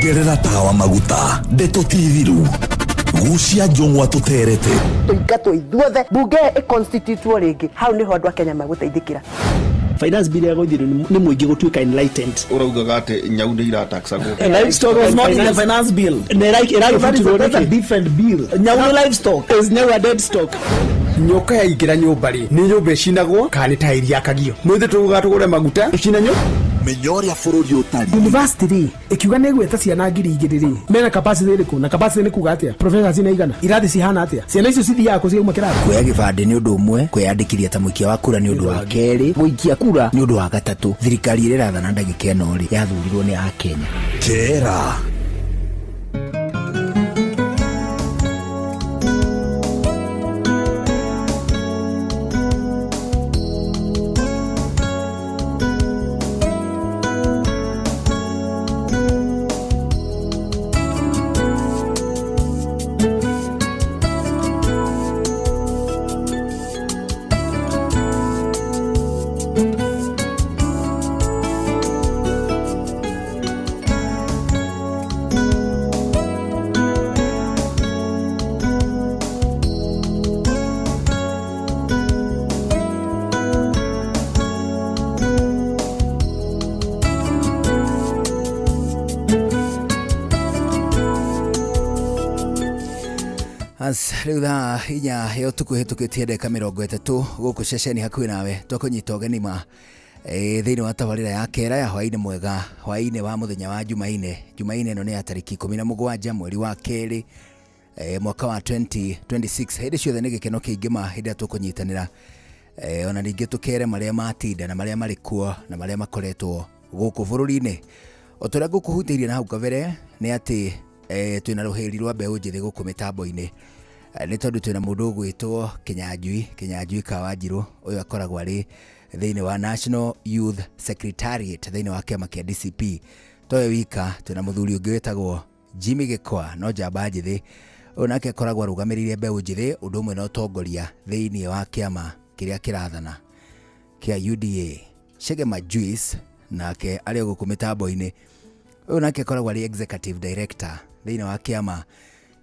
Ongerera tawa maguta ndeto ti thiru gucia njũng'wa tũterete. Tũingatwo ithuothe bunge ĩconstitutwo rĩngĩ, hau nĩho andũ a Kenya magũteithĩkĩra. Finance bill yagũithirio nĩ mũingĩ gũtuĩka enlightened. Ũraugaga atĩ nyau nĩ irataxagwo. Livestock was not in the finance bill. Na ĩragĩbutirwo That's a nĩkĩ? different bill. Nyau nĩ livestock. Is nyau a dead stock? Nyoka yaingĩra nyũmba rĩ, nĩ nyũmba ĩcinagwo kana nĩ taĩri yakagio? Mwĩthĩ tũguga tũgũre maguta ĩcine nyũ. Menya ũrĩa bũrũri ũtariĩ. University rĩ, ĩkiuga nĩ ĩgwĩta ciana 2000 rĩ, mena capacity ĩrĩkũ? Na capacity nĩ kuga atĩa? Professors nĩ aigana? Irathi cihana atĩa? Ciana icio cithiaga kũ ciauma kĩrathi? Kuoya gĩbandĩ nĩ ũndũ ũmwe, kwĩyandĩkithia ta mũikia wa kura nĩ ũndũ wa kerĩ, gũikia kura nĩ ũndũ wa gatatũ. Thirikari ĩrĩa ĩrathana ndagĩka ĩno rĩ, yathurirwo nĩ Akenya. Kera. As rĩu thaa 4 ya ũtukũ ĩhĩtũkĩtie ndagĩka 30 gũkũ ceceni hakuhĩ nawe twakũnyita ũgeni ma thĩinĩ wa tabarĩra ya kera ya hwainĩ mwega, hwainĩ wa mũthenya wa Jumaine. Jumaine ĩno nĩ ya tarĩki 17 mweri wa kerĩ mwaka wa 2026. Hĩndĩ ciothe nĩ gĩkeno kĩingĩ ma hĩndĩ ĩrĩa tũkũnyitanĩra, ona ningĩ tũkere marĩa matinda na marĩa marĩ kuo na marĩa makoretwo gũkũ bũrũri-inĩ. O ta ũrĩa ngũkũhutĩirie na hau kabere nĩ atĩ twĩna rũhĩri rwa mbeũ njĩthĩ gũkũ mĩtambo-inĩ. Nĩ tondũ twĩna mũndũ ũgwĩtwo Kĩnyanjui, Kĩnyanjui Kawanjirũ. Ũyũ akoragwo arĩ thĩinĩ wa National Youth Secretariat thĩinĩ wa kĩama kĩa DCP. Towe wika, twĩna mũthuri ũngĩ wĩtagwo Jimmy Gĩkwa, no njamba njĩthĩ. Ũyũ nake akoragwo arũgamĩrĩire mbeũ njĩthĩ ũndũ ũmwe na ũtongoria thĩinĩ wa kĩama kĩrĩa kĩrathana kĩa UDA. Chege Majuice nake arĩ o gũkũ mĩtambo-inĩ. Ũyũ nake akoragwo arĩ executive director thĩinĩ wa kĩama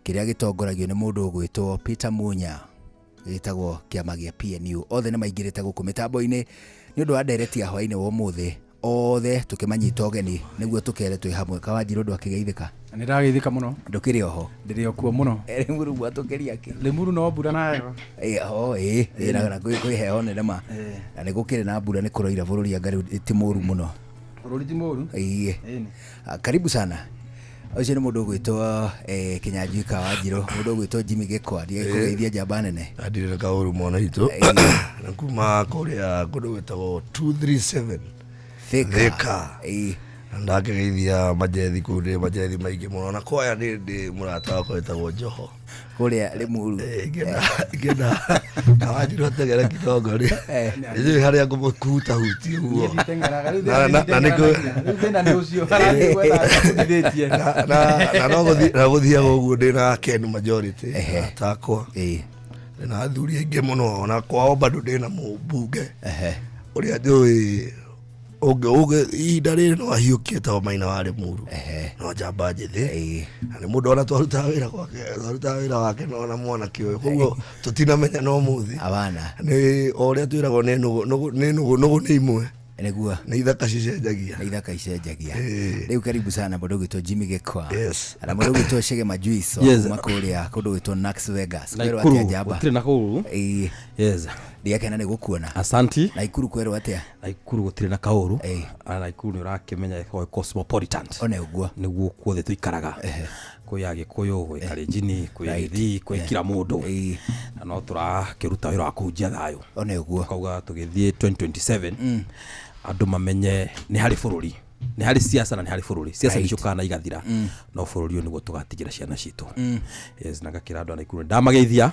kĩrĩa gĩtongoragio nĩ mũndũ ũgwĩtwo Peter Munya, gĩtagwo kĩama gĩa PNU. Othe nĩ maingĩrĩte gũkũ mĩtambo-inĩ nĩ ũndũ wa ndereti ya hwainĩ wa ũmũthĩ, othe tũkĩmanyita ũgeni nĩguo tũkere twĩ hamwe. Kawanjirũ, ndwakĩgeithĩka? Nĩ ndageithĩka mũno. Ndũkĩrĩ oho? Ndĩrĩ o kuo mũno. Rĩmuru gwatũkĩria kĩ? Rĩmuru no mbura na heho. Ĩ, o ĩ ĩ, na kwĩ heho nene ma, na nĩ gũkĩrĩ na mbura, nĩ kũroira bũrũri, anga rĩu ti mũru mũno. Bũrũri ti mũru. Ĩĩ. Ĩni. Karibu sana. Ũcio nĩ mũndũ ũgwĩtwo Kĩnyanjui Kawanjirũ, mũndũ ũgwĩtwo Jimmy Gĩkwa. Ndigĩkũgeithia njamba nene. Ndirĩ na kaũru mwana witũ na kuma kũrĩa kũndũ gwĩtagwo 237 Thika. Thika. Na ndakĩgeithia majethi kũu, ndĩ majethi maingĩ mũno, na kwaya ndĩ mũrata wakwa wĩtagwo Njoho kũrĩa Limuru. Ingĩenda Kawanjirũ ategere kidogo rĩ, njũĩ harĩa ngũmũkuta huti ũguo. Na Rĩu thĩna nĩ ũcio arathiĩ gwetha akũhutithĩtie. Na no na gũthiaga ũguo ndĩ na Ken majority takwa, ndĩ na athuri aingĩ mũno, na kwao bado ndĩ na mũmbunge ũrĩa njũĩ ũngĩ ihinda rĩrĩ no ahiũkie ta Maina wa Limuru, no njamba njĩthĩ, na nĩ mũndũ ona twarutaga wĩra gwake, twarutaga wĩra wake no na mwanake ũyũ, koguo tũtinamenya no mũthĩ abana nĩ o ũrĩa twĩragwo nĩ nũgũ nĩ nũgũ nũgũ nĩ imwe. Nĩguo. Nĩ ithaka cicenjagia. Nĩ ithaka icenjagia. Rĩu karibu sana mũndũ ũgwĩtwo Jimmy Gĩkwa Yes. na mũndũ ũgwĩtwo Chege Majuice Yes. kuma kũrĩa kũndũ gwĩtwo Nax Vegas. Kwerwo Naikuru, atĩa njamba? gũtirĩ na kũũru. Ĩĩ. Yes. Ndiakena nĩ gũkuona. Asanti. Naikuru kwerwo atĩa? Naikuru gũtirĩ na kaũru. Na Naikuru nĩ ũrakĩmenya ĩkoragwo cosmopolitan. One ũguo. Nĩguo kuothe tũikaraga. Kwĩ Agĩkũyũ, gwĩ Kalenjini, kwĩ Gĩthii, kwĩ kila mũndũ. Na no tũrakĩruta wĩra wa kũhunjia thayũ. One ũguo. Tukauga tũgĩthiĩ 2027 andũ mamenye nĩ harĩ bũrũri, nĩ harĩ siasa na nĩ harĩ bũrũri. Siasa nĩ ciũkaga na igathira, no bũrũri ũyũ nĩguo tũgatigĩra ciana citũ. Yes, na ngakĩra andũ a Naikuru ndamageithia,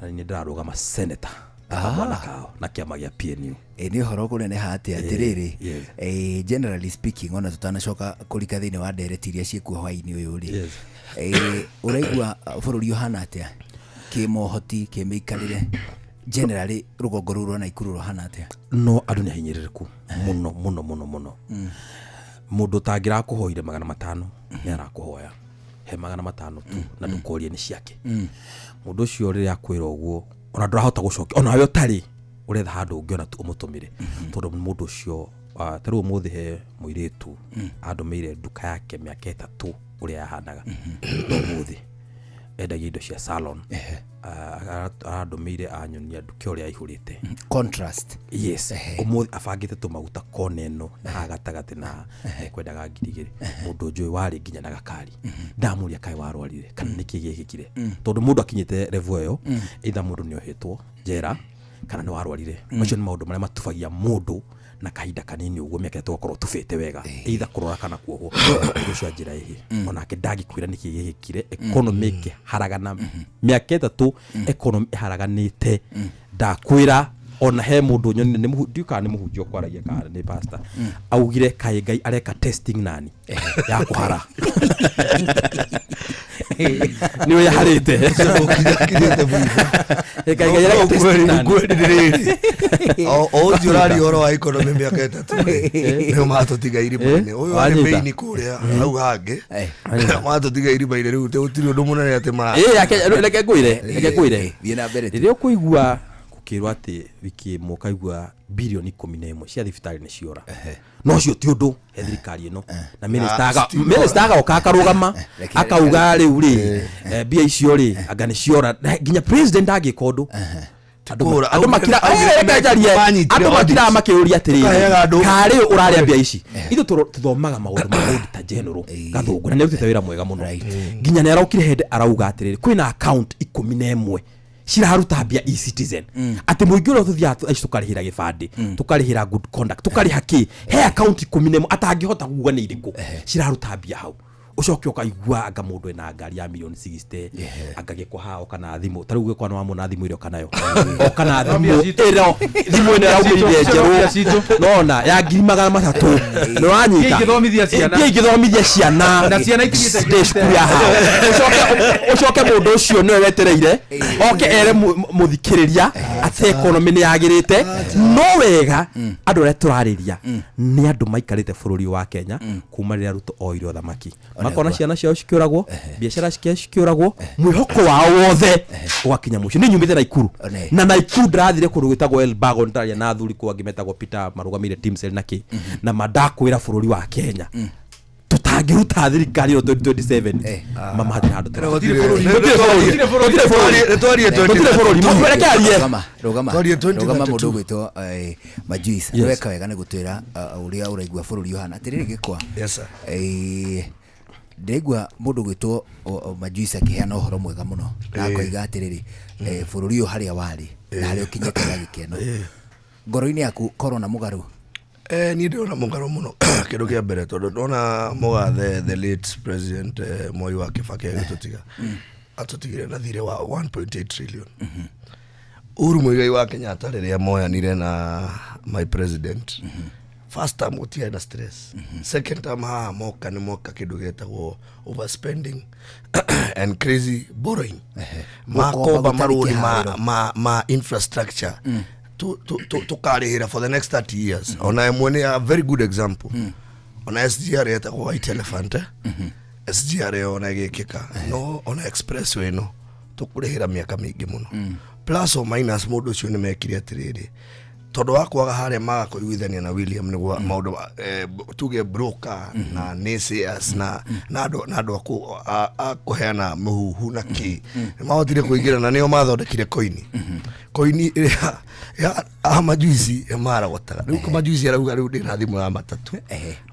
na nĩ ndĩrarũgama senator kamwana kao na kĩama gĩa PNU. Ĩ, nĩ ũhoro kũneneha atĩa atĩrĩrĩ. Generally speaking, ona tũtanacoka kũrika thĩinĩ wa ndereti iria ciĩkuo hwainĩ ũyũ rĩ, ũraigua bũrũri ũhana atĩa kĩmohoti, kĩmĩikarĩre, generally rũgongo rũu rwa Naikuru rũhana atĩa? No andũ nĩ ahinyĩrĩrĩku mũno mũno mũno mũno. Mũndũ ũtangĩrakũhoire 500 nĩ arakũhoya he 500 tu na ndũkorie nĩ ciake. Mũndũ ũcio rĩrĩa akwĩra ũguo ona ndũrahota gũcokia, ona we ũtarĩ ũretha handũ ũngĩona tu ũmũtũmĩre, tondũ mũndũ ũcio ta rĩu ũmũthĩ he mũirĩtu andũmĩire nduka yake mĩaka 3 ũrĩa yahanaga, no ũmũthĩ endagia indo cia salon. Arandũmĩire anyonia nduka ũrĩa aihũrĩte. Contrast. Yes, ũmũthĩ abangĩte tũmaguta kona ĩno na haha gatagatĩ na ekwendaga 2,000. Mũndũ njũĩ warĩ nginya na gakari, ndamũria kaĩ warwarire kana nĩkĩ gĩkĩkire, tondũ mũndũ akinyĩte level ĩyo, either mũndũ nĩ ohetwo njera kana nĩ warwarire. Macio nĩ maũndũ marĩa matubagia mũndũ na kahinda kanini ũguo, mĩaka 3 ũgakorwo ũtubĩte wega, either kũrora kana kuohwo. Mũndũ ũcio anjĩra ĩhĩ, onake ndangĩkwĩra nĩkĩ gĩkĩkire. Economy ĩkĩharagana mĩaka 3, economy ĩharaganĩte. Ndakwĩra ona he mũndũ nyonire, ndiũĩ kana nĩ mũhunjia ũkwaragia kana nĩ pastor, augire kaĩ Ngai areka testing nani ya kũhara nĩ ũrĩa harĩte. Ngai areka testing nani. Kweli nĩ rĩrĩ, o ũcio ũraria ũhoro wa economy mĩaka 3 nĩo matũtiga irima-inĩ. Ũyũ arĩ Wanyita. main kũrĩa hau hangĩ matũtiga irima-inĩ rĩu gũtirĩ ũndũ mũnene atĩ mara Reke ngwĩre, reke ngwĩre. Thiĩ na mbere tu. Rĩrĩa ũkũigua gũkĩrwo atĩ wiki ĩmwe ũkaigua bilioni 11 cia thibitarĩ nĩ ciora, no ũcio ti ũndũ he thirikari ĩno na minister agoka akarũgama akauga rĩu rĩ, mbia icio rĩ anga nĩ ciora. Na nginya president angĩka ũndũ. Kũra, Andũ makira augire reke njarie. manyitire Andũ makiraga audit. makĩũria atĩrĩrĩ, Ũkaheaga andũ- karĩ ũrarĩa mbia ici? Ithuĩ tũthomaga maũndũ ma auditor general Gathũngũ, na nĩ arutĩte wĩra mwega mũno. Nginya nĩ araukire hĩndĩ arauga atĩrĩrĩ, kwĩna account 11 ciraruta mbia e-citizen, atĩ mũingĩ ũrĩa tũthiaga aici tũkarĩhĩra gĩbandĩ, tũkarĩhĩra good conduct, tũkarĩha kĩ, he account 11 atangĩhota kuga nĩ irĩkũ ciraruta mbia hau. Ũcoke ũkaigua anga mũndũ ena ngari ya milioni 60, anga gĩkwa haha oka na thimũ, ta rĩu gĩkwa nĩ wamũona thimũ ĩrĩa oka nayo, oka na thimũ ĩno, thimũ ĩno ĩraumĩrire njerũ nona ya 300,000, nĩ wanyita? Ingĩthomithia ciana. Mbia ingĩthomithia ciana Na ciana ikinyĩte ndĩ cukuru ya haha. Ũcoke mũndũ ũcio nĩwe wetereire oke ere mũthikĩrĩria atĩ economy nĩ yagĩrĩte. No wega andũ arĩa tũrarĩria nĩ andũ maikarĩte bũrũri wa Kenya kuma rĩrĩa Ruto oire ũthamaki, makona ciana ciao cikĩũragwo, biacara ciao cikĩũragwo, mwĩhoko wao wothe ũgakinya mũciĩ. Nĩ nyumĩte Naikuru, na Naikuru ndĩrathire kũndũ gwĩtagwo Elbagon, ndĩraria na athuri kũu angĩ metagwo Peter marũgamĩire Teamcell na kĩ, na mandakwĩra bũrũri wa Kenya tũtangĩruta thirikari ĩno 2027, mama hatirĩ handũ tũrathiĩ. Gũtirĩ bũrũri. Gũtirĩ bũrũri. Nĩtwarie Gũtirĩ bũrũri. Mũndũ reke arie. Rũgama, rũgama. Twarie Rũgama 2032. mũndũ ũgwĩtwo Majuice. Yes. Weka wega nĩ gũtwĩra ũrĩa ũraigua bũrũri ũhana. Atĩrĩrĩ gĩkwa. Yes, sir. Ndĩraigua mũndũ ũgwĩtwo Majuice akĩheana ũhoro mwega mũno na akoiga atĩrĩrĩ, bũrũri ũyũ harĩa warĩ na harĩa ũkinyĩte ndagĩka ĩno, ngoro-inĩ yaku korwo na mũgarũ. Niĩ ndĩrona mũgarũ mũno kĩndũ kĩa mbere, tondũ ndona mũgathe the late president Mwai wa Kibaki agĩtũtiga, atũtigire na thirĩ wa 1.8 trillion. Uhuru Muigai wa Kenyatta rĩrĩa moyanire na my president, first time gũtiarĩ na stress, second time haha moka nĩ moka kĩndũ gĩtagwo overspending and crazy borrowing, makomba gũtarĩ marũni kĩharĩro. ma infrastructure tukarĩhĩra for the next 30 years. Ona ĩmwe nĩ a very good example, ona SGR yetagwo white elephant, eh? SGR ĩyo ona ĩgĩkĩka, no ona expressway ĩno tũkũrĩhĩra mĩaka mĩingĩ mũno, plus or minus. Mũndũ ũcio nĩ mekire atĩrĩrĩ, tondũ wa kwaga harĩa maga kũiguithania na William nĩguo maũndũ tuge broker na naysayers na andũ a kũheana mũhuhu na kĩ nĩ mahotire kũingĩra na nĩo mathondekire koini ĩrĩa ya a majuici maragotaga rĩu. Majuici arauga rĩu ndĩna thimũ ya matatũ,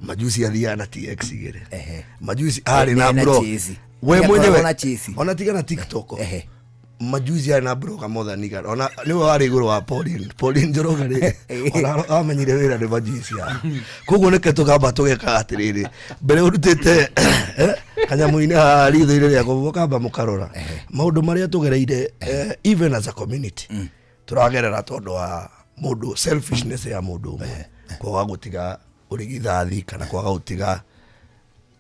majuici athiaga na TX igĩrĩ, majuici arĩ na Ena bro chase. We Nĩakoragwo mwenyewe na chase. ona tiga na TikTok, majuzi arĩ na broker Mothanika, ona nĩwe warĩ igũrũ wa Pauline Njoroge rĩ, ona amenyire wĩra nĩ majuici ya. Koguo nĩke tũkamba tũgekaga atĩrĩrĩ, mbere ũrutĩte kanyamũ-inĩ haha ritho-inĩ rĩakwa, mũkamba mũkarora maũndũ marĩa tũgereire, even as a community tũragerera tondũ wa mũndũ selfishness ya mũndũ ũmwe kwaga gũtiga ũrigithathi kana kwaga gũtiga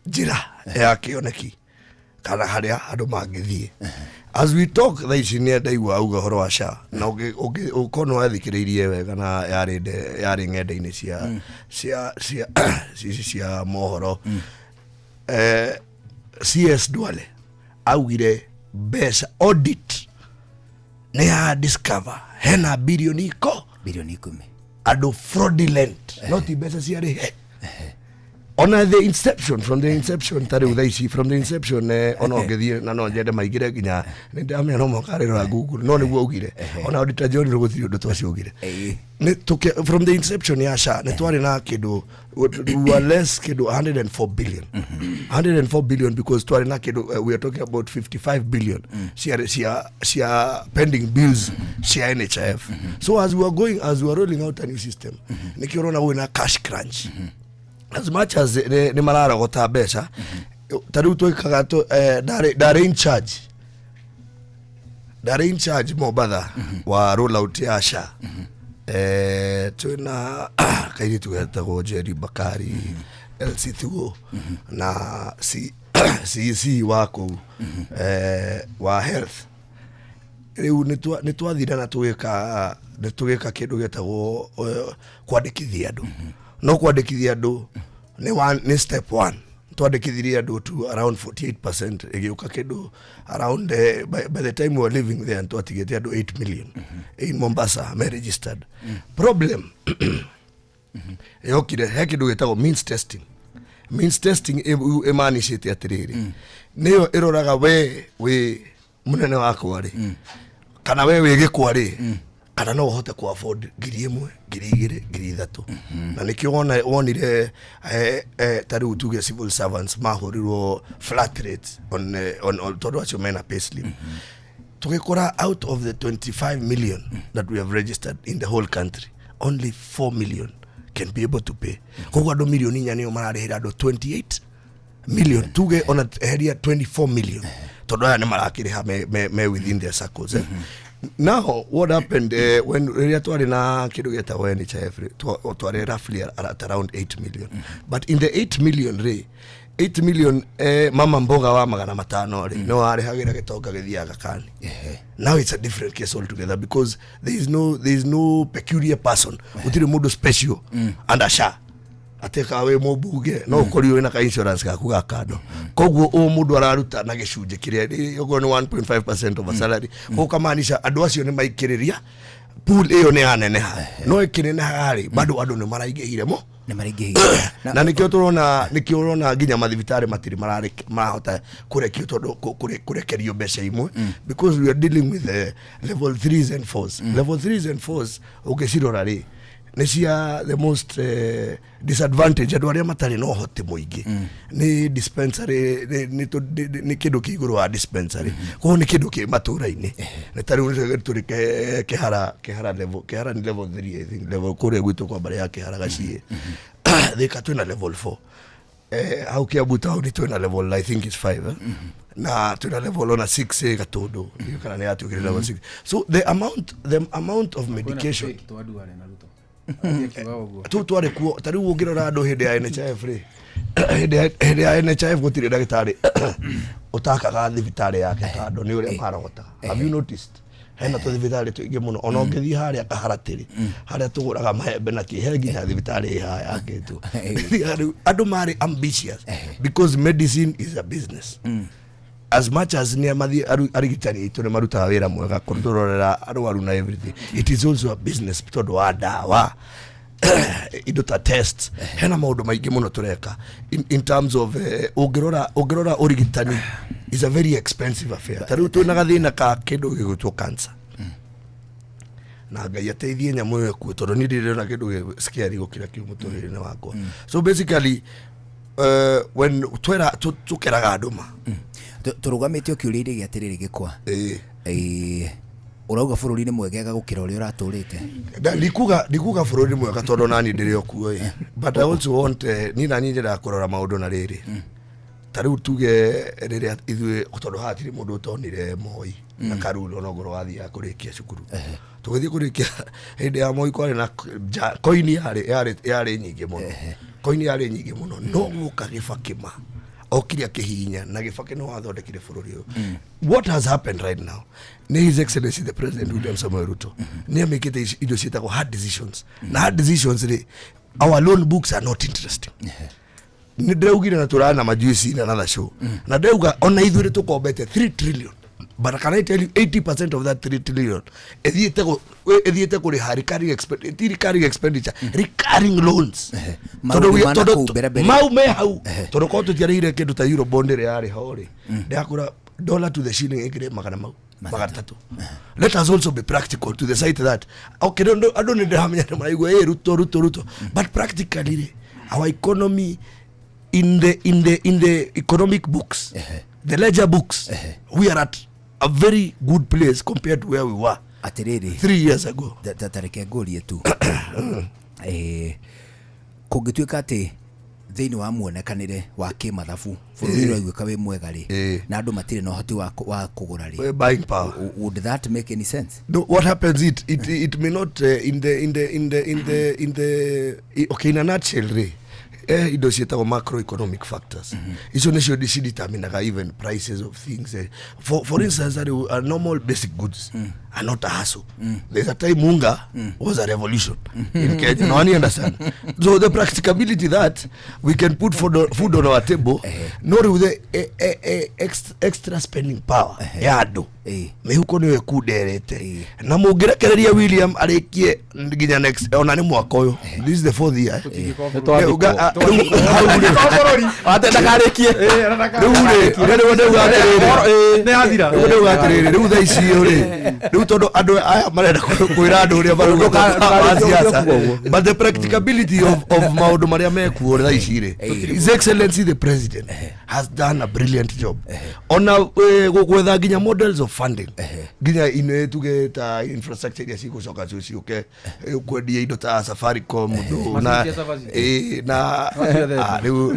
njĩra ya kĩoneki. Kana harĩa andũ mangĩthiĩ. As we talk thaa ici, nĩ ndaigua auga ũhoro wa SHA, na ũkorwo nĩ wathikĩrĩirie wega na yarĩ ng'enda-inĩ cia ici cia mohoro, CS Duale augire mbeca audit nĩ ya discover hena bilioni iko Bilioni 10. Andũ fraudulent, no ti mbeca ciarĩhe ona the inception, from the inception. Ta rĩu thaa ici, from the inception, ona ũngĩthiĩ na no nyende maingĩre nginya nĩ ndamenya no mũhaka arĩrora Google, no nĩguo augire ona Auditor General gũtirĩ ũndũ twaciugire. Nĩ from the inception ya SHA nĩ twarĩ na kĩndũ, we were less kĩndũ 104 billion, 104 billion, because twarĩ na kĩndũ, we are talking about 55 billion cia pending bills cia NHIF. So as we were going, as we were rolling out a new system, nĩkĩo ũrona gwĩna cash crunch. As much as nĩ mararogota mbeca, ta rĩu twĩkaga ndarĩ in charge Mombatha wa rollout ya SHA. Twĩna kairĩtu getagwo Jerry Bakari, LC Thuo na CEC wa kũu wa health. Rĩu nĩ twathire na tũgĩka kĩndũ gĩtagwo kwandĩkithia andũ. No kwandĩkithia andũ nĩ step one. Twandĩkithirie andũ to around 48%, ĩgĩũka kĩndũ around, by the time we were living there, twatigĩte andũ 8 million in Mombasa me registered. Problem yokire he kĩndũ gĩtagwo means testing. Means testing ĩmanicĩte atĩrĩrĩ, nĩyo ĩroraga we wĩ mũnene wakwa rĩ, kana we wĩ gĩkwa rĩ, kana no ũhote ku afford 1000, 2000, 3000. Na nĩkĩo wonire ta rĩu tuge civil servants mahũrirwo flat rate on tondũ acio mena pay slip. Tũgĩkora out of the 25 million that we have registered in the whole country, only 4 million can be able to pay. Koguo andũ 4 milioni nĩo mararĩhĩra andũ 28 million, tuge ona eheria 24 million, tondũ aya nĩ marakĩrĩha me within their circles, eh? Now what happened, when rĩrĩa twarĩ na kĩndũ gĩtagwo NHIF rĩ, twarĩ roughly at around 8 million, but in the 8 million rĩ, 8 million, mama mboga wa 500 rĩ, no arĩhagĩra gĩtonga gĩthiaga kani. Now it's a different case altogether, because there is no peculiar person, gũtirĩ mũndũ special under SHA atĩ ka wĩ mũmbunge no ũkorirwo wĩna ka insurance gaku ga kando. Koguo o mũndũ araruta na gĩcunjĩ kĩrĩa okorwo nĩ 1.5% of a salary. Koguo kamaanisha andũ acio nĩ maikĩrĩria pool ĩyo nĩ yaneneha, no ĩkĩneneha rĩ, bado andũ nĩ maraingĩhire mo. Nĩ maraingĩhire. Na nĩkĩo tũrona, nĩkĩo ũrona nginya mathibitarĩ matirĩ marahota kũrekio, tondũ kũrekerio mbeca imwe, because we are dealing with level 3s and 4s. Level 3s and 4s ũngĩcirora rĩ, nĩ cia the most disadvantage, andũ arĩa matarĩ na ũhoti mũingĩ. Nĩ dispensary, nĩ kĩndũ kĩ igũrũ wa dispensary, koguo nĩ kĩndũ kĩ matũra-inĩ. Nĩ ta rĩu tũrĩ Kĩhara level, Kĩhara nĩ level 3, I think, level kũrĩa gwitũ kwa mbarĩ ya Kĩhara Gaciĩ. Thika twĩna level 4, hau Kiambu town twĩna level, I think it's 5, eh? Na twĩna level ona 6 Gatũndũ. Ndiũĩ kana nĩ yatuĩkire level 6. So the amount of medication tu twarĩ kuo. Ta rĩu ũngĩrora andũ hĩndĩ ya NHIF rĩ, hĩndĩ ya NHIF gũtirĩ ndagĩtarĩ ũtakaga thibitarĩ yake kando nĩ ũrĩa marogotaga. Have you noticed hena tũthibitarĩ tũingĩ mũno? Ona ũngĩthiĩ harĩa Kaharatĩrĩ, harĩa tũgũraga maembe na kĩ, he nginya thibitarĩ ĩ haha yakĩtwo. Rĩu andũ marĩ ambitious because medicine is a business. As much as nĩ mathi arigitani aitũ nĩ marutaga wĩra mwega kũtũrorera arwaru na everything, it is also a business, tondũ wa ndawa, indo ta tests, hena maũndũ maingĩ mũno tũreka in terms of, ũngĩrora ũrigitani is a very expensive affair. Ta rĩu twĩna gathĩna ka kĩndũ gĩgwĩtwo cancer, na Ngai ateithie nyamũ ĩyo ĩkue, tondũ niĩ ndĩrona kĩndũ gĩ scary gũkĩra kĩu mũtũrĩre-inĩ wakwa. So basically, when twera tũkeraga andũ ma Tũrũgamĩte o kĩũria-inĩ gĩa atĩrĩrĩ, Gĩkwa. Ĩĩ. Ũrauga bũrũri nĩ mwegega gũkĩra ũrĩa ũratũrĩte? Ndikuga bũrũri nĩ mwega, tondũ nani ndĩrĩ o kuo ĩ, but I also want, niĩ nani nyendaga kũrora maũndũ na rĩrĩ. Ta rĩu tuge rĩrĩa ithuĩ, tondũ haha tirĩ mũndũ ũtonire Moi na Karuri, ona ngorwo wathiaga kũrĩkia cukuru, tũgĩthiĩ kũrĩkia hĩndĩ ya Moi, kwarĩ na koini yarĩ nyingĩ mũno, koini yarĩ nyingĩ mũno, no gũka Gĩbakĩma Okire akĩhihinya na Gĩbakĩ nĩ wathondekire bũrũri ũyũ. What has happened right now nĩ His Excellency the President William Samoei Ruto nĩ amĩkĩte indo ciĩtagwo hard decisions, na hard decisions rĩ, our loan books are not interesting. Nĩ ndĩraugire na tũrana majuici in another show na ndĩrauga ona ithuĩ nĩ tũkombete 3 trillion, but can I tell you 80% of that 3 trillion ĩthiĩte kũrĩha recurring ti recurring expenditure, recurring loans. Maũndũ Tondũ mana kũu mbere mbere. Mau me hau, tondũ korwo tũtiarĩhire kĩndũ ta euro bond ĩrĩa yarĩ ho rĩ, ndĩrakũra dollar to the shilling ĩkĩrĩ magana mau 300. Let us also be practical to the side that, okay, andũ nĩ ndĩramenya nĩ maraigua ĩ Ruto, Ruto, Ruto, but practically rĩ, our economy in the economic books, the ledger books, we are at a very good place compared to where we were Atĩrĩrĩ, 3 years ago. Ta reke ngũrie tu. Kũngĩtuĩka atĩ thĩinĩ wa muonekanĩre wa kĩmathabu bũrũri ũraiguĩka wĩ mwega rĩ, na andũ matirĩ na ũhoti wa kũgũra rĩ, Buying power. Would that make any sense? No, what happens, it may not, in the in the in the in the in the okay, in a nutshell rĩ, indo ciĩtagwo macroeconomic factors, icio nĩcio cideterminaga even prices of things. For instance, rĩu, normal basic goods are not a hassle. There's a time unga was a revolution in Kenya. No one understand. So the practicability that we can put food on our table, no rĩu the extra spending power ya andũ, mĩhuko nĩyo ĩkunderete, na mũngĩrekereria William arĩkie nginya next, ona nĩ mwaka ũyũ, this is the fourth year, eh? Rĩu hau rĩ, Ate ndakarĩkie. Rĩu rĩ, rĩu ndauga atĩrĩrĩ, Nĩ yathira. Rĩu ndauga atĩrĩrĩ, rĩu thaa ici rĩ, rĩu tondũ andũ aya marenda kwĩra andũ ũrĩa marauga wa siasa, but the practicability of maũndũ marĩa mekuo thaa ici rĩ, His Excellency the President has done a brilliant job ona gwetha nginya models of funding, nginya ine tuge ta infrastructure iria cigũcoka ciũke, kwendia indo ta Safaricom ndũ na Macini cia cabaci. Na Ciothe. Ah, rĩu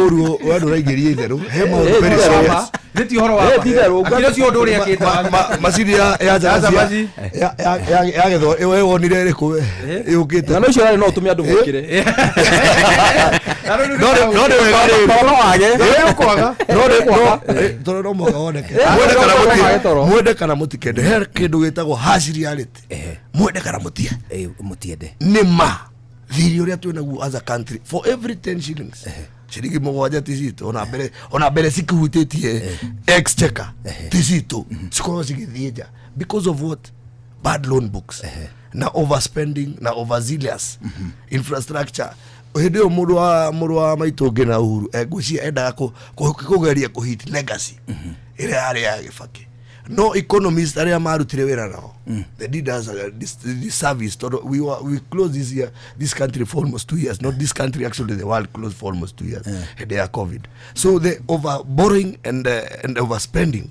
ũru we ndũraingĩria itherũ he maũndũ very serious. Nĩ ti ũhoro wa Eh, ti itherũ. Akĩrĩ ũcio ũndũ ũrĩa ekĩte. Macini ya cabaci. Yagethwo we wonire ĩrĩkũ we yũkĩte? Na no icio rarĩ no ũtũme andũ mokĩre. No nĩ wega rĩrĩ. Toro no wage. Ũkwaga. No nĩ no toro no mũhaka woneke. Mwende kana no mwage toro. mwende kana mũtikende, he kĩndũ gĩtagwo harsh reality, mwende kana mũtie. Mũtiende. Nĩ ma thiri ũrĩa twĩ naguo as a country, for every 10 shillings, ciringi 7 ti citũ. Ona mbere cikĩhutĩtie exchequer ti citũ, cikorwo cigĩthiĩ nja because of what? Bad loan books na overspending na overzealous infrastructure. Hĩndĩ ĩyo mũndũ wa maitũ ũngĩ na Uhuru ngwĩciria endaga kũgeria kũhit legacy ĩrĩa yarĩ ya Gĩbakĩ, no economists arĩa marutire wĩra nao, they did us a disservice, tondũ we closed this year, this country for almost 2 years. Not this country actually, the world closed for almost 2 years hĩndĩ ya COVID. So the over borrowing and overspending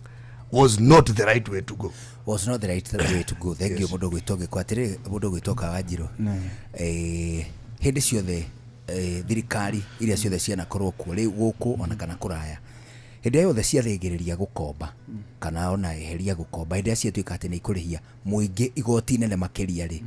was not the right way to go. Was not the right way to go. Thank you. Mũndũ gwĩtwo gĩko atĩrĩ, mũndũ gwĩtwo Kawanjirũ, hĩndĩ ciothe, thirikari iria ciothe cianakorwo kuo rĩu gũkũ ona kana kũraya, hĩndĩ ĩrĩa yothe ciathĩngĩrĩria gũkomba kana ona eheria gũkomba, hĩndĩ ĩrĩa ciatuĩka atĩ nĩ ikũrĩhia mũingĩ igoti nene makĩria rĩ,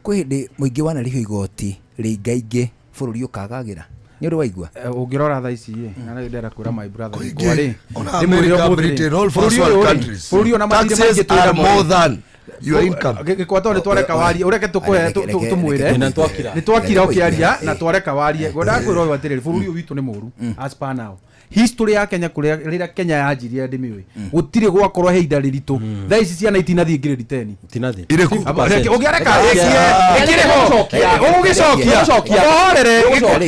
kwĩ hĩndĩ mũingĩ wanarĩhio igoti rĩingaingĩ bũrũri ũkagagĩra? Nĩ ũrĩ waigua? Ũngĩrora thaa ici rĩ, na rĩu ndĩrenda kwĩra my brother Kũingĩ, gĩkwa rĩ, ona ndĩmwĩre America, ũmũthĩ rĩ, Britain, all bũrũri first world ũyũ rĩ, countries. bũrũri ũyũ na mathirĩ Taxes maingĩ twĩ are namo more rĩ. than your income. Gĩkwa tondũ nĩ twareka warie, ũreke tũkũhe tũmwĩre. Na nĩtwakira. Nĩ twakira ũkĩaria na Eh. twareka warie. Ngwendaga kwĩra ũyũ atĩrĩrĩ, bũrũri ũyũ witũ nĩ mũru as per now. History ya Kenya, kũrĩa rĩrĩa Kenya yanjirie ndĩmĩũĩ, gũtirĩ gwakorwo he ihinda rĩritũ. Thaa ici ciana itinathiĩ grade 10. Tinathi. Irĩkũ? Reke, ũngĩareka ĩkĩrĩ ho ũgũgĩcokia ũhorere,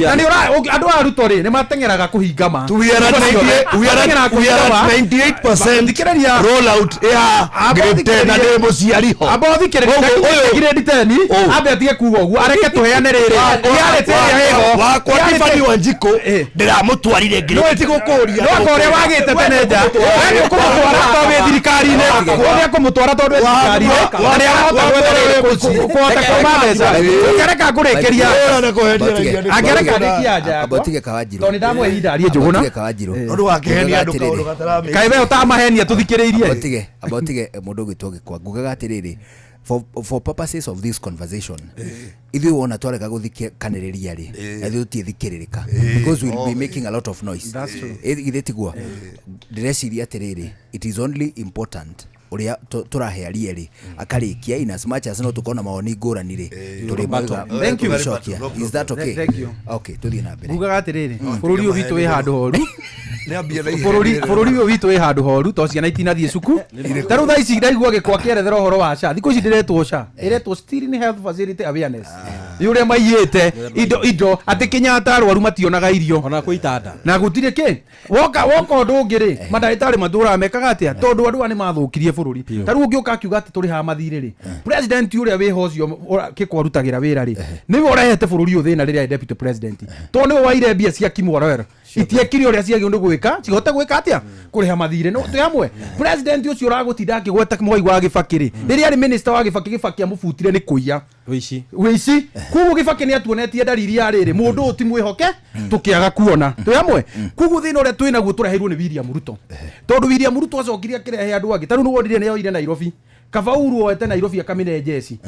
na nĩ andũ a Ruto rĩ, nĩ mateng'eraga kũhinga ma. We are at 98, we are at 98% Thikĩrĩria. rollout ya grade 10 na ndĩ mũciari ho. Amba ũthikĩrĩrie. Ũguo, ũyũ- Grade 10. Ũũ. Ambe atige kuga ũguo, areke tũheane rĩrĩ reality ĩrĩa ĩho. Wakwa Tiffany Wanjikũ ndĩramũtwarire grade, ti gũkũria. No ta ũrĩa wagĩte tene nja, we nĩ ũkũmũtwara tondũ wĩ thirikari-inĩ, we nĩ ũkũmũtwara tondũ wĩ thirikari-inĩ na nĩ arahota gwetha rĩrĩ, kũhota kũma mbeca. Ũngĩreka ngũrĩkĩria, angĩreka ndĩkie anja yakwa, Ambotige Kawanjirũ. tondũ nĩ ndamũhe ihinda arie Njũgũna. Ambotige Kawanjirũ. Ũndũ wa kĩhenia andũ kaũndũ gataramĩ. Kaĩ we ũtamahenia tũthikĩrĩirie? Ambotige mũndũ ũgwĩtwo gĩkwa, ngugaga atĩrĩrĩ, For purposes of this conversation, ithuĩ wona twarega gũthikanĩrĩria rĩ, na ithuĩ tũtiĩthikĩrĩrĩka because we'll be making a lot of noise. That's true. Githĩ tiguo? Ndĩreciria atĩrĩrĩ, it is only important ũrĩa tũrahe arie rĩ akarĩkia, in as much as no tũkorwo na mawoni ngũrani rĩ, tũrĩ Thank you. cokia. Is that okay? Thank you. Okay, tũthiĩ na mbere. Ngugaga atĩrĩrĩ, bũrũri ũyũ witũ wĩ handũ horu. Nĩambie na Bũrũri ihenya. Bũrũri ũyũ witũ wĩ handũ horu to ciana itinathiĩ cuku. Ta rĩu thaa ici ndaigua gĩkwa kĩerethera ũhoro wa SHA. Thikũ ici ndĩretwo SHA, ĩretwo Steering Health Facility Awareness. Nĩ ũrĩa maiyĩte indo atĩ Kenyatta arwaru mationaga irio Ona kwĩ itanda. Na gũtirĩ kĩ woka ũndũ ũngĩ rĩ, mandagĩtarĩ matũraga mekaga atĩa, tondũ andũ aya nĩ mathũkirie bũrũri. Ta rĩu ũngĩũka akiuga atĩ tũrĩhaga mathirĩ rĩ, president ũrĩa wĩho ũcio kĩko arutagĩra wĩra rĩ, nĩwe ũrehete bũrũri ũyũ thĩna rĩrĩa arĩ deputy president, tondũ nĩwe waire mbia cia Kimwarer itiekire ũrĩa ciagĩrĩirwo nĩ gwĩka, cihote gwĩka atĩa kũrĩha mathirĩ. No twĩ hamwe, president ũcio ũragũtinda akĩgweta Mwai wa Gĩbakĩ rĩ, rĩrĩa arĩ minister wa Gĩbakĩ, Gĩbakĩ amũbutire nĩ kũiya. Wĩici. Wĩici. Koguo Gĩbakĩ nĩ atuonetie ndariri ya rĩrĩ, mũndũ ũyũ ti mwĩhoke, tũkĩaga kuona twĩ hamwe. Koguo thĩna ũrĩa twĩ naguo tũreheirwo nĩ William Ruto, tondũ William Ruto acokire akĩrehe andũ angĩ. Ta rĩu nĩwonire nĩ oire Nairobi, kaba Uhuru oete Nairobi akamĩne njeci.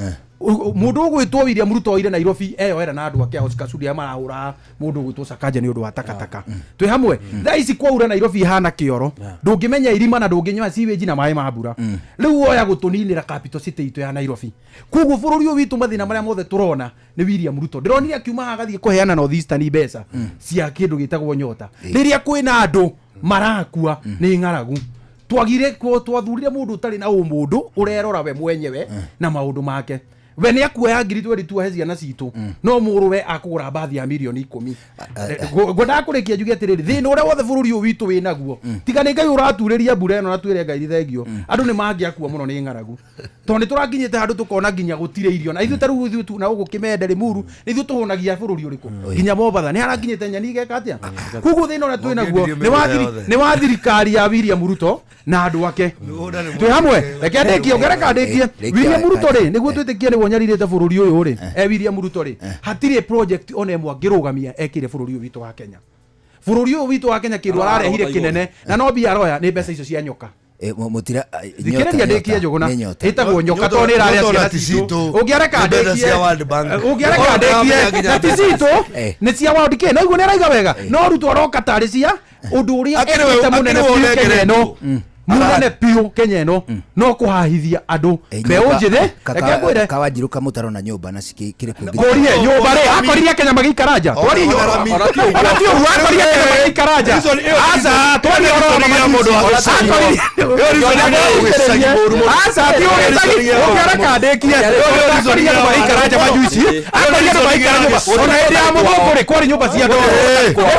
Mũndũ ũgwĩtwo William Ruto oire Nairobi eyoera na andũ ake a Oscar Sudi arĩa marahũra mũndũ ũgwĩtwo Sakaja nĩ ũndũ wa takataka. Twĩ hamwe? Thaa ici kwaura Nairobi ihana kĩoro, ndũngĩmenya irima na ndũngĩnyua sewage na maĩ ma mbura. Rĩu oya gũtũninĩra capital city itũ ya Nairobi. Koguo bũrũri ũyũ witũ, mathĩna marĩa mothe tũrona nĩ William Ruto. Ndĩronire akiuma haha agathiĩ kũheana North Eastern mbeca cia kĩndũ gĩtagwo nyota rĩrĩa kwĩna andũ marakua nĩ ng'aragu. Twagire twathurire mũndũ ũtarĩ na ũmũndũ, ũrerora we mwenyewe na maũndũ make. We nĩ akuoya ngiri 22 ahe ciana citũ, no mũrũwe akũgũra mbathi ya mirioni 10. Ngwendaga kũrĩkia njuge atĩrĩrĩ, thĩna ũrĩa wothe bũrũri ũyũ witũ wĩ naguo, tiga nĩ Ngai ũraturĩria mbura ĩno na twĩre Ngai nĩ thengio, andũ nĩ mangĩakua mũno nĩ ng'aragu, tondũ nĩ tũrakinyĩte handũ tũkona nginya gũtirĩ irio. Na ithuĩ ta rĩu ithuĩ tu na gũkũ Kĩmende Rĩmuru nĩ ithuĩ tũhũnagia bũrũri ũrĩkũ, nginya Mombatha nĩ harakinyĩte nyeni igeka atĩa. Koguo thĩna ũrĩa twĩ naguo Mũngĩendirie nĩ wa mĩgũnda yothe. nĩ wa thirikari ya William Ruto na andũ ake. Mĩgũnda nĩ Twĩ hamwe? Reke ndĩkie, ũngereka ndĩkie. Rĩkia. William Ruto rĩ, nĩguo twĩtĩkie nĩguo nyarirĩte bũrũri ũyũ rĩ, William Ruto rĩ, hatirĩ project ona ĩmwe angĩrũgamia ekĩre bũrũri ũyũ witũ wa Kenya. Bũrũri ũyũ witũ wa Kenya, kĩndũ ararehire kĩnene na no mbia aroya nĩ mbeca icio cia nyoka. Mũtira. Thikĩrĩria ndĩkie, Njũgũna. Nĩ nyota. Ĩtagwo nyoka tondũ nĩ ĩrarĩa Nyota ciana ona ti citũ. citũ. Ũngĩareka Nĩ mbeca ndĩkie cia World Bank. Ũngĩareka Ona ndĩkie ndĩramenya na ti nginya citũ, nĩ cia World K na iguo nĩ araiga wega, no Ruto aroka tarĩ cia ũndũ ũrĩa Akĩrĩ we- ekĩte mũnene akĩrĩ we biũ Kenya ĩno, ũnengeretwo. mũnene biũ Kenya ĩno, no kũhahithia andũ mbeũ njĩthĩ. Reke ngwĩre. Kawanjiru kamũtaro na nyũmba na cikĩrĩ kũ? Ngũrie, nyũmba rĩ, akorire Kenya magĩikara nja? Twarie Ona ona rami. Ona ti ũguo, akorire Kenya magĩikara nja? Aca, twarie ũhoro wa Reason ya mũndũ wa gĩcagi. Akorire Ĩyo reason ya gĩcagi mũru mũno. Aca, ti ũgĩcagi. Ũngĩareka ndĩkie, akorire andũ magĩikara nja majuici, akorire andũ magĩikara nyũmba. Ona hĩndĩ ya mũthũngũ rĩ, kwarĩ nyũmba cia ndoro.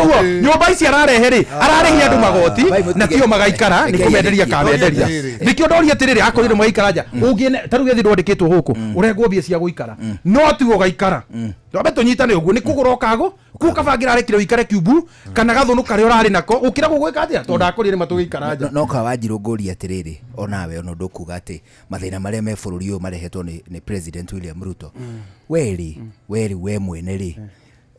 Ũguo nyũmba ici ararehe rĩ, ararĩhia andũ magoti na tio magaikara, nĩ kũmenderia kamenderia. Nĩkĩo ndoria atĩrĩrĩ, akorire magaikara nja? Ũngĩ ta rĩu gĩthĩ ndwandĩkĩtwo gũkũ ũrengwo mbia cia gũikara, no tiwe ũgaikara. Twambe tũnyitane ũguo, nĩ kũgũra ũkagũ kuu kabangĩra arekire ũikare kiumbu kana gathũnũ karĩa ũrarĩ nako gũkĩra gũgwĩka atĩa, tondũ ndakorire nĩ matũgĩikara nja. No Kawanjiru, ngũria atĩrĩrĩ, onawe ona ũndũ ũkuga atĩ mathĩna marĩa me bũrũri ũyũ marehetwo nĩ President William Ruto, we rĩ, we rĩ, we mwene rĩ,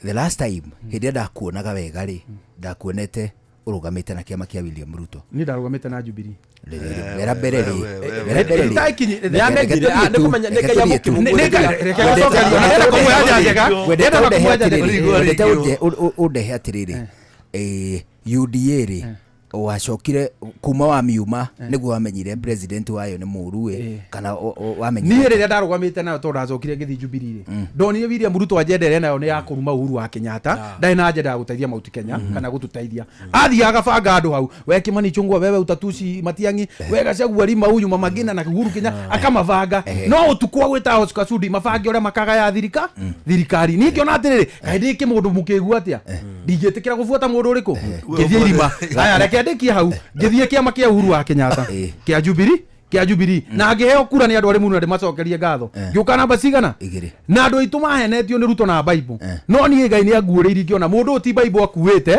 the last time hĩndĩ ĩrĩa ndakuonaga wega rĩ, ndakuonete ũrũgamĩte na kĩama kĩa William Ruto. Niĩ ndarũgamĩte na Jubilee. Wera mbere rĩ, wera mbere rĩ. Nĩanengire, nĩ kũmenya- nĩ Ngai amũkĩmũguũrĩria. Reke gũcokeria, na ndĩrenda kũmũhe anja njega. Ndĩrenda kũmũhe anja njega. Wendete ũndehe atĩrĩrĩ, UDA rĩ, wacokire kuma wamiuma nĩguo wamenyire president wayo nĩ mũru ĩ, kana wamenyire? Niĩ rĩrĩa ndarũgamĩte nayo, tondũ ndacokire ngĩthiĩ Jubilee rĩ, ndonire William Ruto agenda ĩrĩa nayo nĩ ya kũruma Uhuru wa Kenyatta. Ndarĩ na agenda ya gũteithia Mount Kenya kana gũtũteithia. Athiaga agabanga andũ hau, we Kimani Ichung'wa, wewe utatusi Matiang'i, we Gachagua, rima huyu Mama Ngina na Uhuru Kenyatta akamabanga. No ũtukũ agwĩta Oscar Sudi mabange ũrĩa makagaya thirikari. Niĩ ngĩona atĩrĩrĩ, kaĩ ndĩ kĩmũndũ mũkĩgu atĩa, ndingĩtĩkĩra gũbuata mũndũ ũrĩkũ. Ngĩthiĩ irima. Aya, reke ndĩkie hau. Ngĩthiĩ kĩama kĩa Uhuru wa Kenyatta kĩa Jubilee na ngĩheo kura nĩ andũ arĩ mũno, na ndĩmacokerie ngatho. Ngĩũka namba cigana? Igĩrĩ. Na andũ aitũ mahenetio nĩ Ruto na Bible, no niĩ Ngai nĩ anguũrĩirie, ngĩona mũndũ ũyũ ti Bible akuĩte.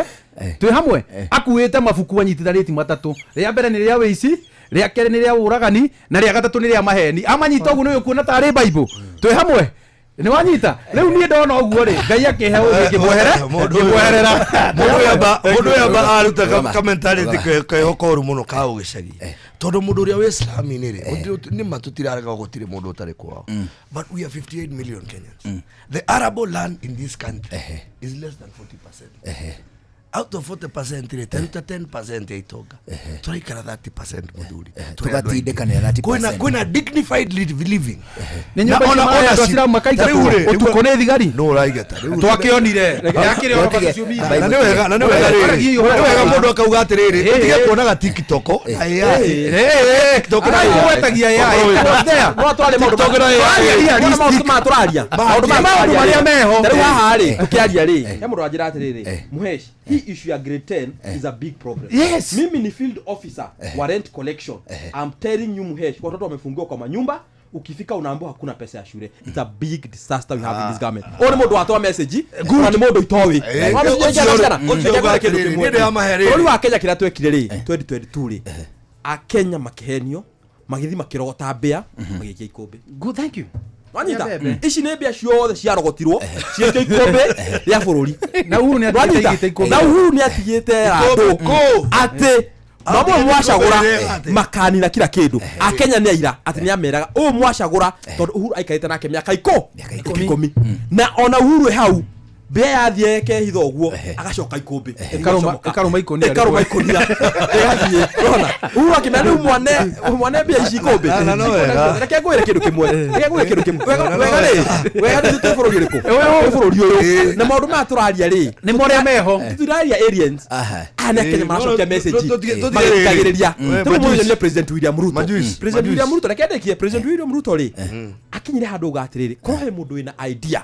Twĩ hamwe? Akuĩte mabuku anyitithanĩti matatũ: rĩa mbere nĩ rĩa wĩici, rĩa kerĩ nĩ rĩa ũragani, na rĩa gatatũ nĩ rĩa maheni. Amanyita ũguo nĩ ũkuona tarĩ Bible. Twĩ hamwe? Nĩ wanyita rĩu niĩ ndona ũguo rĩ, Ngai akĩhe ũgĩ ngĩmwehere Mũndũ ũyũ- ngĩmweherera. Mũndũ ũyũ mũndũ ũyũ amba aruta Rũgama. ka mentality Rũgama. keho koru mũno ka ũgĩcagi, tondũ mũndũ ũrĩa wĩ slami-inĩ rĩ, nĩ ma tũtirarega gũtirĩ mũndũ ũtarĩ kwao, but we are 58 million Kenyans. The arable land in this country is less than 40%. Out of 40% rĩ, taruta 10% ya itonga, tũraikara 30%, mũthuri. Tũrĩ andũ aingĩ. Tũgatindĩkanĩra 30%. Kwĩna dignified living. Nĩ nyũmba Na icio ownership. andũ aciramu makaingatwo Ta rĩu rĩ, ũtukũ nĩ thigari. No ũraigeta rĩu. Twakĩonire yakĩrĩ oro Tũtige. social media. Na nĩ wega, na nĩ wega rĩrĩ, nĩ wega mũndũ akauga atĩrĩrĩ, ũtige kuonaga TikTok na AI. TikTok na AI. Gwetagia AI. There. No tware maũndũ TikTok na AI. Wona maũndũ maya tũraria, maũndũ maya Maũndũ marĩa meho. Ta rĩu haha rĩ, tũkĩaria rĩ, he mũndũ wanjĩra atĩrĩrĩ, Muhesh, hii issue ya grade 10 is a big problem. Yes. Mimi ni field officer wa rent collection. I'm telling you, Muhesh, watoto wamefungiwa kwa manyumba, ukifika unaambiwa hakuna pesa ya shule. It's a big disaster we have in this government. Ũyũ nĩ mũndũ watũma message, ona nĩ mũndũ itoĩ. Ũcio ũcio uga atĩrĩrĩ, niĩ ndĩramahe rĩrĩ. Bũrũri wa Kenya kĩrĩa twekire rĩ 2022 rĩ, akenya makĩhenio, magĩthiĩ makĩrogota mbĩa, magĩikia ikũmbĩ. Good, thank you. Wanyita? Mbembe. Ici nĩ mbĩa ciothe ciarogotirwo ciĩkio ikũmbĩ rĩa bũrũri. Na Uhuru nĩ atigĩte Wanyita? aigĩte ikũmbĩ. Na Uhuru nĩ atigĩte andũ Kũ? atĩ mamwe Atigĩte mwacagũra ikũmbĩ rĩa atĩ. makanina kila kĩndũ. Akenya nĩ aira atĩ nĩ ameraga ũũ mwacagũra, tondũ Uhuru aikarĩte nake mĩaka 10 na ona Uhuru ĩ hau, mbĩa yathiĩ ĩkehitha ũguo agacoka ikũmbĩ. Ĩkarũma ikũnia. Ĩkarũma ikũnia ĩgathiĩ. Ũrona Uhuru akĩmera rĩu mwane mwane mbĩa ici ikũmbĩ. Na no wega. Reke ngwĩre kĩndũ kĩmwe, reke ngwĩre kĩndũ kĩmwe. Wega rĩ, wega nĩ twĩ bũrũri ũrĩkũ? Twĩ bũrũri ũyũ na maũndũ maya tũraria rĩ, Nĩ marĩa meho. tũtiraria aliens. Aha. Aya nĩ Akenya maracokia message Rĩrĩ. magĩthikagĩrĩria. Rĩu mũthenya nĩ President William Ruto, Majuice, President Majuice. William Ruto, reke ndĩkie. President William Ruto rĩ, akinyire handũ uga atĩrĩrĩ, korwo he mũndũ wĩna idea.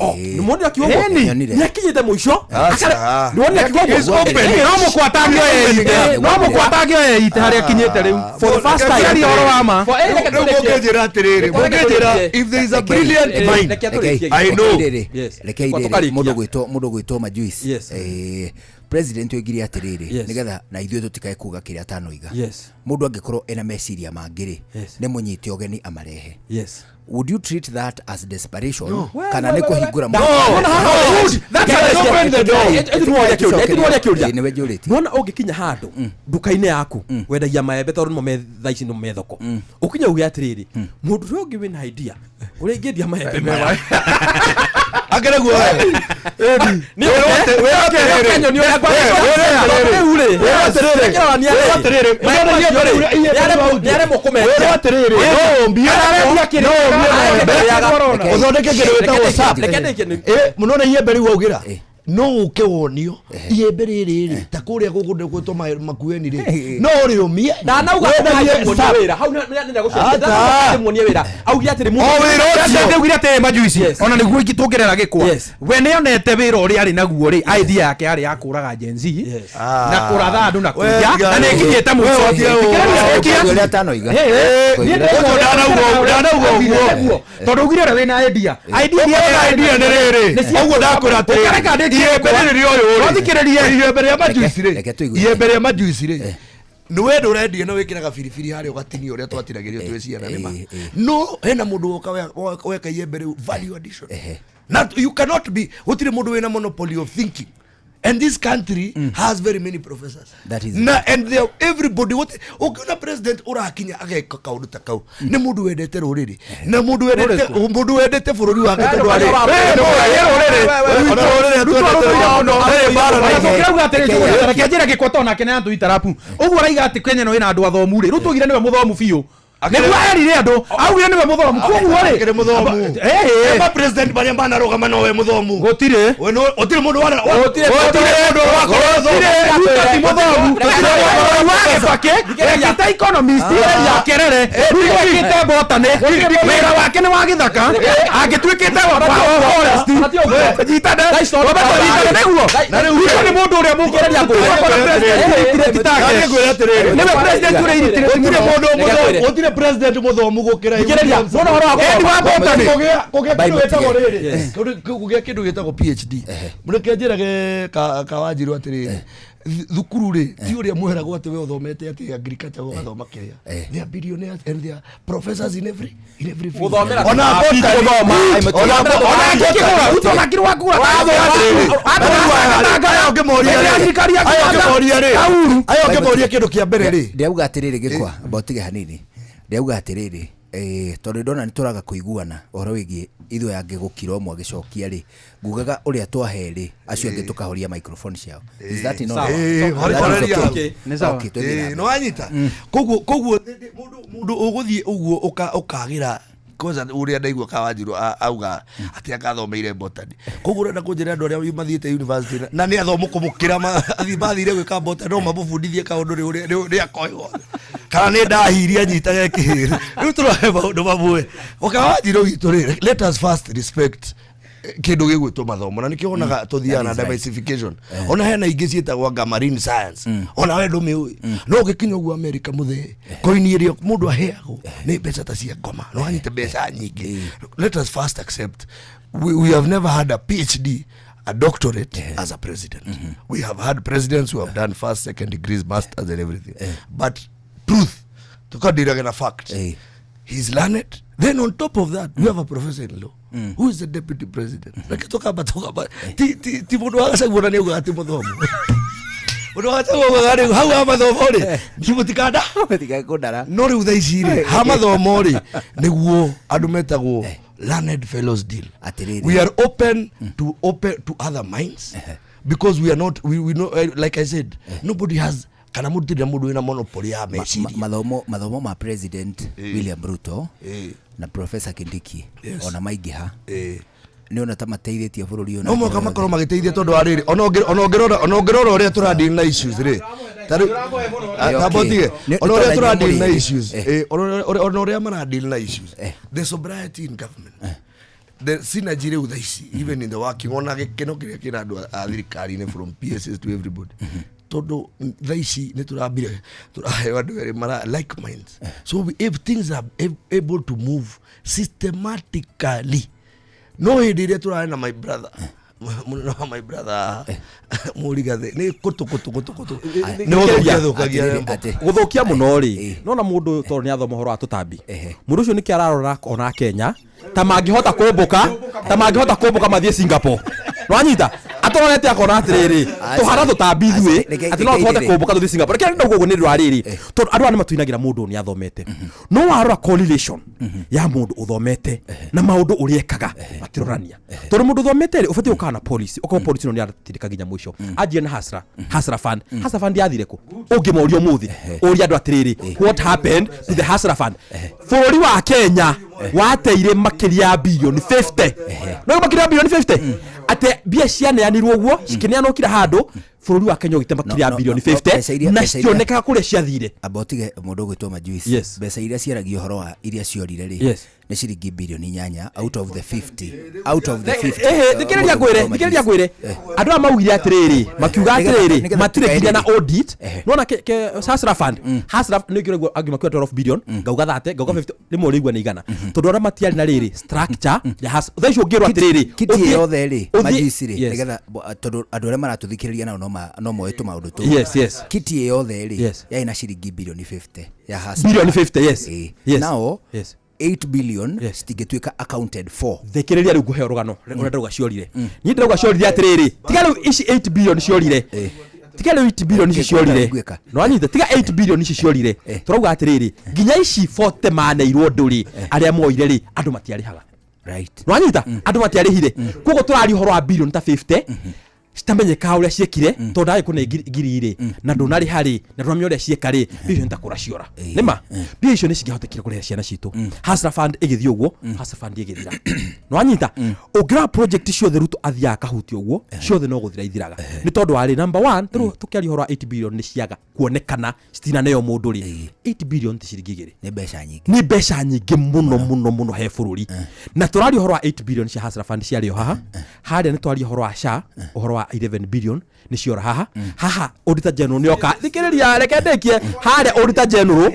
Oh, nĩ mwonire akiuga ũguo? Nyonire. Nĩ akinyĩte mũico. Aca. Nĩ wonire akiuga ũguo? It's open. No mũkwata angĩoya no mũkwata angĩoya ite harĩa akinyĩte rĩu. For the first time. Kĩaria ũhoro wa ma. For- reke Rĩu tũrĩkie. mũngĩnjĩra atĩrĩrĩ, mũngĩnjĩra if there is a brilliant mind. Reke tũrĩkie. I know. Yes. Reke Kwa irĩrĩ tũkarĩkia. mũndũ gwĩtwo Majuice. Yes. President oigire atĩrĩrĩ, Yes. nĩgetha na ithuĩ tũtikae kuga kĩrĩa atanoiga. Yes. Mũndũ angĩkorwo ena meciria mangĩ rĩ, Yes. nĩ mũnyite ũgeni amarehe. Yes. Would you treat that as desperation No. kana nĩ kũhingũra No. mũrango? No. Good. That's an open the door. Ĩthiĩ kĩũria. Ĩĩ, nĩwe njũrĩtie. Nĩwona ũngĩkinya handũ nduka-inĩ yaku wendagia maembe, tondũ nĩmo me thaa ici nĩmo me thoko, ũkinya uge atĩrĩrĩ, mũndũ ũrĩa ũngĩ wĩna idea ũrĩa ingĩendia maembe maya. Akĩrĩ guo we. Nĩ Wĩrwo atĩrĩrĩ. Kenya nĩ ũrĩa Wĩrwo rĩu rĩ, Wĩrwo atĩrĩrĩ. kĩronania Wĩrwo rĩ, atĩrĩrĩ. maembe macio rĩ, nĩaremwo kũmendia. Wĩrwo atĩrĩrĩ, no ũmbie, no ũmbie maembe. Ũthondeke kĩndũ gĩtagwo SAP. Reke ndĩkie nĩ- Mũnona iembe rĩu waugĩra no ũke wonio iembe rĩrĩ rĩ ta kũrĩa gũkũ gwĩtwo Makueni rĩ, no ũrĩũmie Ndanauga wendagie muonie SAP. wĩra hau nĩ gũcokia. Ata. Ndanauga muonie wĩra augire atĩrĩ O wĩra ũcio. Ndaugire atĩrĩ Majuice, Yes. ona nĩguo tũngĩrera gĩkwa. Yes. We nĩonete wĩra ũrĩa arĩ naguo rĩ, idea yake yarĩ ya kũraga Gen Z Yes. na kũratha andũ na We kũiya, tiga na nĩ ĩkinyĩte mũico. We tiga Thikĩrĩria, Ũguo ndĩkia. ũrĩa atanoiga. Niĩ Ũcio ndanauga ũguo, ndanauga ũguo. ũguo. Tondũ ugire ũrĩa wĩna idea. Idea Ũguo iria idea nĩ rĩrĩ. Nĩ cia- Ũguo ndakwĩra atĩrĩrĩ. Ũkareka ndĩkie Iembe rĩrĩ rĩa ũyũ rĩ. Wathikĩrĩrie. Iembe rĩa majuici rĩ. Reke tũigue. Iembe rĩa majuici rĩ. Nĩ wendo ũrendia na wĩkĩraga biribiri harĩa ũgatinia ũrĩa twatinagĩrio twĩ ciana nĩma. No hena mũndũ woka weka iembe rĩu value addition. Na you cannot be, gũtirĩ mũndũ wĩna monopoly of thinking. And this country has very many professors. That is na and they are everybody what ukiona president urakinya ageka kaundu ta kau ni mundu wendete ruriri na mundu wendete, mundu wendete bururi wake tondu ari ona ruriri twendete muno Ona mbara na tũkĩrauga atĩrĩ, Njũgũna, reke njĩre gĩkwa tondũ nake nĩ atũitarapu ũguo araiga atĩ Kenya no ĩna andũ athomu rĩ, rĩu tũgire nĩwe mũthomu biũ, nĩguo erire andũ augire nĩwe mũthomu, koguo rĩ Akĩrĩ mũthomu. Ema president marĩa manarũgama nowe mũthomu. Gũtirĩ. We no gũtirĩ mũndũ wana Gũtirĩ. Gũtirĩ mũndũ wakorwo mũthomu. Ruto ti mũthomu. Mũthomu wa Kibaki wekĩte economist ya Kerere, Ruto ekĩte botany, wĩra wake nĩ wa gĩthaka, angĩtuĩkĩte wa forest. Nyitane, wambe tũnyitane nĩguo. Ruto nĩ mũndũ ũrĩa mũkũgeria Na nĩngwĩra atĩrĩrĩ. nĩwe president ũrĩa illiterate Gũtirĩ mũno. mũndũ mũthomu, gũtirĩ president mũthomu gũkĩra Thikĩrĩria, nona ũhoro wa Edi wa botany. Kũgĩa kĩndũ Bible gĩtagwo tige. rĩrĩ, kũgĩa kĩndũ gĩtagwo PhD. Mũreke njĩrage Kawanjiru atĩrĩrĩ, Thukuru rĩ, ti ũrĩa mweragwo atĩ we ũthomete atĩ agriculture ũgathoma kĩrĩa. They are billionaires and they are professors in every field. Gũthomera Ona tũtambi, botany. gũthoma, Ona Ona ngĩkĩgũra, Ruto ona kĩrwa kũgũra. Aya ũngĩmoria rĩ, aya ũngĩmoria rĩ, aya ũngĩmoria kĩndũ kĩa mbere rĩ. Ndĩrauga atĩrĩrĩ, gĩkwa mbotige hanini, ndĩrauga atĩrĩrĩ, tondũ ndona nĩ tũraga kũiguana ũhoro wĩgiĩ ithuĩ angĩ gũkira ũmwe agĩcokia rĩ, ngugaga ũrĩa twahe rĩ, acio angĩ tũkahoria microphone ciao. Is that in order? Eh, That is horeria okay. hau. Nĩ sawa. Okay, twathiĩ na Eh, mbere. nĩ wanyita. Koguo mũndũ ũgũthiĩ ũguo ũkagĩra kwanza ũrĩa ndaigua Kawanjiru auga atĩ akathomeire botany, koguo ũrenda kũnjĩra andũ arĩa mathiĩte university na nĩ athomu kũmũkĩra mathire gwĩka botany no mamũbundithie kaũndũ rĩ akoĩ gothe kana nĩ ndahirie anyitage kĩhĩrĩ. Rĩu tũroe maũndũ mamwe. Kawanjiru witũ rĩ, let us first respect kĩndũ gĩgwĩtwo mathomo, na nĩkĩo wonaga tũthiaga na That is right. diversification. Ona hena ingĩ ciĩtagwo anga marine science, ona we ndũmĩũĩ, no ũgĩkinya ũguo America, mũthee, koini ĩrĩa mũndũ aheagwo nĩ mbeca ta cia ngoma, no anyite mbeca nyingĩ. Let us first accept we have never had a PhD, a doctorate as a president. We have had presidents who have done first, second degrees, masters and everything, but truth tukadirage na fact, he's learned. Then on top of that, we have a professor in law who is the deputy president. Reke tukamba ti mundu wa Gachagua, na nĩaugaga ti mũthomu. Mũndũ wa Gachagua augaga rĩu hau ha mathomo rĩ, ni mũtikanda Mũtikakũndara. No rĩu thaa ici rĩ, ha mathomo rĩ, nĩguo andũ metagwo learned fellows deal. Atĩrĩrĩ. We are open to other minds because we are not we know, like I said, nobody has, kana mũndũ tirĩ na mũndũ wĩna monopoly ya meciria. Mathomo ma President William Ruto na Professor Kindiki ona maingĩha, nĩ ona ta mateithĩtie bũrũri ũyũ na No mũhaka njĩra makorwo magĩteithia, tondũ wa rĩrĩ, ona ũngĩrora ũrĩa tũradeal na issues rĩ, ta rĩu tamba ũtige. Ona ũrĩa nĩ tũradeal na mũrĩrĩ. issues, ona ũrĩa maradeal na issues, the sobriety in government, the synergy rĩu thaa ici, even in the working, ona gĩkeno kĩrĩa kĩna andũ a thirikari-inĩ from PSS to everybody, tondũ thaa ici nĩ tũrambire tũraheo andũ erĩ mara like minds. So if things are able to move systematically, no hĩndĩ ĩrĩa tũrarĩ na my brother, mũnene wa my brother Mũrigathe, nĩ kũtũ kũtũ kũtũ kũtũ nĩ gũthũkia thũkagia. Atĩrĩrĩ, Rembo. Gũthũkia mũno rĩ, nona mũndũ ũyũ tondũ nĩ athoma ũhoro wa tũtambi, mũndũ ũcio nĩkĩ ararora ona Kenya ta mangĩhota kũmbũka mathiĩ Singapore? Nĩwanyita, atũrorete akona atĩrĩrĩ, tũhana tũtambi ithuĩ atĩ no reke tũhote irĩrĩ. kũmbũka tũthiĩ Singapore. Reke ndauga ũguo nĩ ũndũ wa rĩrĩ, tondũ andũ aya nĩ matuinagĩra mũndũ ũyũ nĩ athomete, no warora correlation ya mũndũ ũthomete na maũndũ ũrĩa ekaga matirorania, tondũ mũndũ ũthomete rĩ, ũbatiĩ gũkaga na policy, ũkorwo policy ĩno nĩ aratindĩka nginya mũico. Anjie na Hustler Fund. Hustler Fund yathire kũ? Ũngĩmoria ũmũthĩ, ũria andũ atĩrĩrĩ, what happened to the Hustler Fund? Bũrũri wa Kenya wateire makĩria ya bilioni 50. No makĩria ya bilioni 50, atĩ mbia cianeanirwo ũguo, cikĩneanwo kila handũ, bũrũri wa Kenya ũgĩte makĩria ya No, no, bilioni no, 50 mbeca na iria citionekaga kũrĩa ciathire. Amba ũtige mũndũ ũgwĩtwo Majuice. Mbeca iria ciaragia ũhoro wa iria ciorire rĩ, nĩ ciringi bilioni 8 out of the 50, out of the 50. Ehe, thikĩrĩria Mũndũ ngwĩre, ũgwĩtwo thikĩrĩria Majuice. ngwĩre, andũ aya maugire atĩrĩrĩ, makiuga atĩrĩrĩ, Nĩgetha matirĩ nginya na tũkae audit. Nona ke Hustler Fund, Hustler nĩ kĩraigua angĩ makiuga 12 billion, ngauga 30, ngauga 50, rĩmwe ũrĩigua nĩ igana, tondũ arĩa matiarĩ na rĩrĩ structure ya thaa icio ũngĩrwo atĩrĩrĩ, Kiti yothe rĩ, Majuice rĩ, Yes. nĩgetha tondũ andũ arĩa maratũthikĩrĩria nao no moĩ tũmaũndũ tũu. Kiti yothe rĩ, yarĩ na ciringi bilioni 50 ya Hustler. Bilioni 50, yes. Nao 8 billion citingĩtuĩka accounted for. Thikĩrĩria rĩu ngũhe rũgano ũrĩa ndauga ciorire. Niĩ ndauga ciorire atĩrĩrĩ, tiga rĩu ici 8 billion ciorire, tiga rĩu 8 billion ici ciorire. Ngwĩka. No anyite, tiga 8 billion ici ciorire, tũrauga atĩrĩrĩ, nginya ici 40 maneirwo ndũrĩ arĩa moire rĩ, andũ matiarĩhaga. No anyita, andũ matiarĩhire, koguo tũraria ũhoro wa billion ta 50 citamenyekaga ũrĩa ciĩkire, tondũ ndagĩ kũne ngiri rĩ na ndũnarĩha rĩ, na ndũnamenya ũrĩa ciĩka rĩ, mbia icio nĩ ta kũra ciora. Nĩma mbia icio nĩ cingĩahotekire kũrĩha ciana citũ. Hustler Fund ĩgĩthiĩ ũguo, Hustler Fund ĩgĩthira. No anyita, ũngĩrora project ciothe Ruto athiaga akahutia ũguo, ciothe no gũthira ithiraga, nĩ tondũ warĩ number one. Tũrĩu tũkĩaria ũhoro wa 8 billion nĩ ciaga kuonekana, citinaneo mũndũ rĩ, 8 billion ti ciringi igĩrĩ. Nĩ mbeca nyingĩ. Nĩ mbeca nyingĩ mũno mũno mũno he bũrũri. Na tũraria ũhoro wa 8 billion cia Hustler Fund ciarĩo haha harĩa, nĩ twaria ũhoro wa SHA, ũhoro wa 11 billion nĩ ciora haha. Haha Auditor General nĩ oka, thikĩrĩria, reke ndĩkie harĩa. Auditor General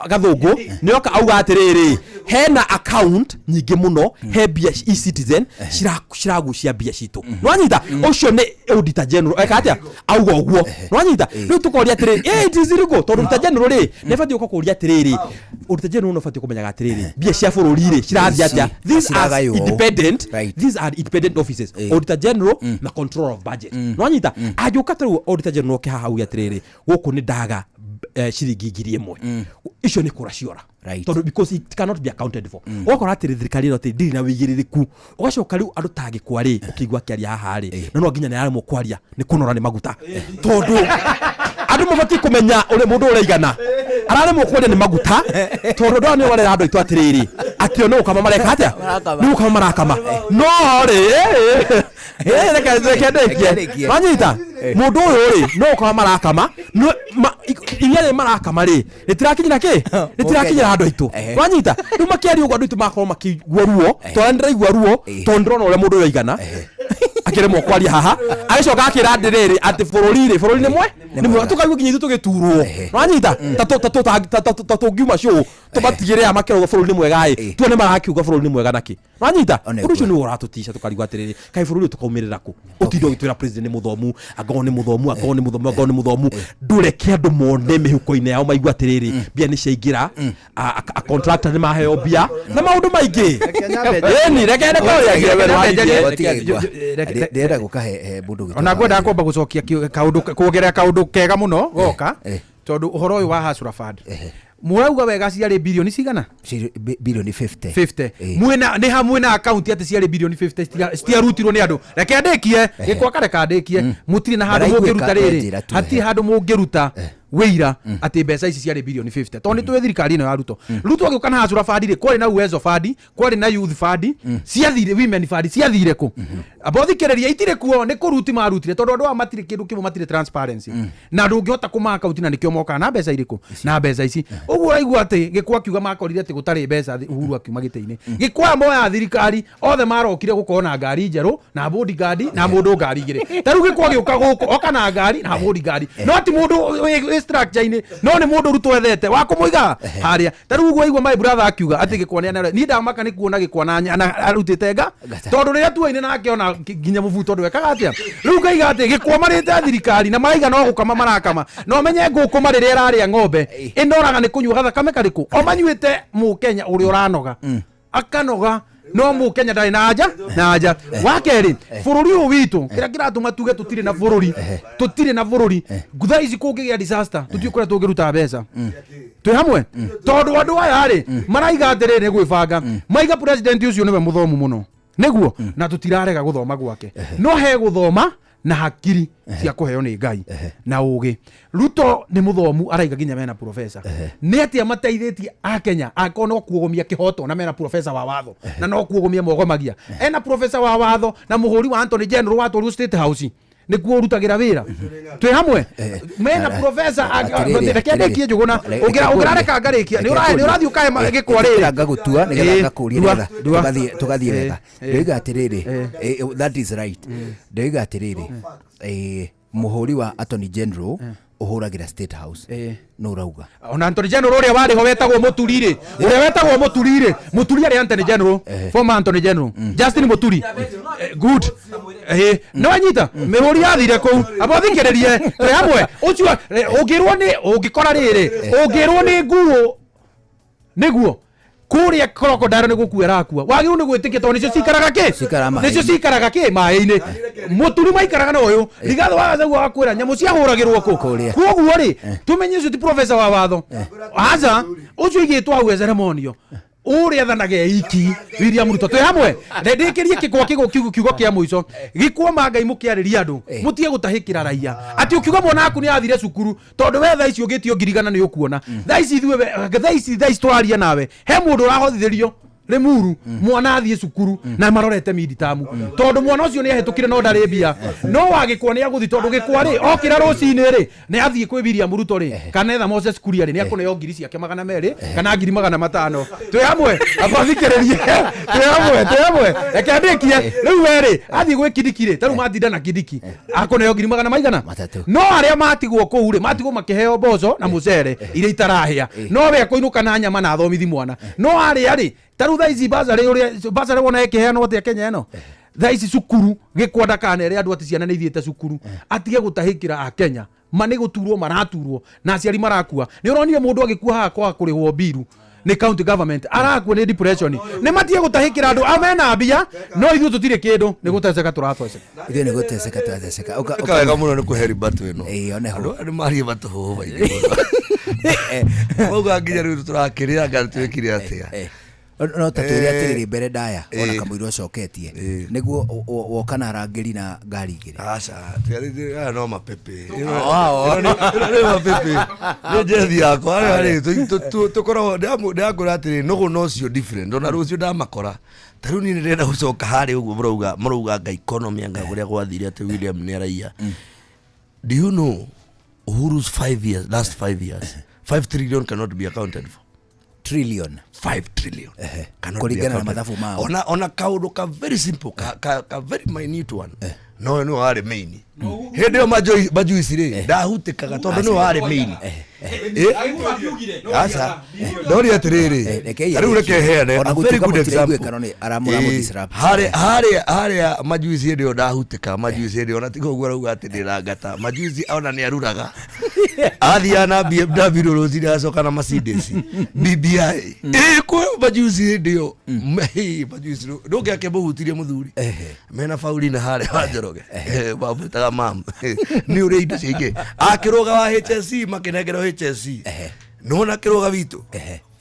Gathũngũ nĩ oka auga atĩrĩrĩ, hena account nyingĩ mũno, he mbia e-Citizen ciragucia mbia citũ. Nĩwanyita? Ũcio nĩ Auditor General eka atĩa auga ũguo. Nĩwanyita? Rĩu tũkoria atĩrĩrĩ, it is illegal, tondũ Auditor General rĩ nĩ abatiĩ gũka kũria atĩrĩrĩ, Auditor General nĩ abatiĩ kũmenyaga atĩrĩrĩ, mbia cia bũrũri rĩ cirathiĩ atĩa? These are Ciragaywo. independent, these are independent offices, Auditor General na Controller of Budget. Nĩwanyita? Angĩũka ta rĩu Auditor General oke haha auge atĩrĩrĩ, gũkũ nĩ ndaga ciringi 1000, icio nĩ kũra ciora. Tondũ because it cannot be accounted for. Ũgakora atĩrĩ, thirikari ĩno atĩ ndĩrĩ na wĩigĩrĩrĩku. Ũgacoka rĩu andũ tagĩkwa rĩ, ũkĩigua akĩaria haha rĩ, na no nginya nĩ aremwo kwaria nĩ kũnora nĩ maguta, tondũ andũ mabatiĩ kũmenya ũrĩa mũndũ ũraigana araremwo kwaria nĩ maguta, tondũ andũ aya nĩo marera andũ aitũ atĩrĩrĩ, atĩ o no gũkama mareka atĩa, nĩ gũkama marakama. No rĩ, reke ndĩkie. Wanyita? Mũndũ ũyũ rĩ, no gũkama marakama, iria rĩ marakama rĩ, rĩtirakinyĩra kĩ, rĩtirakinyĩra andũ aitũ. Wanyita? Rĩu makĩaria ũguo, andũ aitũ magakorwo makĩigua ruo, tondũ ndĩraigua ruo, tondũ ndĩrona ũrĩa mũndũ ũyũ aigana akĩremwo kwaria haha, agĩcoka akĩra atĩrĩrĩ, atĩ bũrũri rĩ, bũrũri nĩ mwe nĩ mwega, tũkaigua nginya ithuĩ tũgĩturwo. Wanyita? Ta tũngiuma cũũ tũmatigĩre aya makĩrauga bũrũri nĩ mwega ĩ, tuone marakiuga bũrũri nĩ mwega nakĩ. Wanyita? Ũndũ ũcio nĩguo ũratũtica, tũkarigwo atĩrĩrĩ, kaĩ bũrũri ũyũ tũkaumĩrĩra kũ? Ũtinde ũgĩtwĩra president nĩ mũthomu, angorwo nĩ mũthomu, angorwo nĩ mũthomu, angorwo nĩ mũthomu, ndũreke andũ mone mĩhuko-inĩ yao maigue atĩrĩrĩ, mbia nĩ ciaingĩra, a contractor nĩ maheo mbia na maũndũ maingĩ. Ĩni reke ndĩrenda gũka he mũndũ ũgĩtwo Ona ngwendaga kwamba gũcokia kaũndũ, kuongerera kaũndũ kega mũno goka, tondũ ũhoro ũyũ wa Hustler Fund mũrauga wega ciarĩ birioni cigana? Birioni 50. 50. Mwĩna nĩ ha mwĩna akaunti atĩ ciarĩ birioni 50 citiarutirwo nĩ andũ? Reke ndĩkie gĩkwa, kareka ndĩkie. Mũtirĩ na handũ Ndaraiguĩka, mũngĩruta rĩrĩ. njĩra tu, Hatirĩ handũ mũngĩruta wĩira atĩ mbeca ici ciarĩ birioni 50, tondũ nĩ tũĩ thirikari ĩno ya Ruto. Ruto agĩũka na Hustler Fund rĩ, kwarĩ na Uwezo Fund, kwarĩ na Youth Fund, ciathire, Women Fund, ciathire kũ? Amba ũthikĩrĩrie, itirĩ kuo, nĩ kũruti marutire, tondũ andũ aya matirĩ kĩndũ kĩmwe, matirĩ transparency, na ndũngĩhota kũma akaunti na nĩkĩo mokaga na mbeca irĩkũ, na mbeca ici. Ũguo ũraigua atĩ Gĩkwa akiuga makorire atĩ gũtarĩ mbeca Uhuru akiuma gĩtĩ-inĩ. Gĩkwa moya thirikari othe marokire gũkorwo na ngari njerũ na bodyguard na mũndũ ngari igĩrĩ. Ta rĩu Gĩkwa gĩũka gũkũ oka na ngari na bodyguard, no ti mũndũ wĩ structure-inĩ, no nĩ mũndũ Ruto ethete wa kũmũiga harĩa. Ta rĩu ũguo aigua my brother akiuga atĩ Gĩkwa nĩ niĩ ndamaka nĩ kuona Gĩkwa na arutĩte nga, tondũ rĩrĩa tuoine nake ona nginya mũbuto ndwekaga atĩa. Rĩu ngaiga atĩ Gĩkwa marĩte thirikari na maraiga no gũkama marakama, na ũmenye ngũkũma rĩrĩa ĩrarĩa ng'ombe ĩnoraga nĩ kũnyua gathakame karĩkũ o manyuĩte. Mũkenya ũrĩa ũranoga akanoga, no Mũkenya ndarĩ na anja na anja. Wa kerĩ, bũrũri ũyũ witũ, kĩrĩa kĩratũma tuge tũtirĩ na bũrũri, tũtirĩ na bũrũri, thaa ici kũngĩgĩa disaster tũtiũĩ kũrĩa tũngĩruta mbeca. Twĩ hamwe? Tondũ andũ aya rĩ, maraiga atĩrĩrĩ, nĩ gwĩbanga maiga president ũcio nĩwe mũthomu mũno, nĩguo na tũtirarega gũthoma gwake, no he gũthoma na hakiri cia kũheo nĩ Ngai na ũgĩ. Ruto nĩ mũthomu, araiga nginya mena professor. Nĩ atĩa mateithĩtie Akenya akorwo no kuogomia kĩhoto, na mena professor wa watho, na no kuogomia mogomagia? Ena professor wa watho na mũhũri wa Anthony General watwarirwo State House nĩkuo ũrutagĩra wĩra. Twĩ hamwe? Mena professor. Atĩrĩrĩ, Reke ndĩkie, Njũgũna. Reke Ũngĩrareka ngarĩkia, nĩ ũrathiĩ ũkahe Gĩkwa rĩrĩ. Ngagũtua nĩgetha ngakũria Ndua, nĩgetha ndua. tũgathiĩ wega. Ndoiga atĩrĩrĩ, that is right. Ndoiga atĩrĩrĩ, mũhũri wa Attorney General ũhũragĩra State House nũ ũrauga? Ona Anthony General ũrĩa warĩ ho wetagwo Mũturi rĩ, ũrĩa wetagwo Mũturi rĩ, Mũturi arĩ Anthony General, former Anthony General Justin Mũturi. Good. Nĩ wanyita mĩhũri yathire kũu. Amba ũthikĩrĩrie, twĩ hamwe? Ũcio ũngĩrwo nĩ ũngĩkora rĩrĩ, ũngĩrwo nĩ nguo nĩguo kũrĩa crocodile nĩ gũkua ĩrakua, wagĩrĩirwo nĩ gwĩtĩkia, tondũ nĩcio cikaraga kĩ? Cikaraga maĩ-inĩ. Nĩcio cikaraga kĩ? Maĩ-inĩ. Mũturi maikaraga na ũyũ Rigathĩ wa Gachagua akwĩra nyamũ ciahũragĩrwo kũ? Kũrĩa. Koguo rĩ, tũmenye ũcio ti professor wa watho, aca. Ũcio igĩtwo hau e ceremonial, ũrĩa athanaga iki William Ruto. Twĩ hamwe? Ndĩkĩrie kĩkwa kĩgo kiugo kĩa mũico. Gĩkwa Ngai mũkĩarĩria andũ, mũtige gũtahĩkĩra raia atĩ ũkiuga mwana waku nĩ athire cukuru, tondũ we thaa ici ũngĩtio 100,000 nĩ ũkuona. Thaa ici ithuĩ thaa ici tũraria nawe, he mũndũ ũrahothithĩrio Limuru mwana athiĩ cukuru na marorete midterm tondũ mwana ũcio nĩ ahĩtũkire no ndarĩ mbia no wagĩkwa nĩ agũthiĩ tondũ gĩkwa rĩ okĩra rũcinĩ rĩ nĩ athiĩ kwĩ William Ruto rĩ kana etha Moses Kuria rĩ nĩ akũneo ngiri ciake 200 kana ngiri 500. Twĩ hamwe abathikĩrĩrie, twĩ hamwe reke ndĩkie. Rĩu we rĩ athiĩ gwĩ Kindiki rĩ, tarĩu matinda na Kindiki akũneo ngiri magana maigana? 3. No arĩa matigwo kũu rĩ, matigwo makĩheo mboco na mũcere iria itarahĩa, no we akũinũka na nyama na athomithi mwana. No arĩa rĩ, tarĩu thaa ici basarĩ, ũrĩa basarĩ wona ĩkĩheanwo atĩa Kenya ĩno thaa ici, cukuru gĩkwa ndakanere andũ atĩ ciana nĩ ithiĩte cukuru, atige gũtahĩkĩra akenya ma nĩ gũturwo maraturwo na aciari marakua. Nĩ ũronire mũndũ agĩkua haha kwaga kũrĩhwo mbiru nĩ county government, arakua nĩ depression. Nĩ matige gũtahĩkĩra andũ amena mbia, no ithuĩ tũtirĩ kĩndũ, nĩ gũteceka tũrateceka. Ithuĩ nĩ gũteceka tũrateceka. Ĩka wega mũno nĩ kũhe ribato ĩno. Ĩĩ, oneho. Andũ aya nĩ marie matũhũhũ maingĩ mũno. Mauga nginya rĩu tũrakĩrĩa anga twĩkire atĩa. No ta twĩre atĩrĩrĩ, mbere ndaya ona kamũira ũcoketie nĩguo woka na arangĩri na ngari igĩrĩ. Aca, aya no mapepe. Ĩno nĩ mapepe, nĩ njethi yakwa. Arĩa rĩ tũkoragwo ndĩrakũra atĩrĩ, nũgũ no cio different, ona rũciũ ndamakora. Ta rĩu niĩ nĩ ndĩrenda gũcoka harĩa ũguo mũrauga anga economy, anga kũrĩa gwathire atĩ William nĩ araiya. Do you know Uhuru's 5 years, last 5 years, 5 trillion cannot be accounted for? Trillion? 5 trillion cannot be Kũringana na accounted. mathabu mao. Ona kaũndũ ka very simple, ka very minute one, no nĩwe warĩ main hĩndĩ ĩyo majuici rĩ ndahutĩkaga tondũ nĩwe warĩ main. Aca, ndoria atĩrĩrĩ, Rekei ta rĩu reke heane Ona a very gũtuĩka good example. mũtiraiguĩka, no nĩ aramũ disrupt. Harĩa majuici hĩndĩ ĩyo ndahutĩka, majuici hĩndĩ ĩyo ona tiga ũguo arauga atĩ ndĩrangata majuici, ona nĩ aruraga, athiaga na BMW rũcinĩ agacoka na Mercedes BBI ĩ kwĩ majuici hĩndĩ ĩyo. Majuici ndũngĩake mũhutirie mũthuri mena Paulina harĩa wa Njoroge, mamwĩtaga mam nĩ ũrĩa indo ciaingĩ akĩrũga wa HSC makĩnengerwo HSC, nona kĩrũga witũ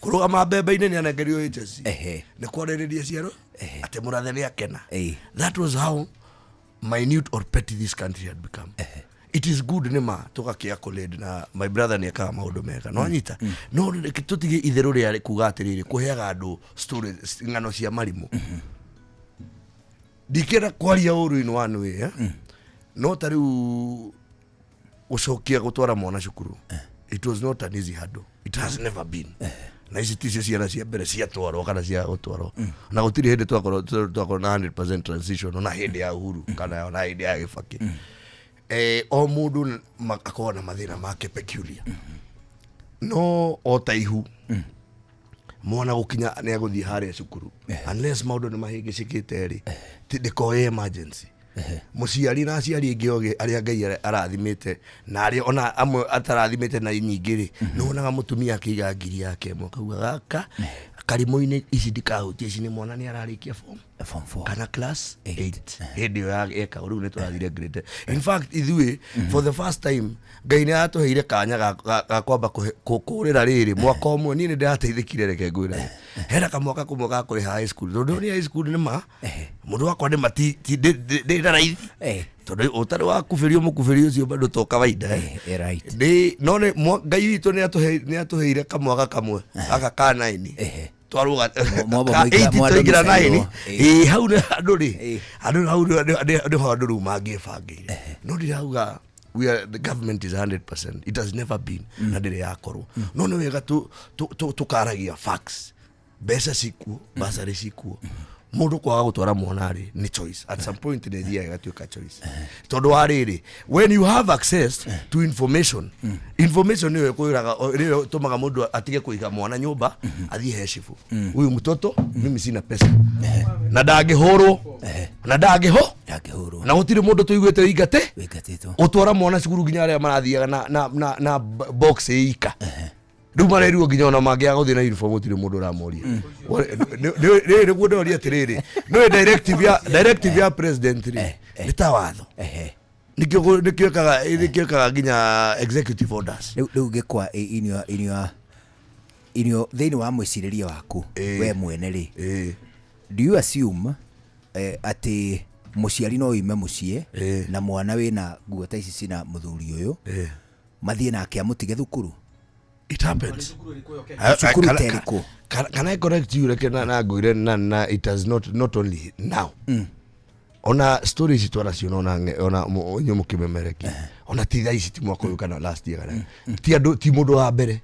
kũrũgama mbembe-inĩ nĩ anengerio HSC nĩ kwarĩrĩria ciaro atĩ mũrathe nĩ akena. That was how minute or petty this country had become. It is good nĩ ma tũgakĩ accolade na my brother nĩ ekaga maũndũ mega, no anyita no reke tũtige itherũ rĩa kuga atĩrĩrĩ, kũheaga andũ stories, ng'ano cia marimũ. Ndikĩenda kwaria ũru in one way, eh? No ta rĩu gũcokia gũtwara mwana cukuru, it was not an easy hurdle, it has never been. Na ici ticio ciana cia mbere ciatwarwo kana cia gũtwarwo, na gũtirĩ hĩndĩ twakorwo na 100% transition, ona hĩndĩ ya Uhuru kana ona hĩndĩ ya Gĩbakĩ. O mũndũ akoragwo na mathĩna make peculiar, no o ta ihu mwana gũkinya nĩ agũthiĩ harĩa cukuru, unless maũndũ nĩ mahĩngĩcĩkĩte rĩ, ndĩkoe emergency. Mũciari na aciari aingĩ ogĩ arĩa Ngai arathimĩte na arĩa ona amwe atarathimĩte na nyingĩ rĩ, nĩ wonaga mũtumia akĩiga ngiri yake ĩmwe akauga gaka karimũ-inĩ ici ndikahutia, ici nĩ mwana nĩ ararĩkia form Form four. Kana class 8 hĩndĩ ĩyo eka rĩu nĩ tũrathire grade. In fact, ithuĩ for the first time Ngai nĩ aratũheire kanya ga kwamba kũrĩra rĩrĩ mwaka ũmwe. Niĩ nĩ ndĩrateithĩkire, reke ngwĩre, hena kamwaka kũmwe ga kũrĩha high school, tondũ nĩ high school nĩ ma mũndũ wakwa nĩ ma ti ndĩ na raithi tondũ ũtarĩ wa kubĩrio mũkubĩrio ũcio bado to kawaida, eh. Right. Ndĩ no nĩ Ngai witũ nĩ atũheire kamwaka kamwe gaka ka 9 twarũga Mwamba ka 8 twaingĩra mwamicaiwo. 9. Ĩ hau nĩ andũ rĩ, andũ hau nĩho andũ rĩu mangĩbangĩire. No ndirauga we are, the government is 100%, it has never been na ndĩrĩ yakorwo. No nĩ wega tũkaragia facts. Mbeca cikuo, basarĩ cikuo, mũndũ kwaga gũtwara mwana rĩ nĩ choice. At some point nĩ thiaga ĩgatuĩka choice, tondũ wa rĩrĩ, when you have access to information, information nĩyo ĩkwĩraga, nĩyo ĩtũmaga mũndũ atige kũiga mwana nyũmba, athiĩ he cibu, huyu mtoto mimi sina pesa, na ndangĩhũrwo na ndangĩho Ndangĩhũrwo. Na gũtirĩ mũndũ tũiguĩte wĩingate Wĩingatĩtwo. Ũtwara mwana cukuru nginya arĩa marathiaga na box ĩika rĩu marerirwo nginya ona mangĩaga gũthiĩ na uniform gũtirĩ mũndũ ũramoria. Rĩrĩ nĩguo ndoria atĩrĩrĩ, nĩũĩ directive ya president rĩ nĩ ta watho, nĩkĩo ĩkaga nginya executive orders. Rĩu gĩkwa inio thĩinĩ wa mwĩcirĩrie waku we mwene rĩ, do you assume atĩ mũciari no oime mũciĩ na mwana wĩna nguo ta ici cina mũthuri ũyũ, mathiĩ nake amũtige thukuru? It happens. Cukuru ta ĩrĩkũ? Can I correct you? Reke na ngwĩre na it has not only now. Ona story ici twanaciona ona inyuĩ mũkĩmemereki, ona ti thaa ici, ti mwaka ũyũ kana last year, kana ti andũ, ti mũndũ wa mbere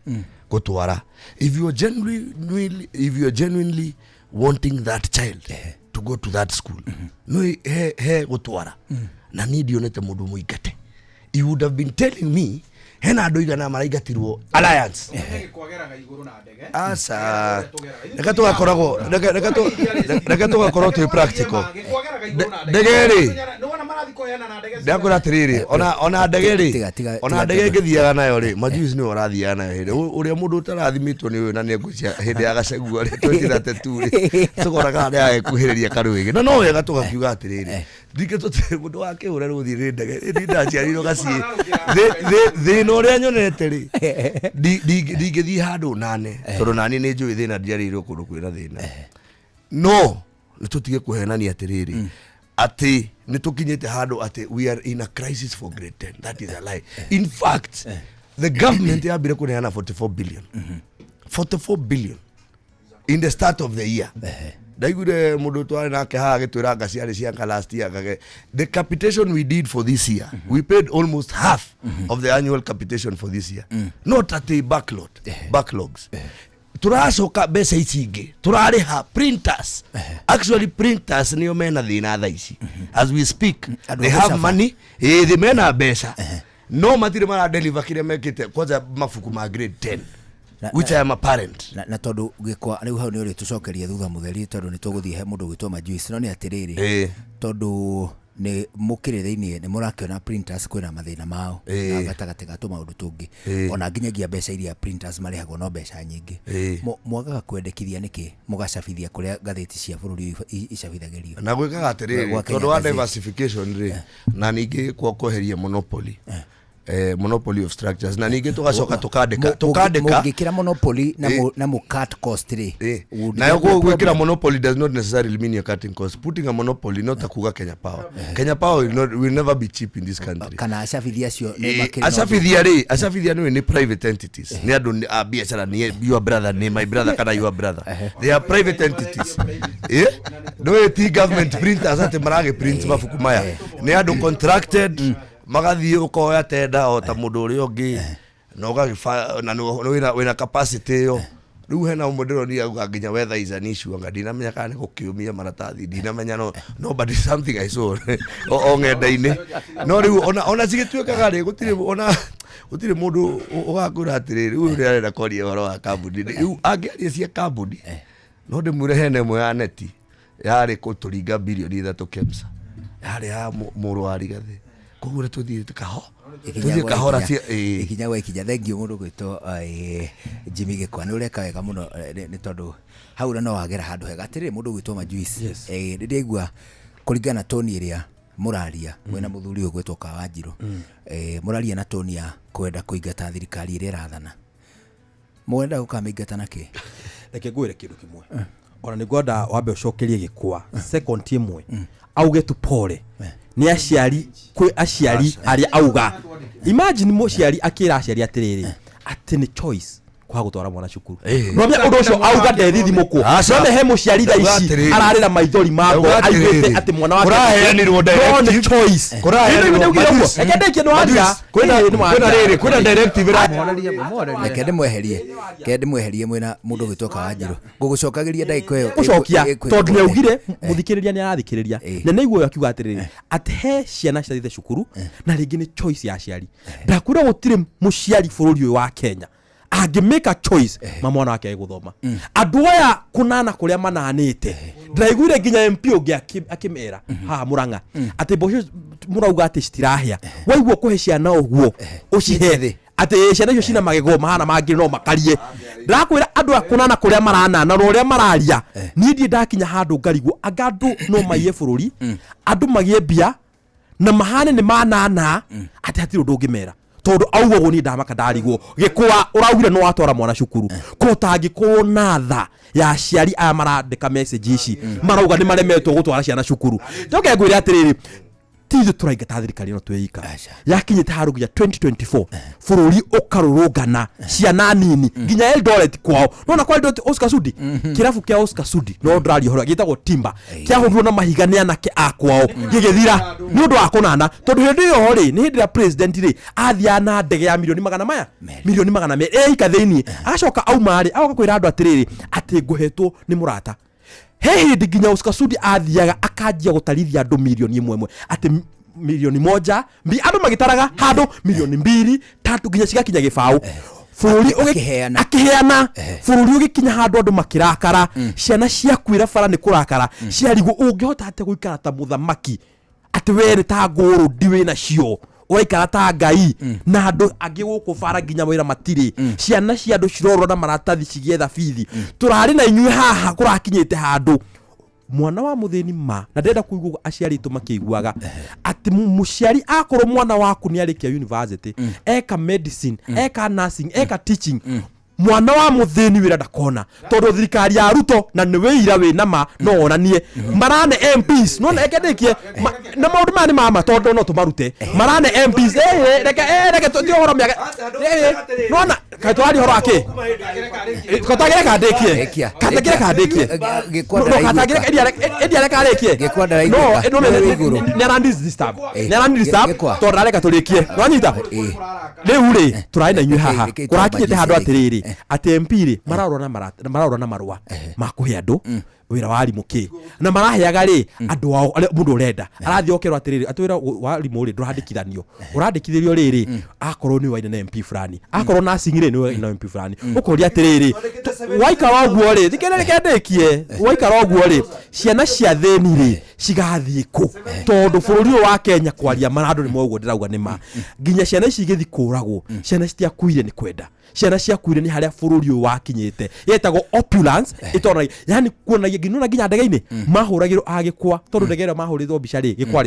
gũtwara. If you are genuinely wanting that child to go to that school, no he gũtwara, na niĩ ndionete mũndũ mũingate. You would have been telling me hena andũ igana maraingatirwo Alliance. Aca, reke tũgakoragwo, reke tũgakorwo twĩ practical. Ndege rĩ, ndakwĩra atĩrĩrĩ, ona ndege rĩ, ona ndege ĩngĩthiaga nayo rĩ, majuice nĩwe ũrathiaga nayo hĩndĩ ũrĩa mũndũ ũtarathimĩtwo nĩ ũyũ, na nĩ ngwĩcia hĩndĩ ya Gachagua rĩ, 2032 rĩ, tũkoraga nĩ agekuhĩrĩria karwĩgĩ, na no wega tũgakiuga atĩrĩrĩ, ndingĩ tũtirĩ mũndũ wakĩhũra rũthiĩ nĩ ndege. Niĩ ndaciarirwo gaciĩ. Thĩna ũrĩa nyonete rĩ, ndingĩthiĩ handũ nane, tondũ nani nĩ njũĩ thĩna, njiarĩirwo kũndũ kwĩna thĩna. No nĩ tũtige kũhenania atĩrĩrĩ, atĩ nĩ tũkinyĩte handũ atĩ we are in a crisis for grade 10. That is a lie. In fact, the government yambire kũneana 44 billion, 44 billion in the start of the year. Ndaiguire mũndũ twarĩ nake haha agĩtwĩra anga ciarĩ cianga last year ngage the capitation we did for this year, we paid almost half of the annual capitation for this year, not atĩ backlogs. Tũracoka mbeca ici ingĩ tũrarĩha printers. Actually, printers nĩo mena thĩna thaa ici as we speak. Andũ They a have gũcaba. money, ĩĩ, mena mbeca, no matirĩ maradeliver kĩrĩa mekĩte, kwanza mabuku ma grade 10, which I am a parent. Na tondũ gĩkwa rĩu hau nĩ ũrĩtũcokeria thutha mũtheri, tondũ nĩ tũgũthiĩ he mũndũ gwĩtwo Majuice, no nĩ atĩrĩrĩ, tondũ nĩ mũkĩrĩ thĩinĩ, nĩ mũrakĩona printers kwĩna mathĩna mao na gatagatĩ ga tũmaũndũ tũngĩ, ona nginyagia mbeca iria printers marĩhagwo no mbeca nyingĩ. Mwagaga kwendekithia nĩkĩ mũgacabithia kũrĩa ngathĩti cia bũrũri ũyũ icabithagĩrio? Na gwĩkaga atĩrĩrĩ, Gwa Kenya tondũ wa Gazette. diversification rĩ, na ningĩ kwa kweheria monopoly of structures, na ningĩ tũgacoka tũkandĩka tũkandĩka Mũngĩkĩra monopoly na mũ cut cost rĩ, would Nayo there be a gwĩkĩra problem? monopoly does not necessarily mean you're cutting costs. Putting a monopoly, not ta kuga Kenya Power. Kenya Power will never be cheap in this country. Kana acabithia acio nĩ makĩrĩ na Acabithia rĩ, acabithia nĩ private entities, nĩ andũ a biacara, nĩ your brother, nĩ my brother kana your brother. They are private entities. No ti government printers atĩ maragĩ print mabuku maya. Nĩ andũ contracted, magathiĩ ũkoya tenda o ta mũndũ ũrĩa ũngĩ, na ũgagĩba na wĩna capacity ĩyo. Rĩu hena ũmwe ndĩronire auga nginya weather is an issue, anga ndinamenya kana nĩ gũkĩũmia maratathi, ndinamenya, no but it's something I saw o ng'enda-inĩ. No rĩu ona cigĩtuĩkaga rĩ, gũtirĩ ona gũtirĩ mũndũ ũgakwĩra atĩrĩrĩ, ũyũ nĩ arenda kwaria ũhoro wa kambuni. Rĩu angĩaria cia kambuni, no ndĩmwĩre hena ĩmwe ya neti yarĩ kũtũringa 3 birioni KEMSA, yarĩ ya mũrũ wa Rigathĩ. Koguo nĩ tũthiĩte kaho Ikinya tũthiĩ gwa kahora. ikinya. Cia Ikinya gwa ikinya. Thank you, mũndũ gwĩtwo Jimmy Gĩkwa, nĩ ũreka wega mũno, nĩ tondũ hau no wagera handũ hega. Atĩrĩrĩ, mũndũ gwĩtwo Majuice, rĩrĩa igua kũringana na toni ĩrĩa mũraria mwĩna mũthuri ũyũ gwĩtwo Kawanjirũ, mũraria na toni ya kwenda kũingata thirikari ĩrĩa ĩrathana, mwenda gũkamĩingata na kĩ? Reke ngwĩre kĩndũ kĩmwe, ona nĩ ngwenda wambe ũcokerie Gĩkwa second ĩmwe, auge tu pole nĩ aciari, kwĩ aciari arĩa auga, imagine mũciari akĩra aciari atĩrĩrĩ, atĩ nĩ choice kwaga gũtwara mwana cukuru. Nomenya ũndũ ũcio auga ndethithimũkwo. Aca. None he mũciari thaa Ndauga ici atĩrĩrĩ. ararĩra maithori ma ngoro Ndauga aiguĩte atĩrĩrĩ. atĩ mwana wake Kũraheanirwo no nĩ directive. choice. Kũraheanirwo- Nĩ ũguo. Majuice. Reke ndĩkie, nĩ waria. Majuice, Ĩĩ, nĩ waria. kwĩna rĩrĩ, kwĩna directive ĩra- Reke ndĩmweherie mwĩna mũndũ gwĩtwo Kawanjirũ, ngũgũcokagĩria ndagĩka ĩyo. Gũcokia tondũ nĩ augire mũthikĩrĩria nĩ arathikĩrĩria, na nĩ aigua ũyũ akiuga atĩrĩrĩ, atĩ he ciana ciathiĩte cukuru na rĩngĩ nĩ choice ya aciari. Ndakwĩra gũtirĩ mũciari bũrũri ũyũ wa Kenya angĩmake a choice ma mwana wake agĩgũthoma. Andũ aya kũnana kũrĩa mananĩte, ndĩraiguire nginya MP ũngĩ akĩmera haha Mũrang'a atĩ mboco mũrauga atĩ citirahĩa, waigua kũhe ciana ũguo ũcihe atĩ ciana icio cina magego mahana mangĩ no makarie. Ndakwĩra andũ a kũnana kũrĩa maranana na ũrĩa mararia, niĩ ndirĩ ndakinya handũ ngarigwo anga andũ no maiye bũrũri, andũ magĩe mbia na mahane nĩ manana atĩ hatirĩ ũndũ ũngĩmera, tondũ auga ũguo niĩ ndamaka ndarigwo. Gĩkũa ũraugire nĩ watwara mwana cukuru, ko ũtangĩkorwo na tha ya aciari aya marandĩka message ici marauga nĩ maremetwo gũtwara ciana cukuru. Njoke ngwĩre atĩrĩrĩ, Ti ithuĩ tũraingata thirikari ĩno twĩika yakinyĩte handũ nginya 2024 bũrũri ũkarũrũngana ciana nini nginya Eldoret kwao. Nona kwa Eldoret Oscar Sudi, kĩrabu kĩa Oscar Sudi no ndĩraria ũhoro gĩtagwo Timba, kĩahũrirwo na mahiga nĩ anake a kwao gĩgĩthira nĩ ũndũ wa kũnana, tondũ hĩndĩ ĩyo rĩ nĩ hĩndĩ ĩrĩa president rĩ athiaga na ndege ya milioni magana maya, milioni 200 eika thĩiniĩ, agacoka auma rĩ agoka kwĩra andũ atĩrĩrĩ atĩ ngũhetwo nĩ mũrata. He hĩndĩ nginya Oscar Sudi athiaga akanjia gũtarithia andũ milioni ĩmwe ĩmwe atĩ milioni moja mbi andũ magĩtaraga handũ milioni mbiri tatu nginya cigakinya gĩbaũ. Bũrũri akĩheana, bũrũri ũgĩkinya handũ andũ makĩrakara, ciana ciakuĩra bara nĩ kũrakara, ciarigwo ũngĩhota atĩa gũikara ta mũthamaki atĩ we nĩ ta ngũrũ ndi wĩ nacio ũraikara ta ngai na andũ angĩ gũkũ bara nginya wĩra matirĩ, ciana cia andũ cirorwo na maratathi cigĩetha bithi. Tũrarĩ na inyuĩ haha kũrakinyĩte handũ mwana wa mũthĩni ma na ndĩrenda kũigua aciari aitũ makĩiguaga atĩ mũciari akorwo mwana waku nĩ arĩkia university, eka medicine, eka nursing, eka teaching, mwana wa mũthĩni wĩra ndakona tondũ thirikari ya Ruto na nĩ wĩira wĩ nama no onanie marane MPs no reke ndĩkie na maũndũ maya nĩ mama tondũ no tũmarute marane MPs reke reke ti ũhoro mĩaka nona kaĩ tũraria ũhoro wa kĩ katagĩreka ndĩkie katagĩreka ndĩkie ĩndia reka arĩkie no nĩ arani disturb nĩ arani disturb tondũ ndareka tũrĩkie nĩwanyita. Rĩu rĩ tũrarĩ na inyuĩ haha kũrakinyĩte handũ atĩrĩrĩ atĩ MP rĩ mararora na marũa ma kũhe andũ wĩra wa arimũ kĩ na maraheaga rĩ andũ ao mũndũ ũrenda arathiĩ okerwo atĩrĩrĩ atĩ wĩra wa arimũ rĩ ndũrandĩkithanio ũrandĩkithĩrio rĩrĩ akorwo nĩ waina na MP fulani akorwo nursing rĩ nĩ waina na MP fulani ũkoria atĩrĩrĩ waikara ũguo rĩ thikĩrĩria ndĩkie waikara ũguo rĩ ciana cia thĩni rĩ cigathiĩ kũ tondũ bũrũri ũyũ wa Kenya kwaria mara andũ nĩ moĩ ũguo ndĩrauga nĩ ma nginya ciana ici igĩthiĩ kũragwo ciana citiakuire nĩ kwenda ciana ciakuire nĩ harĩa bũrũri ũyũ wakinyĩte yetagwo opulence itonagia yani kuonagia nginya nginya ndege-inĩ mahũragĩrwo agĩkwa tondũ ndege ĩrĩa mahũrĩtwo mbica rĩ gĩkwa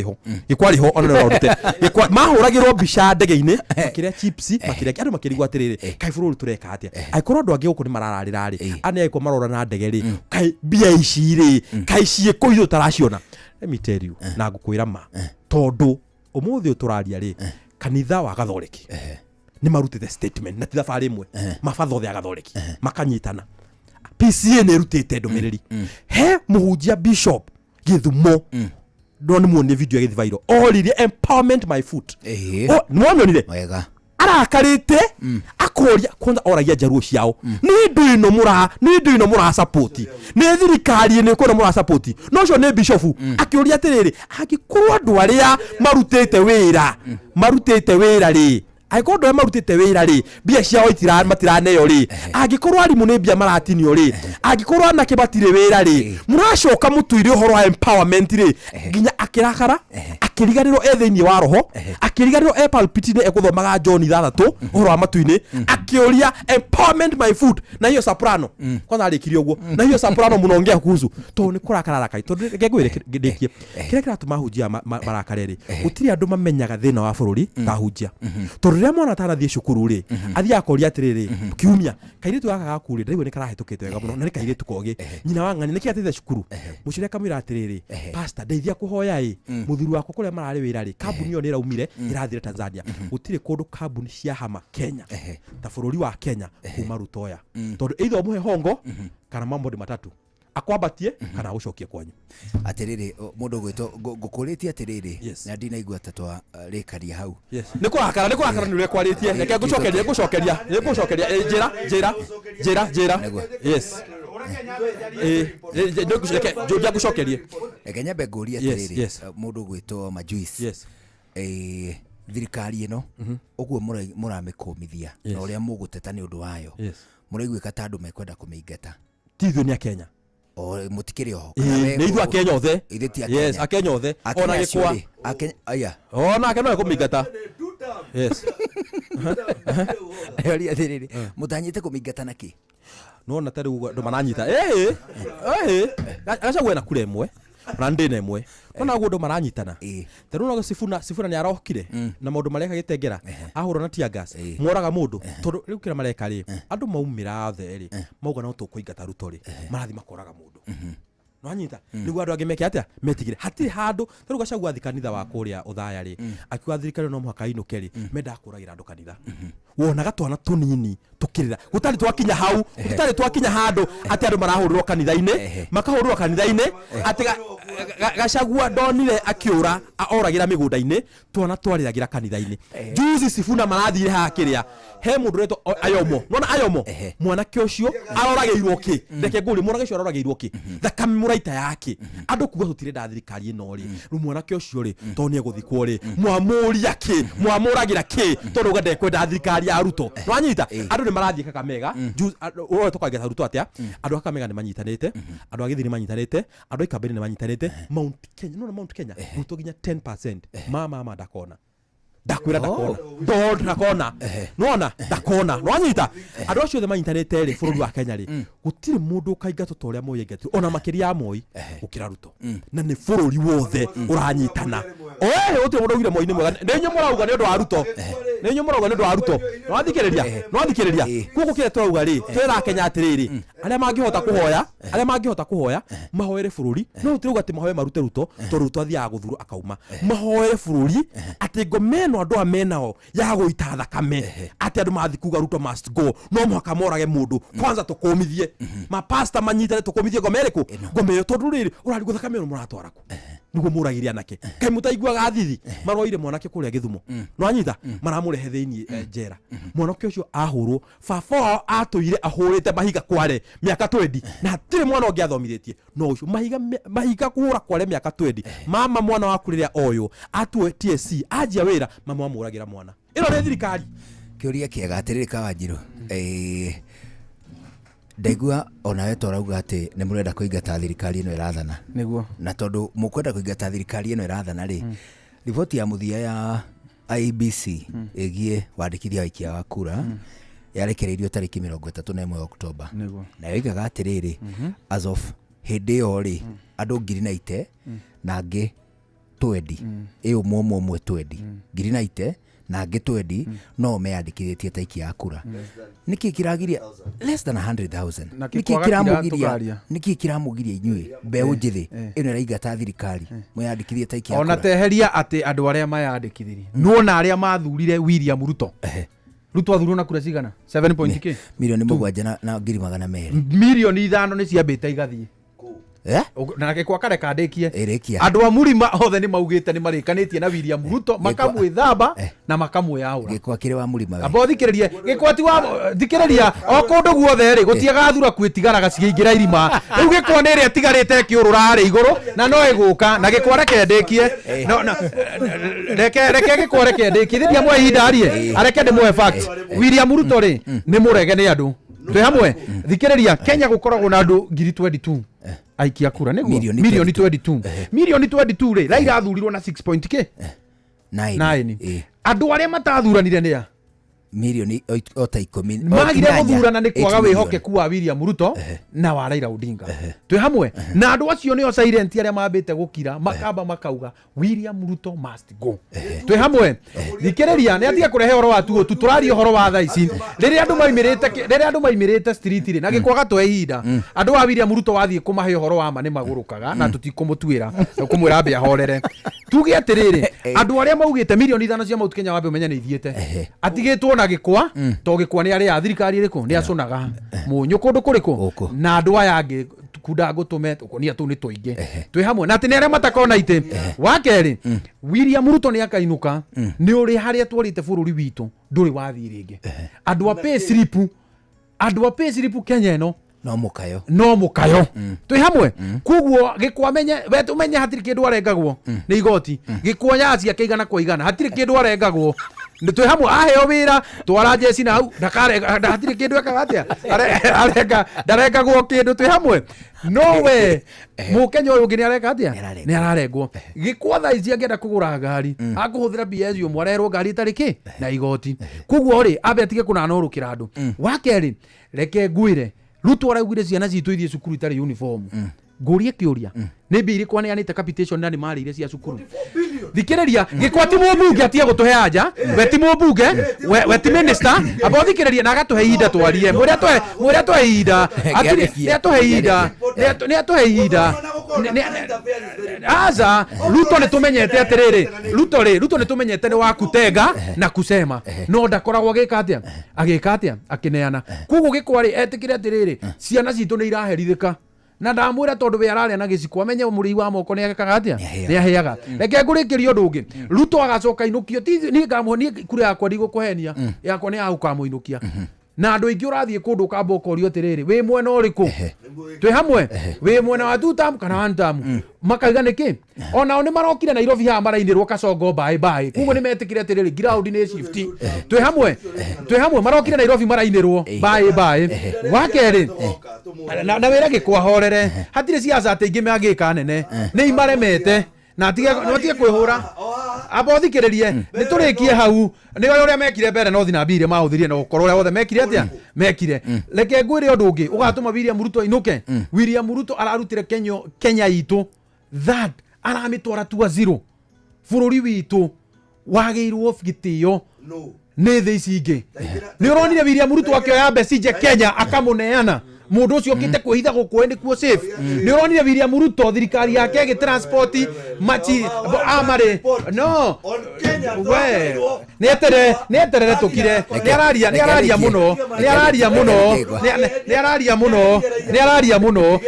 rĩho ona no rute gĩkwa mahũragĩrwo mbica ndege-inĩ makĩrĩa chips makĩrĩa andũ makĩrigwo atĩrĩrĩ kaĩ bũrũri tũreka atĩa angĩkorwo andũ angĩ gũkũ nĩ marararĩra rĩ anĩ angĩkorwo marora na ndege rĩ kaĩ mbia ici rĩ kaĩ ciĩkũ ithuĩ tũtaraciona. Let me tell you na ngũkwĩra ma tondũ ũmũthĩ ũyũ tũraria rĩ kanitha wa Gathoreki nĩ marutĩte statement na ti thabarĩ ĩmwe mabatha othe a Gathoreki makanyitana. PCA nĩ ĩrutĩte ndũmĩrĩri he mũhunjia Bishop Gĩthumo no nĩ muonie video ĩgĩthiĩ viral oririe empowerment my foot nĩwamĩonire arakarĩte akoria kwanza oragia njaruo ciao nĩ ndũ ĩno mũra nĩ ndũ ĩno mũra support nĩ thirikari ĩno ĩkwenda mũra support no ũcio nĩ bishop akĩũria atĩrĩrĩ angĩkorwo andũ arĩa marutĩte wĩra rĩ angĩkorwo andũ arĩa marutĩte wĩra rĩ mbia ciao matiraneo rĩ angĩkorwo arimũ nĩ mbia maratinio rĩ angĩkorwo anake matirĩ wĩra rĩ mũracoka mũtwĩre ũhoro wa empowerment rĩ nginya akĩrakara akĩriganĩrwo e thĩinĩ wa roho akĩriganĩrwo e pulpit-inĩ ekũthomaga John 6 ũhoro wa matu-inĩ akĩũria empowerment my foot na hiyo soprano kwanza arĩkirie ũguo na hiyo soprano mũnaongea kuhusu tondũ nĩ kũrakara arakai tondũ reke ngwĩre ndĩkie kĩrĩa kĩratũma hunjia marakare rĩ gũtirĩ andũ mamenyaga thĩna wa bũrũri ta hunjia tondũ rĩrĩa mwana atanathiĩ cukuru rĩ athiaga akoria atĩrĩrĩ kiumia kairĩtu gaka gaku rĩ ndaigua nĩ karahĩtũkĩte wega mũno na nĩ kairĩtu kogĩ nyina wa ng'ania nĩkĩ atĩte cukuru mũciari akamwĩra atĩrĩrĩ pastor ndeithia kũhoya ĩ mũthuri wakwa kũrĩa mararĩ wĩra rĩ kambuni ĩyo nĩ ĩraumire ĩrathire Tanzania gũtirĩ kũndũ kambuni ciahama Kenya ta bũrũri wa Kenya kuma Rutoya tondũ either ũmũhe hongo kana mambo matatu akwambatie kana agũcokie kwanyu. Atĩrĩrĩ mũndũ ũgwĩtwo ngũkũrĩtie atĩrĩrĩ na ndinaigua ta twarĩkaria hau nĩ kũrakara nĩ kũrakara nĩ ũrĩa kwarĩtie reke ngũcokerie ngũcokeria njĩra yes njũria ngũcokerie reke nyambe ngũrie atĩrĩrĩ mũndũ ũgwĩtwo Majuice thirikari ĩno ũguo mũramĩkũmithia na ũrĩa mũgũteta nĩ ũndũ wayo mũraiguĩka ta andũ mekwenda kũmĩingata ti ithuĩ nĩ Akenya o mutikiri oho nĩ ithuĩ Akenya othe yes Akenya othe ona gĩkwa aya ona ake no ekũmĩingata yes ria atĩrĩrĩ mũtanyĩte kũmĩingata na kĩ nona ta rĩu andũ maranyita Gachagua ena kura ĩmwe ona ndĩ na ĩmwe nona ũguo andũ maranyitana ta rĩu no Sifuna nĩ arokire na maũndũ mareka gĩtengera ahũrwo na tear gas moraga mũndũ tondũ rĩu kĩrĩa mareka rĩ andũ maumĩra othe rĩ mauga no tũkũingata Ruto rĩ marathiĩ makoraga mũndũ Nwanyita nĩguo andũ angĩ meke atĩa metigĩre. Hatirĩ handũ ta rĩu Gachagua athi kanitha wa kũrĩa Othaya rĩ, akiuga thirikari no mũhaka inũke rĩ, mendaga kũragĩra andũ kanitha. Wonaga twana tũnini tũkĩrĩra, gũtarĩ twakinya hau, gũtarĩ twakinya handũ atĩ andũ marahũrĩrwo kanitha-inĩ, makahũrĩrwo kanitha-inĩ atĩ Gachagua ndonire akĩũra, oragĩra mĩgũnda-inĩ, twana twarĩragĩra kanitha-inĩ. Juzi Sifuna marathire haha kĩrĩa he mũndũ ũretwo Ayomo, nona Ayomo mwanake ũcio aroragĩirwo kĩ? Reke ngũrie, mwanake ũcio aroragĩirwo kĩ? Thakame mũraita yake andũ kuga tũtirenda thirikari ĩno rĩ, rĩu mwanake ũcio rĩ, tondũ nĩ egũthikwo rĩ, mwamũria kĩ? Mwamũragĩra kĩ? Tondũ uga ndekwenda thirikari ya Ruto. Nwanyita andũ nĩ marathiĩ Kakamega ũroe tũkaingata Ruto atĩa? Andũ a Kakamega nĩ manyitanĩte, andũ a Gĩthii nĩ manyitanĩte, andũ a Ikambĩrĩ nĩ manyitanĩte, Mount Kenya, nona Mount Kenya Ruto nginya 10% mama ndakona, ndakwĩra ndakona, ndakona, nona ndakona. Nwanyita andũ acio othe manyitanĩte rĩ, bũrũri wa Kenya rĩ, gũtirĩ mũndũ ũkaingatwo ta ũrĩa Moi aingatirwo, ona makĩria ya Moi gũkĩra Ruto, na nĩ bũrũri wothe ũranyitana. Oe gũtirĩ mũndũ augire Moi nĩ mwega, nĩ inyuĩ mũrauga nĩ ũndũ wa Ruto, nĩ inyuĩ mũrauga nĩ ũndũ wa Ruto. Nwathikĩrĩria, nwathikĩrĩria, koguo kĩrĩa tũrauga rĩ, twĩra Kenya atĩrĩrĩ, arĩa mangĩhota kũhoya, arĩa mangĩhota kũhoya mahoere bũrũri, no tũtirauga atĩ mahoe marute Ruto, tondũ Ruto athiaga gũthurwo akauma. Mahoere bũrũri atĩ ngoma ĩno andũ aya menao ya gũita thakame, atĩ andũ mathiĩ kuga Ruto must go, no mũhaka morage mũndũ kwanza, tũkũmithie mapasta manyitane, tũkũmithie ngoma ĩrĩkũ? Ngoma ĩyo, tondũ rĩrĩ ũrarigwo thakame ĩno mũratwara kũ nĩguo mũragĩre anake? Kaĩ mũtaiguaga thithi maroire mwanake kũrĩa Gĩthumo, nwanyita maramũrehe thĩiniĩ njera. Mwanake ũcio ahũrwo, baba wao atũire ahũrĩte mahiga kware mĩaka 20, na hatirĩ mwana ũngĩ athomithĩtie no ũcio. Mahiga, mahiga kũhũra kware mĩaka 20. Mama, mwana waku rĩrĩa oywo atuo TSC anjia wĩra, mama wamũragĩra mwana. Ĩno nĩ thirikari. Kĩũria kĩega atĩrĩrĩ, Kawanjirũ, ndaigua onawe ta ũrauga atĩ nĩ mũrenda kũingata thirikari ĩno ĩrathana. Nĩguo. Na tondũ mũkwenda kũingata thirikari ĩno ĩrathana rĩ, riboti ya mũthia ya IEBC ĩgiĩ wandĩkithia wa aikia wa kura yarekereirio tarĩki 31 Oktoba. Nĩguo. Na yoigaga atĩrĩrĩ, as of hĩndĩ ĩyo rĩ, andũ ngiri na ite na angĩ twendi ĩ ũmwe ũmwe ũmwe twendi ngiri na ite na angĩ twendi no meyandĩkithĩtie ta aikia a kura. Nĩkĩ kĩragiria less than 100,000? Na Nĩkĩ kĩkwaga kĩramũgiria? tũkaria. Nĩkĩ kĩramũgiria inyuĩ mbeũ njĩthĩ ĩno ĩraingata thirikari mweyandĩkithie ta aikia a Ona kura? teheria atĩ andũ arĩa mayandĩkithirie, nuona arĩa mathurire William Ruto. Ruto athurirwo na kura cigana? 7 point k Mirioni 7 na 200,000. Mirioni 5 nĩ ciambĩte igathiĩ. Eh? Na gĩkwa kareka ndĩkie. Ĩrĩkia. Andũ a Mũrima othe nĩ maugĩte nĩ marĩkanĩtie na William Ruto, makamwĩthamba na makamwĩyaũra. Gĩkwa kĩrĩ wa mũrima we. Amba ũthikĩrĩrie, gĩkwa ti wa thikĩrĩria, o kũndũ guothe rĩ gũtiagaga thuraku ĩtigaraga cigĩingĩra irima. Rĩu gĩkwa nĩ ĩrĩa ĩtigarĩte ĩkĩũrũra harĩa igũrũ na no ĩgũka. Na gĩkwa reke ndĩkie. No, no, reke gĩkwa reke ndĩkie, thĩ ndiamũhe ihinda arie, areke ndĩmũhe facts. William Ruto rĩ, nĩ mũrege nĩ andũ. Twĩ hamwe? Thikĩrĩria, Kenya gũkoragwo na andũ ngiri 22 aikia kura, nĩguo? Mirioni. Mirioni 22, mirioni 22 rĩ, Raila athurirwo na 6 point k Nine. 9. Ĩ. Andũ arĩa matathuranire nĩ a? Mirioni o ta 10 o Magire 8, gũthurana nĩ kwaga 8 million. wĩhokeku wa William Ruto na wa Raila Odinga. Twĩ hamwe? Na andũ acio nĩo silent, arĩa mambĩte gũkira, makamba makauga William Ruto must go. Twĩ hamwe? Thikĩrĩria, nĩ atige kũrehe ũhoro wa tuo tu, tũraria ũhoro wa thaa ici rĩrĩa andũ maimĩrĩte rĩrĩa andũ maimĩrĩte street rĩ, na gĩkwaga twe ihinda. Andũ a William Ruto wathiĩ kũmahe ũhoro wa ma nĩ magũrũkaga, na tũtikũmũtuĩra, kũmwĩra ambe ahorere. Tuge atĩrĩrĩ, andũ arĩa maugĩte mirioni 5 cia Mount Kenya, wambe ũmenye nĩ ithiĩte, atigĩtwo na gĩkwa, to gĩkwa nĩ arĩa thirikari ĩrĩkũ nĩ acũnaga mũnyũ kũndũ kũrĩkũ. Gũkũ. Na andũ aya angĩ kunda ngũtũme tũkonia tũu nĩ tũingĩ. Twĩ hamwe? Na atĩ nĩ arĩa matakona itĩ. Wa kerĩ, William Ruto nĩ akainũka. Nĩ ũrĩ harĩa twarĩte bũrũri witũ ndũrĩ wathiĩ rĩngĩ. Andũ a pay slip, andũ a pay slip Kenya ĩno No mũkayo. No mũkayo. Twĩ hamwe? Koguo gĩkwa menye we tũmenye hatirĩ kĩndũ arengagwo nĩ igoti. Gĩkwa nyaa ciake igana kwa igana, hatirĩ kĩndũ arengagwo. Nĩ twĩ hamwe? Aheo wĩra twara njeci na hau ndakarenga hatirĩ kĩndũ ekaga atĩa. Arenga ndarengagwo kĩndũ. Twĩ hamwe? No we mũkenya ũyũ ũngĩ nĩ areka atĩa? Nĩ ararengwo. Gĩkwa thaa ici angĩenda kũgũra ngari, akũhũthĩra mbia icio mwareherwo ngari ĩtarĩ kĩ na igoti. Koguo rĩ, ambe atige kũnanorũkĩra andũ. Wa kerĩ, reke ngwĩre, Ruto araugire ciana citũ ithiĩ cukuru itarĩ uniform. Ngũrie kĩũria, nĩ mbia irĩkũ aneanĩte capitation na nĩ marĩire cia cukuru? Thikĩrĩria, gĩkwa ti mũmbunge, atige gũtũhe anja. We ti mũmbunge, we ti minister. Amba ũthikĩrĩrie na agatũhe ihinda twarie. Mwĩre atũhe ihinda. Nĩ atũhe ihinda, nĩ atũhe ihinda. Aca, Ruto nĩ tũmenyete atĩrĩrĩ, Ruto rĩ, Ruto nĩ tũmenyete nĩ wa kutenga na kusema, no ndakoragwo agĩka atĩa, agĩka atĩa, akĩneana. Koguo gĩkwa rĩ, etĩkĩre atĩrĩrĩ, ciana citũ nĩ iraherithĩka, na ndamwĩra tondũ we ararĩa na gĩciko, amenye mũrĩi wa moko nĩ agekaga atĩa, nĩ ahĩaga. Reke ngũrĩkĩrie ũndũ ũngĩ, Ruto agacoka inũkio. Niĩ ngamũhe, niĩ kura yakwa ndigũkũhenia, yakwa nĩ ya gũkamũinũkia. Na andũ aingĩ ũrathiĩ kũndũ ũkamba ũkorio atĩrĩrĩ, wĩ mwena ũrĩkũ? Twĩ hamwe, wĩ mwena wa two term kana one term? Makaiga nĩkĩ onao nĩ marokire Nairobi haha marainĩrwo Kasongo mbaĩ mbaĩ. Koguo nĩ metĩkire atĩrĩrĩ, ground nĩ shift. Twĩ hamwe, twĩ hamwe, marokire Nairobi marainĩrwo mbaĩ mbaĩ. Wa kerĩ, na wĩra gĩkwa horere, hatirĩ ciaca atĩ ingĩ mangĩka nene, nĩ imaremete na atige no atige kwĩhũra. Amba ũthikĩrĩrie, nĩ tũrĩkie hau. Nĩ ũrĩa mekire mbere no thina mbire mahũthĩrire na gũkorwo ũrĩa wothe mekire atĩa mekire. Reke ngwĩre ũndũ ũngĩ ũgatũma William Ruto ainũke. William Ruto ararutire Kenya itũ that aramĩtwara tua zero. Bũrũri witũ wagĩirwo gĩtĩo nĩ thĩ ici ingĩ. Nĩ ũronire William Ruto akĩoya Besigye Kenya akamũneana, mũndũ ũcio ũkĩte kwĩhitha gũkũ nĩkuo safe. Nĩ ũronire William Ruto thirikari yake ĩgĩtransport machi amarĩ no we nĩ eterere tũkire. Nĩ araria, nĩ araria mũno, nĩ araria mũno, nĩ araria mũno, nĩ araria mũno.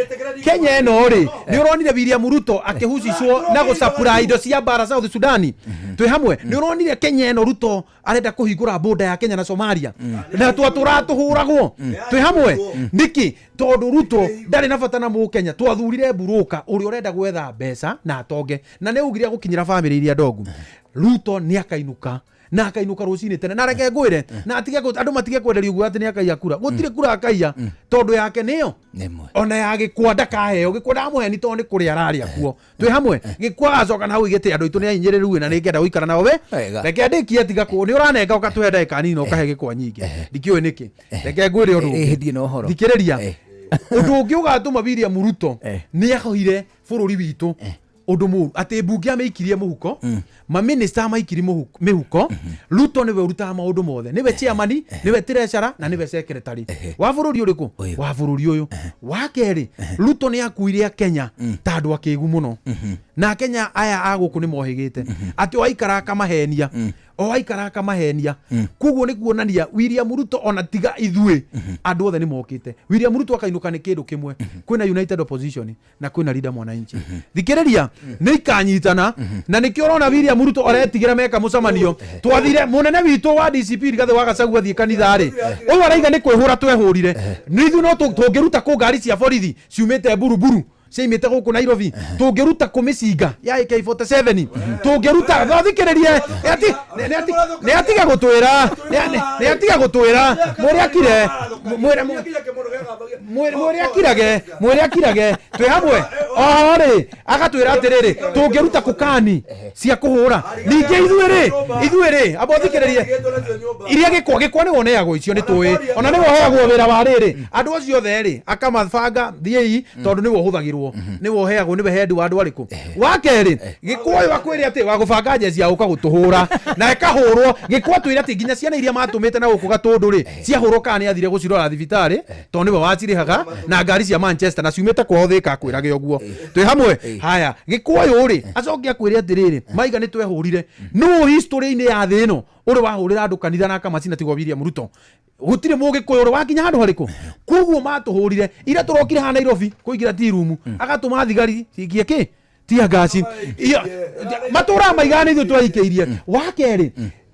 Kenya ĩno rĩ, nĩ ũronire William Ruto akĩhucicwo na gũcapura indo cia mbara South Sudan? Twĩ hamwe. Nĩ ũronire Kenya ĩno Ruto arenda kũhingũra boda ya Kenya na Somalia na twatũraga tũhũragwo? Twĩ hamwe. Nĩkĩ? Tondũ Ruto ndarĩ na bata na mũkenya. Twathurire mburuka ũrĩa ũrenda gwetha mbeca na atonge, na nĩ augire agũkinyĩra bamĩrĩ iria ndongu. Ruto nĩ akainũka, na akainũka rũcinĩ tene. Na reke ngwĩre, na atige andũ matige kwenderio guo atĩ nĩ akaiya kura. Gũtirĩ kura akaiya, tondũ yake nĩyo ona ya gĩkwa ndakaheo. Gĩkwa ndamũheni tondũ nĩ kũrĩa ararĩa kuo. Twĩ hamwe. Gĩkwa agacoka na hau igĩtĩ andũ aitũ nĩ ahinyĩrĩru na nĩ ngenda gũikara nao we. Reke ndĩkie, tiga kũ nĩ ũranenga ũkatũhe ndagĩka nini na ũkahe gĩkwa nyingĩ, ndikĩũĩ nĩkĩ. Reke ngwĩre ũndũ ũngĩ. Thiĩ na ũhoro. Thikĩrĩria, ũndũ ũngĩ ũgatũma William Ruto nĩ ahoire bũrũri witũ ũndũ mũru, atĩ mbunge amĩikirie mũhuko, maminista amaikirie mĩhuko. Ruto nĩwe ũrutaga maũndũ mothe, nĩwe chairman, nĩwe treasurer na nĩwe secretary wa bũrũri ũrĩkũ? Wa bũrũri ũyũ. Wa kerĩ, Ruto nĩ akuire Akenya ta andũ akĩgu mũno, na Akenya aya a gũkũ nĩ mohĩgĩte atĩ o aikara akamahenia, o aikara akamahenia. Koguo nĩ kuonania William Ruto, ona tiga ithuĩ, andũ othe nĩ mokĩte. William Ruto akainũka nĩ kĩndũ kĩmwe, kwĩna United Opposition na kwĩna Linda Mwananchi. Thikĩrĩria, nĩ ikanyitana, na nĩkĩo ũrona William Ruto aretigĩra meka mũcemanio. Twathire mũnene witũ wa DCP Rigathĩ wa Gachagua athiĩ kanitha rĩ, ũyũ araiga nĩ kwĩhũra twehũrire. Nĩ ithuĩ no tũngĩruta kũ ngari cia borithi ciumĩte Buruburu, ciaimĩte gũkũ Nairobi? Tũngĩruta kũ mĩcinga ya AK47? Tũngĩruta no thikĩrĩrie, nĩ atiga gũtwĩra, nĩ atiga gũtwĩra, mwĩre akire, mwĩre mwĩre akirage, mwĩre akirage. Twĩ hamwe. Oho rĩ, agatwĩra atĩrĩrĩ, tũngĩruta kũkani cia kũhũra? Ningĩ ithuĩ rĩ, ithuĩ rĩ, amba ũthikĩrĩrie, iria gĩkwa, gĩkwa nĩwe ũneagwo icio, nĩ tũĩ ona nĩwe ũheagwo wĩra wa rĩrĩ, andũ acio othe rĩ, akamabanga thiĩi, tondũ nĩwe ũhũthagĩrwo, nĩwe ũheagwo, nĩwe head wa andũ arĩkũ. Wa kerĩ, gĩkwa ũyũ akwĩre atĩ wa gũbanga njeci ya gũka gũtũhũra na ĩkahũrwo. Gĩkwa atwĩre atĩ nginya ciana iria matũmĩte na gũkũ Gatũndũ rĩ, ciahũrwo, kana nĩ athire gũcirora thibitarĩ, tondũ nĩwe wacirĩhaga na ngari cia Manchester na ciumĩte kwao Thĩka, akwĩrage ũguo. Twĩ hamwe. Haya, gĩkwa ũyũ rĩ, acoke akwĩre atĩrĩrĩ, maiga nĩ twehũrire. Nũ history-inĩ ya thĩ ĩno ũrĩ wahũrĩra andũ kanitha na akamacina tigo William Ruto? Gũtirĩ mũgĩkũyũ ũrĩ wakinya handũ harĩkũ. Koguo matũhũrire ira, tũrokire haha Nairobi kũingĩra tea room, agatũma thigari ciikie kĩ tia ngasi matũraga maigana, ithuĩ twaikĩirie. Wa kerĩ,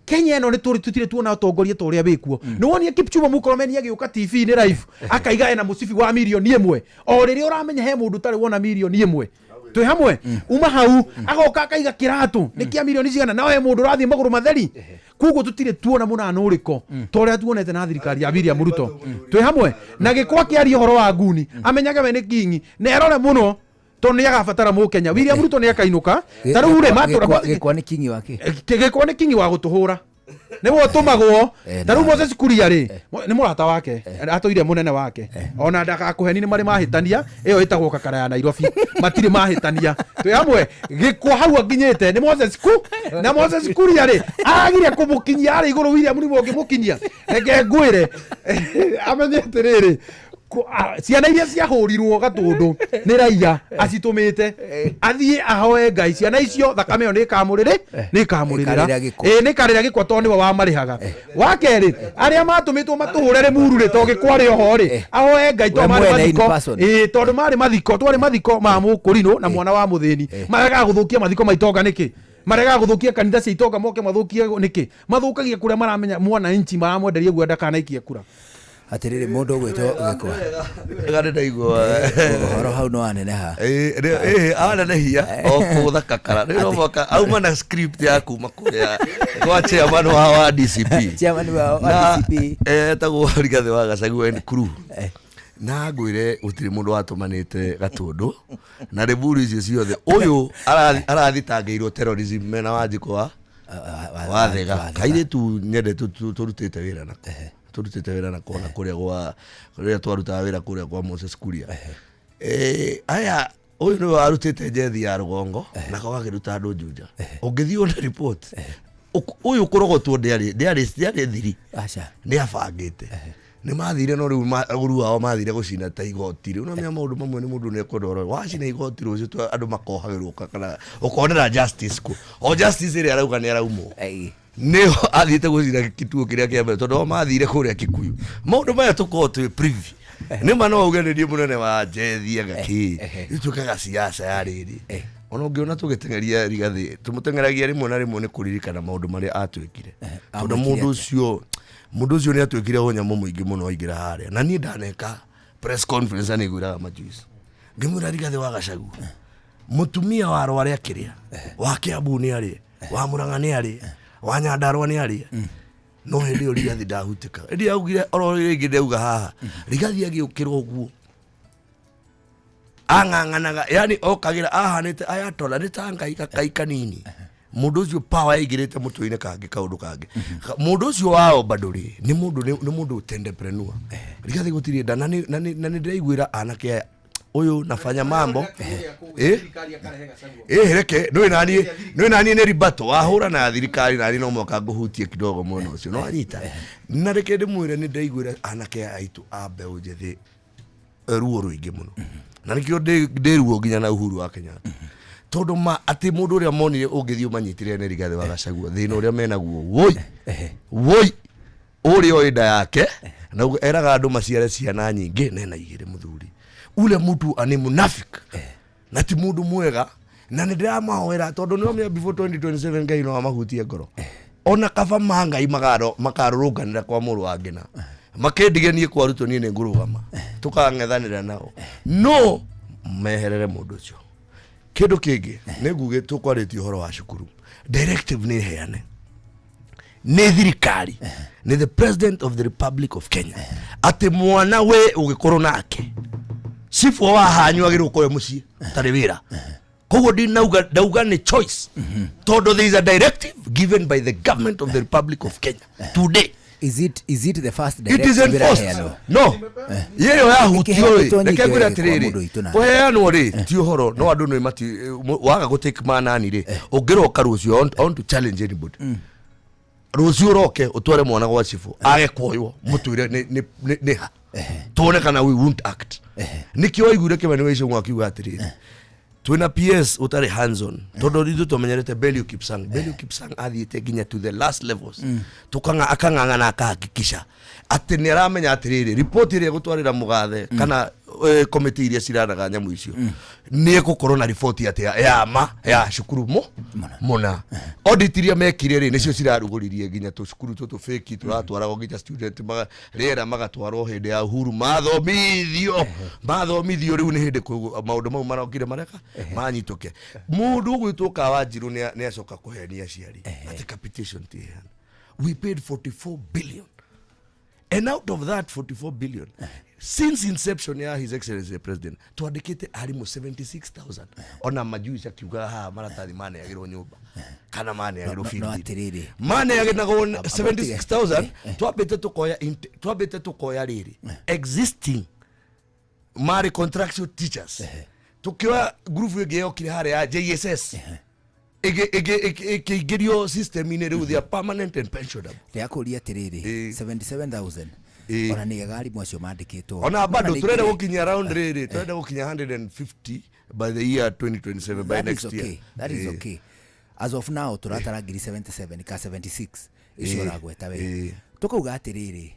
Kenya ĩno nĩ tũrĩ tũtirĩ tuona ũtongoria ta ũrĩa wĩkuo. Nĩ wonire Kipchumba Murkomen agĩũka TV-inĩ live akaiga ena mũcibi wa mirioni 1, o rĩrĩa ũramenya he mũndũ ũtarĩ wona mirioni 1. Twĩ hamwe. Uma hau agoka akaiga kĩratũ nĩ kĩa mirioni cigana, no he mũndũ ũrathiĩ magũrũ matheri. Koguo tũtirĩ tuona mũnana ũrĩko ta ũrĩa tuonete na thirikari ya William Ruto. Twĩ hamwe. Na gĩkwa kĩaria ũhoro wa nguni, amenyage we nĩ kingi na erore mũno, tondũ nĩ agabatara mũkenya. William Ruto nĩ akainũka. Ta rĩu rĩ, matũra Gĩkwa nĩ kingi wake. Gĩkwa nĩ kingi wa gũtũhũra, nĩwe ũtũmagwo. Ta rĩu Moses Kuria rĩ, nĩ mũrata wake, atũire mũnene wake, ona ndagakũheni nĩ marĩ mahĩtania. Ĩyo ĩtagwo kakara ya Nairobi, matirĩ mahĩtania. Twĩ hamwe. Gĩkwa hau akinyĩte nĩ Moses ku na Moses Kuria rĩ, agire kũmũkinyia arĩ igũrũ. William nĩwe ũngĩmũkinyia. Reke ngwĩre, amenye atĩrĩrĩ, Ciana iria ciahũrirwo Gatũndũ nĩ raia acitũmĩte athiĩ ahoe Ngai, ciana icio thakame ĩyo nĩ ĩkamũrĩrĩ, nĩ ĩkamũrĩrĩra. Ĩkarĩra gĩkwa. Ĩĩ, nĩ ĩkarĩra gĩkwa tondũ nĩwe wamarĩhaga. Wa kerĩ, arĩa matũmĩtwo matũhũre Rĩmuru rĩ, tondũ gĩkwa rĩ oho rĩ, ahoe Ngai We tondũ marĩ mwene in mathiko. person. Ĩĩ, tondũ marĩ mathiko, twarĩ mathiko ma mũkũrinũ na mwana wa mũthĩni. Maregaga gũthũkia mathiko ma itonga nĩkĩ? Maregaga gũthũkia kanitha cia itonga moke mathũkie nĩkĩ? Mathũkagia kũrĩa maramenya mwananchi maramwenderia guoya ndakanaikie kura. Atiriri, mundu ugwitwo Gĩkwa. Wega, nĩ ndaigua. Ũhoro hau no waneneha. Ĩĩ, anenehia o kũgũtha kakara rĩu no mwaka auma na script ya kuma kũrĩa kwa chairman wa DCP. Chairman wa Na, DCP. Etagwo Rigathĩ wa Gachagua and crew. Na ngwĩre gũtirĩ mũndũ watũmanĩte Gatũndũ na Rĩmuru icio ciothe. Ũyũ arathitangĩirwo terrorism mena Wanjikũ wa Wathega, kairĩtu nyende tũrutĩte wĩra nako, tũrutĩte wĩra nako na kũrĩa gwa rĩrĩa twarutaga wĩra kũrĩa kwa Moses Kuria. Aya, ũyũ nĩwe warutĩte njethi ya rũgongo nako gakĩruta andũ Juja. Ũngĩthiĩ wone report ũyũ kũrogotwo ndĩarĩ thiri. Aca. Nĩ abangĩte, nĩ mathire, no rĩu ũru wao mathire gũcina ta igoti. Rĩu namenya maũndũ mamwe nĩ mũndũ nĩ ekwenda ũrore wacina igoti rũciũ andũ makohagĩrwo kana ũkonera justice kũ o justice ĩrĩa arauga nĩ araumwo. Nĩo athiĩte gũcina kituo kĩrĩa kĩa mbere tondũ o mathire kũrĩa Kikuyu. Maũndũ maya tũkorwo twĩ privy nĩ ma no auge nĩ niĩ mũnene wa njethi anga kĩ. Rĩu twĩkaga siasa ya rĩrĩ, ona ũngĩona tũgĩteng'eria Rigathĩ, tũmũteng'eragia rĩmwe na rĩmwe nĩ kũririkana maũndũ marĩa atwĩkire, tondũ Amwĩkire mũndũ atĩa? ũcio, mũndũ ũcio nĩ atwĩkire ũnyamũ mũingĩ mũno aingĩra harĩa. Na niĩ ndaneka press conference na nĩngwĩraga majuice ngĩmwĩra Rigathĩ wa Gachagua, mũtumia wa Rware akĩrĩa, wa Kiambu nĩ arĩe, wa Murang'a nĩ arĩe, wa Nyandarua nĩ arĩe, no hĩndĩ ĩyo Rigathĩ ndahutĩka. Ĩndĩ augire oro rĩngĩ ndauga haha Rigathĩ agĩũkĩra ũguo ang'ang'anaga, yani okagĩra ahanĩte ayatola nĩ ta ngai gakai kanini. Mũndũ ũcio power yaingĩrĩte mũtwe-inĩ kangĩ kaũndũ kangĩ. Mũndũ ũcio wao bado rĩ nĩ mũndũ nĩ mũndũ entrepreneur. Rigathĩ gũtirĩ nda na nĩ ndĩraiguĩra anake aya ũyũ nafanya mambo. Reke nĩ naniĩ nĩ ribato wahũra na thirikari, naniĩ no mwaka ngũhutie kidogo mwena ũcio no anyita. Na reke ndĩmwĩre nĩ ndĩraiguĩra anake aya aitũ a mbeũ njĩthĩ ruo rũingĩ mũno, na nĩkĩo ndĩ ruo nginya na Uhuru wa Kenyatta, tondũ ma atĩ mũndũ ũrĩa monire ũngĩthiĩ ũmanyitĩrĩre nĩ Rigathĩ wa Gachagua. Thĩna ũrĩa menaguo, woi woi, ũrĩa oĩ nda yake na ũguo eraga andũ maciare ciana nyingĩ nena igĩrĩ. Mũthuri ule mtu ani munafik na ti mũndũ mwega, na nĩ ndĩramahoera tondũ nĩ omia before 2027 Ngai no amahutie ngoro, ona kaba ma Ngai makarũrũnganĩra kwa mũrũ wa ngina makendige niĩ kwa Ruto, niĩ nĩ ngũrũgama tũkang'ethanĩra nao no meherere mũndũ ũcio. Kĩndũ kĩngĩ nĩ nguge, tũkwarĩtie ũhoro wa cukuru, directive nĩ heane nĩ thirikari, nĩ the President of the Republic of Kenya, atĩ mwana we ũgĩkorwo nake cibũ wa hanyu agĩrĩirwo gũkorwo e mũciĩ tarĩ wĩra. Koguo ndinauga, ndauga nĩ choice, tondũ there is a directive given by the government of the Republic of Kenya today. Is it the first It is directive enforced. ĩraheanwo? No yeyo yahutio Ĩkĩheanĩtwo rĩ, reke nyingĩ ngwĩre ĩgĩkwa atĩrĩrĩ, mũndũ witũ na- kũheanwo rĩ ti ũhoro, no andũ nĩ mati waga gũ take manani rĩ, ũngĩroka rũciũ, I want to challenge anybody, rũciũ ũroke ũtware mwana gwa cibũ age kuoywo, mũtwĩre nĩ ha tuone kana we won't act. Nĩkĩo waiguire Kĩmani wa Ichung'wa akiuga atĩrĩrĩ, twĩna PS ũtarĩ hands on, tondũ ithuĩ twamenyerete Belio Kipsang. Belio Kipsang athiĩte nginya to the last levels, tukanga akang'ang'ana akahakikisha atĩ nĩ aramenya atĩrĩrĩ, report ĩrĩa ĩgũtwarĩra mũgathe kana komiti iria ciranaga nyamũ icio nĩ ĩgũkorwo na riboti atĩ ya ma ya cukuru mu mũna. Audit iria mekire rĩ, nĩcio cirarugũririe nginya tũcukuru tũtũ fake tũratwaragwo nginya student rĩera magatwarwo hĩndĩ ya Uhuru mathomithio mathomithio. Rĩu nĩ hĩndĩ maũndũ mau marokire mareka manyitũke. Mũndũ ũgwĩtwo Kawanjirũ nĩ acoka kũhenia aciari atĩ capitation ti heana. We paid 44 billion, and out of that 44 billion, since inception ya His Excellency the President, twandĩkĩte arimũ 76,000. Ona majuici akiugaga haha maratathi maneagĩrwo nyũmba kana maneagĩrwo No field. Atĩrĩrĩ. Maneagĩrwo 76,000, twambĩte tũkoya twambĩte tũkoya rĩrĩ existing marĩ contractual teachers, tukioya group ĩngĩ yokire harĩa ya JSS ĩkĩingĩrio system-inĩ, rĩu they are permanent and pensionable. Ndĩrakũria atĩrĩrĩ, 77,000 Ona nĩ ega arimũ acio mandĩkĩtwo. Ona bado Ningĩ turenda rĩ, gukinyia round riri, turenda gukinyia 150 by the year 2027, by that next is year. okay. That is okay. As of now turatara ngiri 77 ka 76 icio ũragweta we. Tukauga atĩrĩrĩ,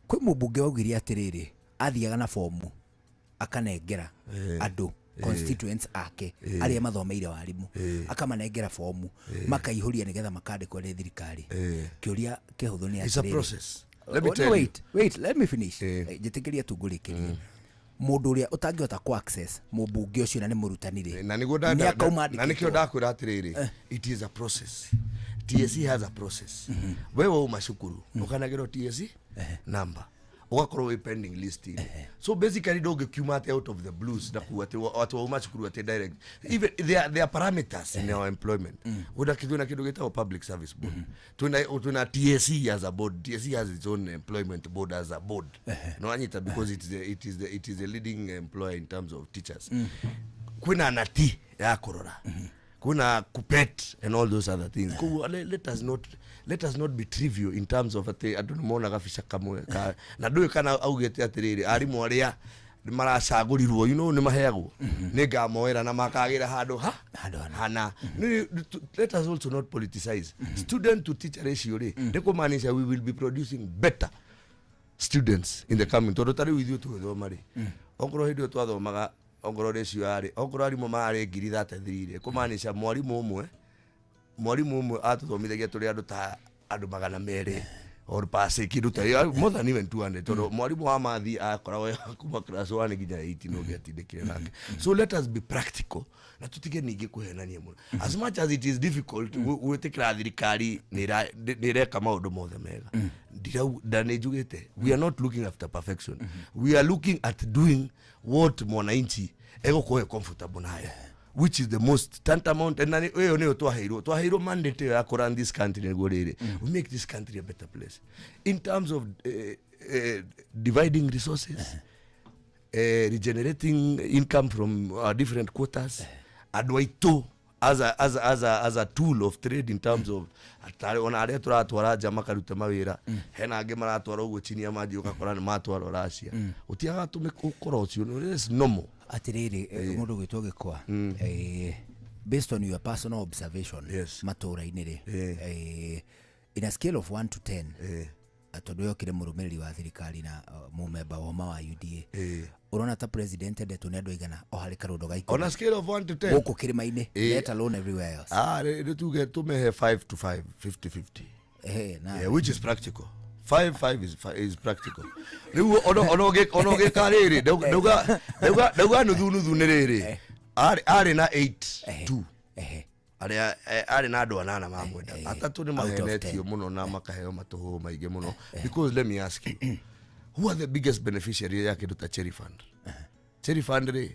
kwĩ mũmbunge waugire atĩrĩrĩ, athiaga na fomu akanengera andũ constituents ake arĩa mathomeire warimũ, akamanengera fomu makaihũria nĩgetha makandĩkwo nĩ thirikari. Kĩũria kĩhũthũ nĩ It's a atĩrĩrĩ. process. Let me Oh, tell no, you. wait, wait, let me finish. Njĩtĩkĩria tu ngũrĩkĩrie. Mũndũ ũrĩa ũtangĩhota kũ access mũmbunge ũcio na nĩ mũrutani rĩ, Na niguo nĩ akauma na nikio andĩkĩtwo. ndakwira atiriri, it is a process. TSC has a process. We wauma cukuru ukanagirwo TSC number, ugakorwo wi pending list inĩ. So basically ndũngĩkiuma atĩ out of the blues na kuga atĩ wauma cukuru atĩ direct. Even there are parameters in our employment. Gwĩna twĩna kĩndũ gĩtagwo public service board, twĩna TSC as a board. TSC has its own employment board as a board, no anyita, because it is the leading employer in terms of teachers. Kwĩna nati ya kũrora, kwĩna kupet and all those other things. Koguo let us not be trivial in terms of atĩ andũ nĩ monaga gabica kamwe ka, na ndũĩ kana augĩte atĩrĩrĩ, arimũ arĩa maracagũrirwo nĩ maheagwo nĩ ngamoera na makagĩra handũ ha hana. Let us also not politicize student to teacher ratio rĩ, nĩ kũmaanisha we will be producing better students in the coming, tondũ ta rĩu ithuĩ tũgĩthoma rĩ, okorwo hĩndĩ ĩyo twathomaga, okorwo ratio yarĩ, okorwo arimũ marĩ ngiri 33 rĩ, kũmaanisha mwarimũ ũmwe atũthomithagia tũrĩ andũ ta andũ 200 or pasi kĩndũ ta more than even 200, tondũ mwarimũ wa mathi akoragwo kuma class 1 nginya 8 no gĩatindĩkire nake. So let us be practical na tutige ningĩ kũhenania mũno. As much as it is difficult gwĩtĩkĩra thirikari nĩ ĩreka maũndũ mothe mega, na nĩ njugĩte we are not looking after perfection, we are looking at doing what mwananchi egũkorwo e comfortable nayo, which is the most tantamount. And na ĩyo nĩyo twaheirwo mandate ĩyo ya kũ run this country nĩguo rĩrĩ we make this country a better place in terms of dividing resources, regenerating income from different quarters, andũ aitũ as a tool of trade in terms of ona arĩa tũratwara nja makarute mawĩra. Hena angĩ maratwara ũguo chini ya maji, ũgakora nĩ matwarwo Russia, ũtiagaga tũmĩkora ũcio, it's normal. Atiriri, mũndũ gwĩtwo Gĩkwa, based on your personal observation matũũra-inĩ rĩ, in a scale of 1 to 10, tondũ we ũkĩrĩ mũrũmĩrĩri wa thirikari na mũmemba woma wa UDA, ũrona ta president endetwo nĩ andũ aigana o harĩ karũndo ga 10? On a scale of 1 to 10? Gũkũ kĩrĩma-inĩ, let alone everywhere else. Ah, rĩ tuge tũmehe 5 to 5, 50 50. Ehe, na Yeah, which is practical. 5 5 is practical. Rĩu ona ũgĩka rĩrĩ, ndauga nuthu nuthu nĩ rĩrĩ, arĩ na 8 2, arĩa arĩ na andũ anana mamwenda, atatũ nĩ Out of mahenetio mũno na makaheo matũhũ maingĩ mũno, because let me ask you, who are the biggest beneficiary ya kĩndũ ta Cherry Fund? Cherry Fund rĩ,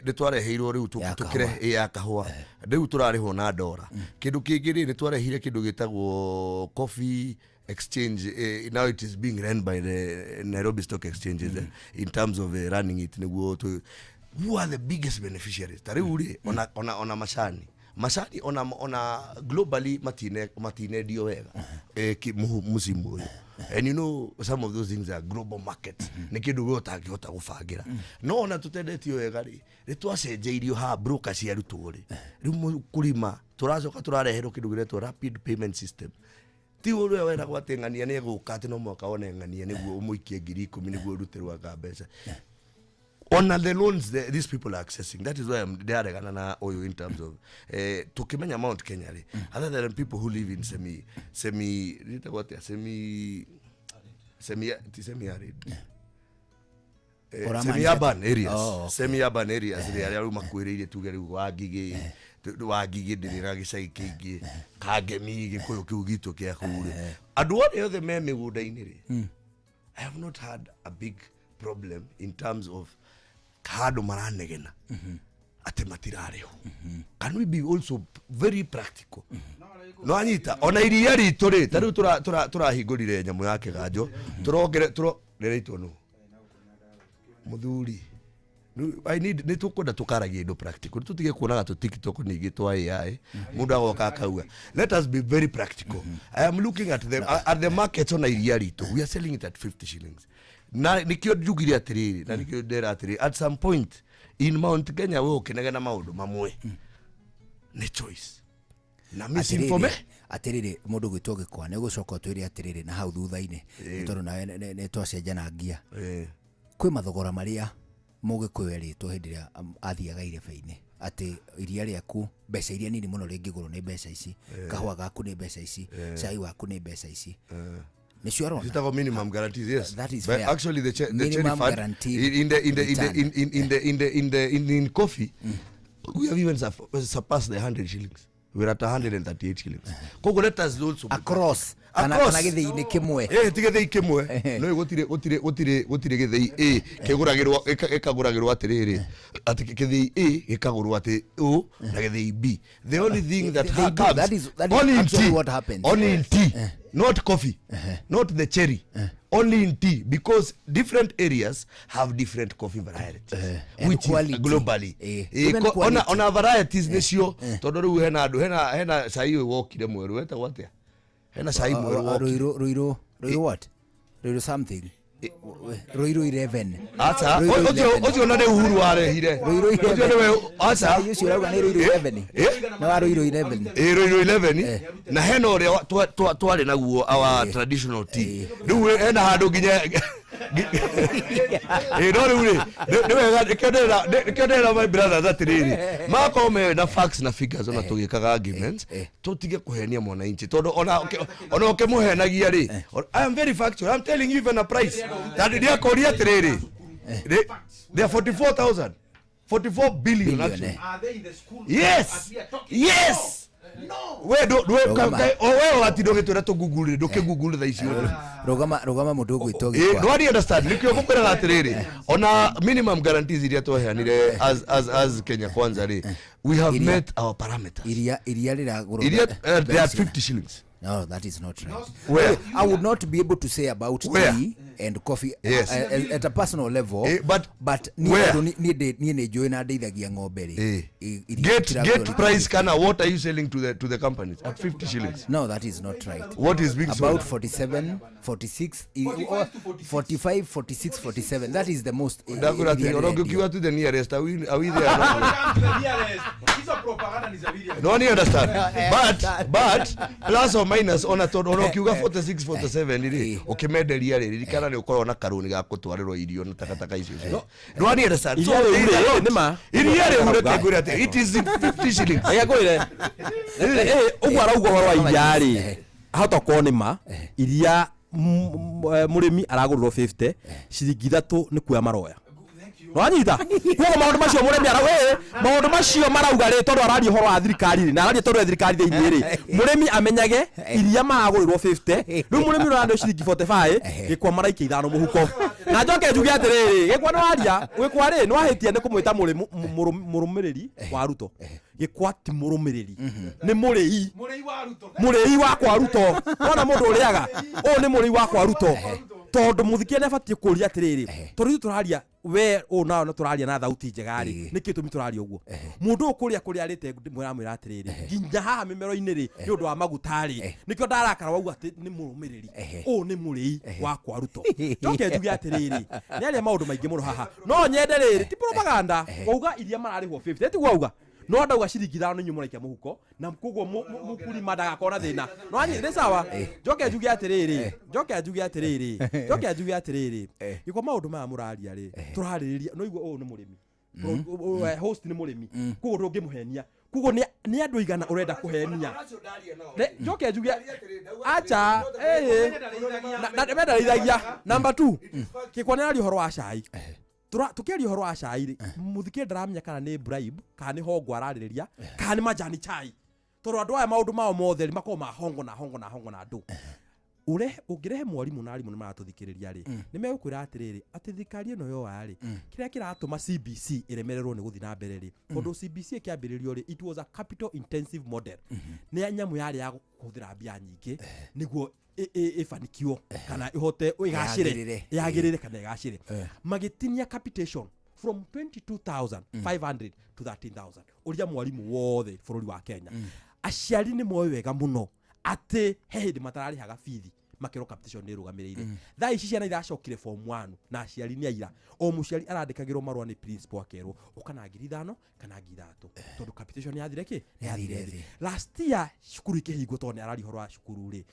nĩ twareheirwo rĩu Ya tũkĩrehe ya kahũa, rĩu tũrarĩhwo na ndora. Kĩndũ kĩngĩ rĩ, nĩ twarehire kĩndũ gĩtagwo coffee exchange. Now it is being run by the Nairobi Stock Exchanges, in terms of running it nĩguo who are the biggest beneficiaries? Ta rĩu rĩ, ona macani ona globally matinendio wega mũcimu ũyũ, and you know some of those things are global markets, nĩ kĩndũ we ũtangĩhota gũbangĩra. No ona tũtendetio wega rĩ, nĩ twacenjeirio ha broker ciarutwo rĩ, rĩu mũkũrima tũracoka tũrareherwo kĩndũ gĩretwo rapid payment system. Ti ũrĩa weragwo atĩ ng'ania nĩ egũka, atĩ no mwaka wone ng'ania nĩguo ũmũikie 10,000 nĩguo ũrutĩrwo anga mbeca. Ona the loans these people are accessing, that is why I'm ndaregana na ũyũ in terms of tukimenya Mount Kenya rĩ, other than people who live in semi rĩtagwo atĩa, semi ti semi arid, Ũramaanisha semi urban areas. Oh, okay. Semi urban areas rĩ, arĩa rĩu makuĩrĩire, tuge rĩu Wangigĩ ndĩrĩ na gĩcagi kĩingĩ, Kangemi, Gĩkũyũ kĩu gitũ kĩa kũu rĩ, andũ othe othe me mĩgũnda-inĩ rĩ, I have not had a big problem in terms of handũ maranegena atĩ matirarĩhwo. Can we be also very practical? No anyita ona iria ritũ rĩ, ta rĩu tũrahingũrire nyamũ ya kĩganjo, tũrongere tũro rĩraitwo nũ mũthuri I need nĩ tũkwenda tũkaragia indo practical, tũtige kuonaga tũ TikTok ningĩ twa AI mũndũ agoka akauga. Let us be very practical. I am looking at the market. Ona iria ritũ, we are selling it at 50 shillings, na nikio njugire atĩrĩrĩ, na nikio ndera atĩrĩrĩ, at some point in Mount Kenya we ũkĩnegena maũndũ mamwe nĩ choice na misinformation. Atiriri, mundu gwitwo Gikwa, nĩ ũgũcoka ũtwĩre atĩrĩrĩ na hau thutha-inĩ, tondũ nawe nĩ twacenjana ngia. Kwĩ mathogora marĩa Mũgĩkũyũ erĩtwo hĩndĩ ĩrĩa athiaga irebe-inĩ atĩ iria rĩaku mbeca iria nini mũno rĩngĩgũrwo nĩ mbeca ici, kahũa gaku nĩ mbeca ici, cai waku nĩ mbeca ici, nĩcio arona. Zitagwo minimum guarantees, yes. That is But fair. actually the Minimum cherry fund guaranteed in the return. in coffee, we have even surpassed the 100 shillings. We're at 138 shillings. Koguo let us also be Across kana Across. kana gĩthĩi-inĩ kĩmwe? Eh, ti gĩthĩi kĩmwe no gũtirĩ gĩthĩi A kĩgũragĩrwo gĩkagũragĩrwo atĩrĩrĩ, atĩ gĩthĩi A gĩkagũrwo atĩ O na gĩthĩi B. The only thing that They do. comes That is only in actually tea, what happens. only in tea, not coffee, not the cherry, only in tea, because different areas have different coffee varieties, And which quality. is globally. Even quality. Ona varieties nĩcio, tondũ rĩu hena andũ, hena cai ũyũ wokire mwerũ, wetagwo atĩa? Hena cai mwerũ wokire. Ruiru, Ruiru, Ruiru what? Ruiru something. Ruiru 11. Aca, Ruiru ũcio 11. ũcio na nĩ Uhuru warehire. Ruiru Ũcio 11. nĩwe, aca. Cai ũcio ũrauga nĩ Ruiru 11. Nĩ wa Ruiru 11. Ĩ, Ruiru 11, na hena ũrĩa twarĩ naguo, our traditional tea. Rĩu hena handũ nginya ĩ, no rĩu rĩ, nĩ wega nĩkĩo ndĩrera my brothers atĩrĩrĩ, makorwo me na facts na figures, ona tũgĩkaga arguments, tũtige kũhenia mwananchi, tondũ ona ũkĩmũhenagia rĩ, I am very factual. I'm telling you even a price tondũ ndiakũria atĩrĩrĩ, they are 44,000, 44 billion, Billion, actually. eh. Yes, we we Rũgama. o we watinda ũgĩtwĩra tũgoogle, ndũkĩgoogle thaa ici ũndũ. Rũgama, rũgama, mũndũ ũgwĩtwo Ĩ, Gĩkwa. ndwari understand, nikio ngũkwĩraga atĩrĩrĩ, ona minimum guarantees iria twaheanire as Kenya Kwanza rĩ, we have met our parameters. Iria rĩragũrwo Iria, they are 50 shillings. No, that is not right. Where? I would not be able to say about Where? tea and coffee at a personal level. But but niĩ where? tondũ niĩ nĩ njũĩ na ndeithagia ng'ombe rĩ. Iria Get itiragũrwo get nĩ price kana what are you selling to the companies at 50 shillings? No, that is not right. What is being About sold? 47, 46, 45, 46, 47. That is the most. Ndakũra Iria atĩrĩ, ona rĩrendio. ũngĩkiuga to the nearest, are we there? No, you understand, but plus or minus, ona tondũ ona ũkiuga 46, 47 rĩ, ũkĩmenderia rĩ, ririkana nĩ ũkoragwo na karũni ga gũtwarĩrwo irio na takataka icio ciothe. No, you understand? Iria rĩu there is a rĩ, lot. nĩ ma. Iria rĩu, reke ngwĩre atĩ it is 50 shillings. Reke ngwĩre, ũguo arauga ũhoro wa iria rĩ, hota korwo nĩ ma iria mũrĩmi aragũrĩrwo 50, ciringi 3 nĩ kuoya maroya. Nwanyita koguo maũndũ macio mũrĩmi ara maũndũ macio marauga rĩ, tondũ araria ũhoro wa thirikari rĩ, na araria tondũ e thirikari thĩinĩ rĩ, mũrĩmi amenyage iria maragũrĩrwo 50, rĩu mũrĩmi ũrandĩo ciringi 45, Gĩkwa maraikia 5 mũhuko. Na njoke njuge atĩrĩrĩ, Gĩkwa nĩ waria, Gĩkwa rĩ, nĩ wahĩtia nĩ kũmwĩta mũrũmĩrĩri wa Ruto. Gĩkwa ti mũrũmĩrĩri, nĩ mũrĩi, mũrĩi wa kwa Ruto. Wona mũndũ ũrĩaga ũyũ nĩ mũrĩi wa kwa Ruto, tondũ mũthikia nĩ abatiĩ kũria atĩrĩrĩ, tondũ ithuĩ tũraria we ũũ nao nĩ tũraria na thauti njega rĩ, nĩ kĩ tũmi tũraria ũguo? Mũndũ ũyũ kũrĩa kũrĩa arĩte mũramwĩra atĩrĩrĩ, nginya haha mĩmero-inĩ rĩ, nĩ ũndũ wa maguta rĩ, nĩkĩo ndarakara wauga atĩ nĩ mũrũmĩrĩri. Ũyũ nĩ mũrĩi wa kwa Ruto. Njoke njuge atĩrĩrĩ, nĩ aria maũndũ maingĩ mũno haha, no nyende rĩrĩ ti propaganda wauga iria mararĩhwo 50, tiguo auga, no ndauga ciringi 5 nĩ inyuĩ mũraikia mũhuko, na koguo mũkulima ndagakorwo na thĩna. No anyi nĩ sawa. Njoke njuge atĩrĩrĩ, njoke njuge atĩrĩrĩ, njoke njuge atĩrĩrĩ, gĩko maũndũ maya mũraria rĩ, tũrarĩrĩria no igua ũyũ nĩ mũrĩmi. Host nĩ mũrĩmi, koguo ndũngĩmũhenia. Koguo nĩ andũ igana ũrenda kũhenia? Njoke njuge acha na mendarithagia. Number 2, Gĩkwa nĩ araria ũhoro wa cai. Tukiaria ũhoro wa cai rĩ, mũthikie ndaramenya kana nĩ bribe, kana nĩ hongo ararĩrĩria, kana nĩ majani chai, tondũ andũ aya maũndũ mao mothe rĩ makoragwo ma hongo na hongo na hongo na andũ ũrehe. Ũngĩrehe mwarimũ na arimũ nĩ maratũthikĩrĩria rĩ, nĩ megũkwĩra atĩrĩrĩ, atĩ thirikari ĩno yoya rĩ, kĩrĩa kĩratũma CBC ĩremererwo nĩ gũthiĩ na mbere rĩ, tondũ CBC ĩkĩambĩrĩrio rĩ, it was a capital intensive model, nĩ nyamũ yarĩ ya kũhũthĩra mbia nyingĩ nĩguo ĩbanikiwo kana ĩhote ĩgacĩre. Yagĩrĩre. Yagĩrĩre kana ĩgacĩre. Magĩtinia capitation From 22,500 to 13,000. Ũria mwarimu wothe bũrũri wa Kenya. Aciari nĩ moĩ wega mũno atĩ he hĩndĩ matararĩhaga bithi makĩrwo capitation nĩ ĩrũgamĩrĩire. Thaa ici ciana iracokire form 1 na aciari nĩ aira. O mũciari arandĩkagĩrwo marũa nĩ principal akerwo ũka na 5,000 kana 3,000 tondũ capitation yathire kĩ? Yathire thĩ. Last year cukuru ikĩhingwo tondũ nĩ araria ũhoro wa cukuru rĩ,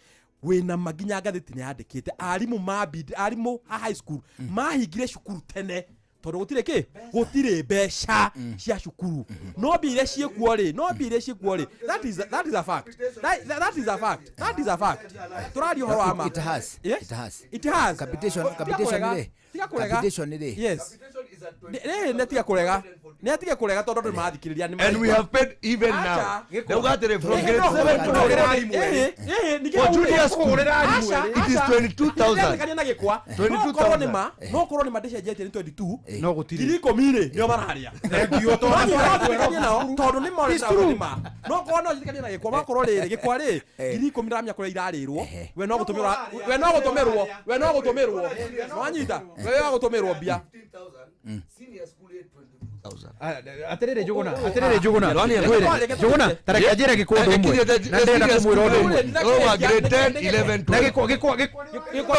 wĩna ma nginya ngathĩti nĩ yandĩkĩte arimũ mabindi arimũ a high school mahingire cukuru tene tondũ gũtirĩ kĩ? Gũtirĩ mbeca cia cukuru. No mbia iria ciĩkuo rĩ, no mbia iria ciĩkuo rĩ, that is a fact. That is a fact. That is a fact. Tũraria ũhoro wa ma. It has. Yes? It has. It has. Capitation, Tiga capitation kũrega. rĩ. Tiga kũrega. Capitation rĩ. Yes. Rĩ nĩ tiga kũrega. Nĩ atige kũrega tondũ andũ nĩmarathikĩrĩria nĩ And we have paid even now. Acha. Ndauga atĩrĩ, from grade 7 to grade For junior school, it is 22,000. Na gĩkwa no korwo nĩ ma, no korwo nĩ ma ndĩcenjetie nĩ 22 No gũtirĩ. 10,000 rĩ nĩo mararĩa. Thengiũ tondũ No njĩtĩkanie nao tondũ nĩ morĩ nĩ ma. No korwo no njĩtĩkanie na gĩkwa makorwo rĩrĩ gĩkwa rĩ 10,000 ndĩramenya kũrĩa irarĩrwo we no gũtũmĩrwo, we no gũtũmĩrwo, we no gũtũmĩrwo nwanyita we no gũtũmĩrwo mbia. Senior school age 22,000. Atirĩrĩ Njũgũna, atirĩrĩ Njũgũna, Ndwani- ngwĩre, Njũgũna, ta reke njĩre Gĩkwa ũndũ ũmwe. Na ndĩrenda kũmwĩra ũndũ ũmwe. No, grade 10, 11, Na 12. Gĩkwa, Gĩkwa, Gĩkwa, Gĩkwa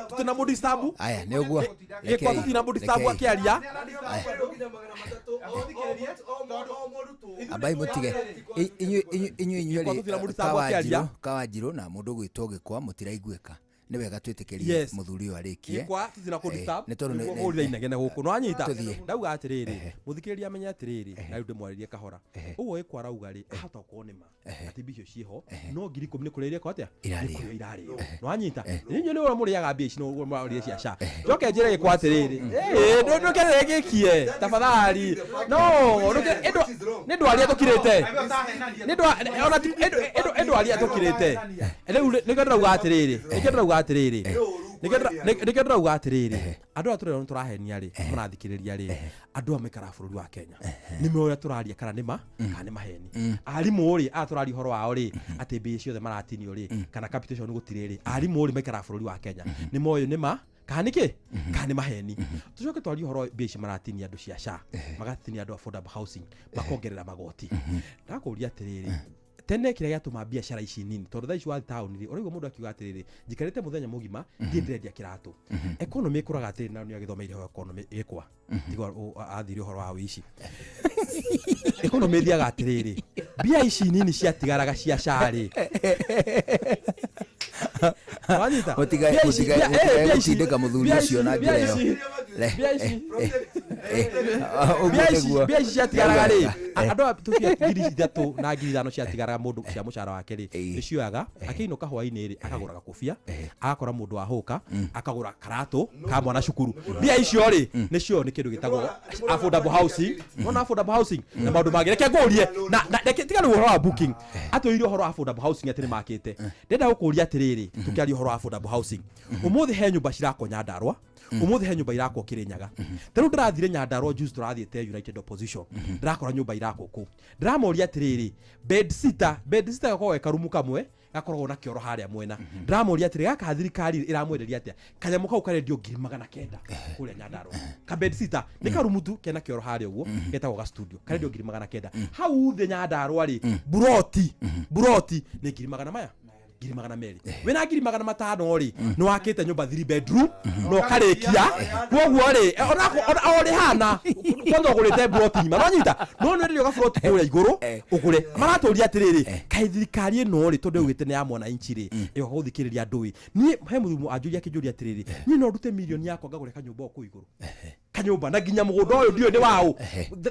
tũtinamũdistabu. Aya, nĩ ũguo. Gĩkwa tũtinamũdistabu akĩaria. Ambai mũtige. Inyuĩ inyuĩ Gĩkwa rĩ tũtinamũdistabu akĩaria. Kawanjirũ na mũndũ ũgwĩtwo Gĩkwa mũtiraiguĩka. Nĩ wega twĩtĩkĩrie Yes. mũthuri ũyũ arĩkie. Gĩkwa tũtina kũ disturb. Nĩ tondũ nĩ- Nĩguo inegene gũkũ nwanyita. Tũthiĩ. Ndauga atĩrĩrĩ, mũthikĩrĩria amenye atĩrĩrĩ, na rĩu ndĩmwarĩrie kahora. Ũguo Gĩkwa arauga rĩ, ahota gũkorwo nĩ ma atĩ mbia icio ciĩho, no 10,000 nĩ kũrĩa irĩkwo atĩa? Nĩ Irarĩo. kũrĩa irarĩo. Nwanyita. Inyuĩ nĩ ũrĩa mũrĩaga mbia ici, nĩ mũrarĩa cia SHA. Njoke njĩre Gĩkwa atĩrĩrĩ, ndũkerere gĩkie tafadhali. No, nĩ ndwaria tũkirĩte. Nĩ ndwaria tũkirĩte. Rĩu nĩkĩo ndĩrauga atĩrĩrĩ, nĩkĩo ndĩrauga atĩrĩrĩ, nĩkĩo ndĩrauga atĩrĩrĩ, andũ aya tũrerwo nĩ tũrahenia rĩ, mũrathikĩrĩria rĩ, andũ aya maikaraga bũrũri wa Kenya nĩ moĩ ũrĩa tũraria kana nĩ ma kana nĩ maheni. Arimũ rĩ, aya tũraria ũhoro wao rĩ, atĩ mbia ciothe maratinio rĩ, kana capitation gũtirĩ rĩ, arimũ rĩ maikaraga bũrũri wa Kenya nĩ moĩ nĩ ma kana nĩ kĩ kana nĩ maheni. Tũcoke twarie ũhoro mbia ici maratinia andũ cia SHA, magatinia andũ affordable housing, makongerera magoti. Ndakũria atĩrĩrĩ, tene kĩrĩa gĩatũma biacara ici nini tondũ thaa ici wathiĩ taũni rĩ, ũraigua mũndũ akiuga atĩrĩrĩ, njikarĩte mũthenya mũgima ndiĩ ndĩrendia kĩratũ. Economy ĩkũraga atĩrĩ, na nĩ agĩthomeire ho economy ĩkwa tiga athire ũhoro wa wĩici. Economy ĩthiaga atĩrĩrĩ, mbia ici nini ciatigaraga cia SHA rĩ, wanyita Mũtigae gũtindĩka mũthuri ũcio na njĩra ĩyo. Mbia ici ciatigaraga rĩ, andũ aya tũbia 3,000 na 5,000 ciatigaraga mũndũ cia mũcara wake rĩ, nĩcioyaga akĩinũka hwainĩ rĩ, akagũra gakobia, agakora mũndũ wahũka, akagũra karatũ ka mwana cukuru. Mbia icio rĩ, nĩcio nĩ kĩndũ gĩtagwo affordable housing. Nona affordable housing na maũndũ mangĩ. Reke ngũrie na reke tiga rĩu ũhoro wa booking, atwĩrire ũhoro wa affordable housing atĩ nĩ makĩte. Ndĩrenda gũkũria atĩrĩrĩ, tũkĩaria ũhoro wa affordable housing, ũmũthĩ he nyũmba cirakwo Nyandarua, ũmũthĩ he nyũmba irakwo Kĩrĩnyaga. Ta rĩu ndĩrathire Nyandarua juzi, tũrathiĩte United Opposition, ndĩrakora nyũmba irakwo kũu. Ndĩramoria atĩrĩrĩ, bed sitter gakoragwo ge karumu kamwe gakoragwo na kĩoro harĩa mwena. Ndĩramoria atĩrĩ, gaka thirikari ĩramwenderia atĩa? Kanyamũ kau karendio 900,000 kũrĩa Nyandarua. Ka bed sitter nĩ karumu tu kena kĩoro harĩa ũguo, getagwo ga studio, karendio 900,000. Hau thĩ Nyandarua rĩ, buroti nĩ 200,000, 200,200. Wĩna 500,000 rĩ, nĩ wakĩte nyũmba 3 bedroom na ũkarĩkia. Koguo rĩ, o rĩhana kwanza ũgũrĩte buroti ng'ima, nonyita no nĩ wenderio gaburoti kũrĩa igũrũ ũgũre. Maratũria atĩrĩrĩ, kaĩ thirikari ĩno rĩ, tondũ ĩugĩte nĩ ya mwananchi rĩ, ĩgoka gũthikĩrĩria andũ ĩ. Niĩ he mũthuri anjũria akĩnjũria atĩrĩrĩ, niĩ no ndute mirioni yakwa ngagũre kanyũmba o kũu igũrũ, kanyũmba na nginya mũgũnda ũyũ ndiũĩ nĩ waũ.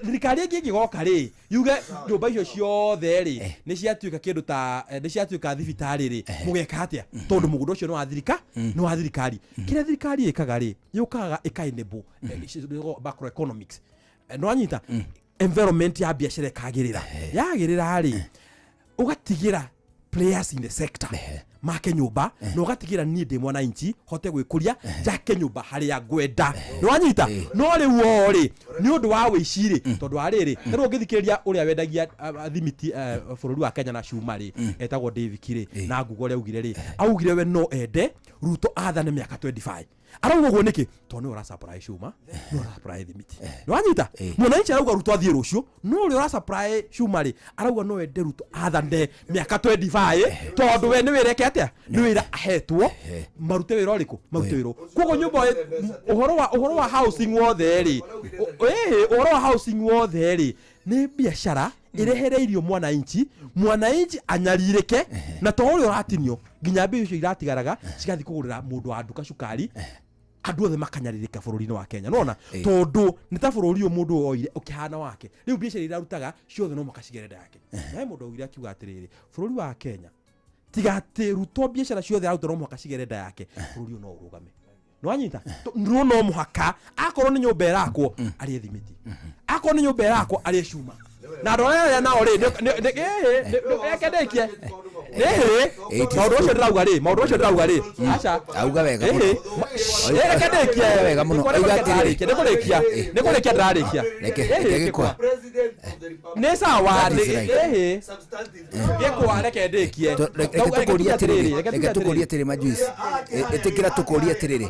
Thirikari ĩngĩ ĩngĩgoka rĩ, yuge nyũmba icio ciothe rĩ nĩ ciatuĩka kĩndũ ta nĩ ciatuĩka thibitarĩ rĩ, mũgeka atĩa? Tondũ mũgũnda ũcio nĩ wa thirika, nĩ wa thirikari. Kĩrĩa thirikari ĩkaga rĩ, yũkaga ĩka enable macroeconomics, nĩwanyita environment ya biacara ĩkagĩrĩra, yagĩrĩra rĩ, ũgatigĩra players in the sector make nyũmba, na ũgatigĩra niĩ ndĩ mwananchi hote gwĩkũria njake nyũmba harĩa ngwenda, nĩwanyita. No rĩu o rĩ, nĩ ũndũ wa wĩici rĩ, tondũ wa rĩrĩ, ta rĩu ũngĩthikĩrĩria ũrĩa wendagia thimiti bũrũri wa Kenya na cuma rĩ, etagwo David rĩ, na Google ũrĩa augire rĩ, augire we no ende Ruto athane mĩaka 25. Arauga ũguo nĩkĩ? Tondũ nĩwe ũrasupply cuma, nĩwe ũrasupply thimiti. Nĩwanyita? Mwananchi arauga Ruto athiĩ rũciũ, no ũrĩa ũrasupply cuma rĩ, arauga no ende Ruto athane mĩaka 25 tondũ we nĩ wĩra eke atĩa? Nĩ wĩra ahetwo marute wĩra ũrĩkũ? Marute wĩra. Koguo nyũmba ũhoro wa housing wothe rĩ, ũhoro wa housing wothe rĩ, nĩ biacara irehereirio mwananchi, mwananchi anyarirĩke na to ũrĩa ũratinio nginya mbia icio iratigaraga cigathiĩ kũgũrĩra mũndũ wa nduka cukari, andũ othe makanyarirĩka bũrũri-inĩ wa Kenya. Nona tondũ nĩ ta bũrũri ũyũ mũndũ oire ũkĩhana wake, rĩu biacara irarutaga ciothe no mũhaka cigere nda yake. Na he mũndũ augire akiuga atĩrĩrĩ, bũrũri wa Kenya tiga atĩ Ruto biacara ciothe araruta no mũhaka cigere nda yake, bũrũri ũyũ no ũrũgame. Nĩwanyita? No no mũhaka akorwo nĩ nyũmba ĩrakwo arĩe thimiti, akorwo nĩ nyũmba ĩrakwo arĩe cuma, na andũ arĩa nao rĩ, reke ndĩkie. Maũndũ macio ndĩrauga rĩ, maũndũ macio ndĩrauga rĩ, aca auga wega mũno. Reke ndĩkie. Wega mũno. Auga atĩrĩrĩ. Nĩkũrĩkia, nĩkũrĩkia ndĩrarĩkia. Reke Gĩkwa. Nĩ sawa. That is right. Gĩkwa, reke ndĩkie. Reke tũkũrie atĩrĩrĩ, reke tũkũrie atĩrĩ majuice. Ĩtĩkĩra tũkũrie atĩrĩrĩ,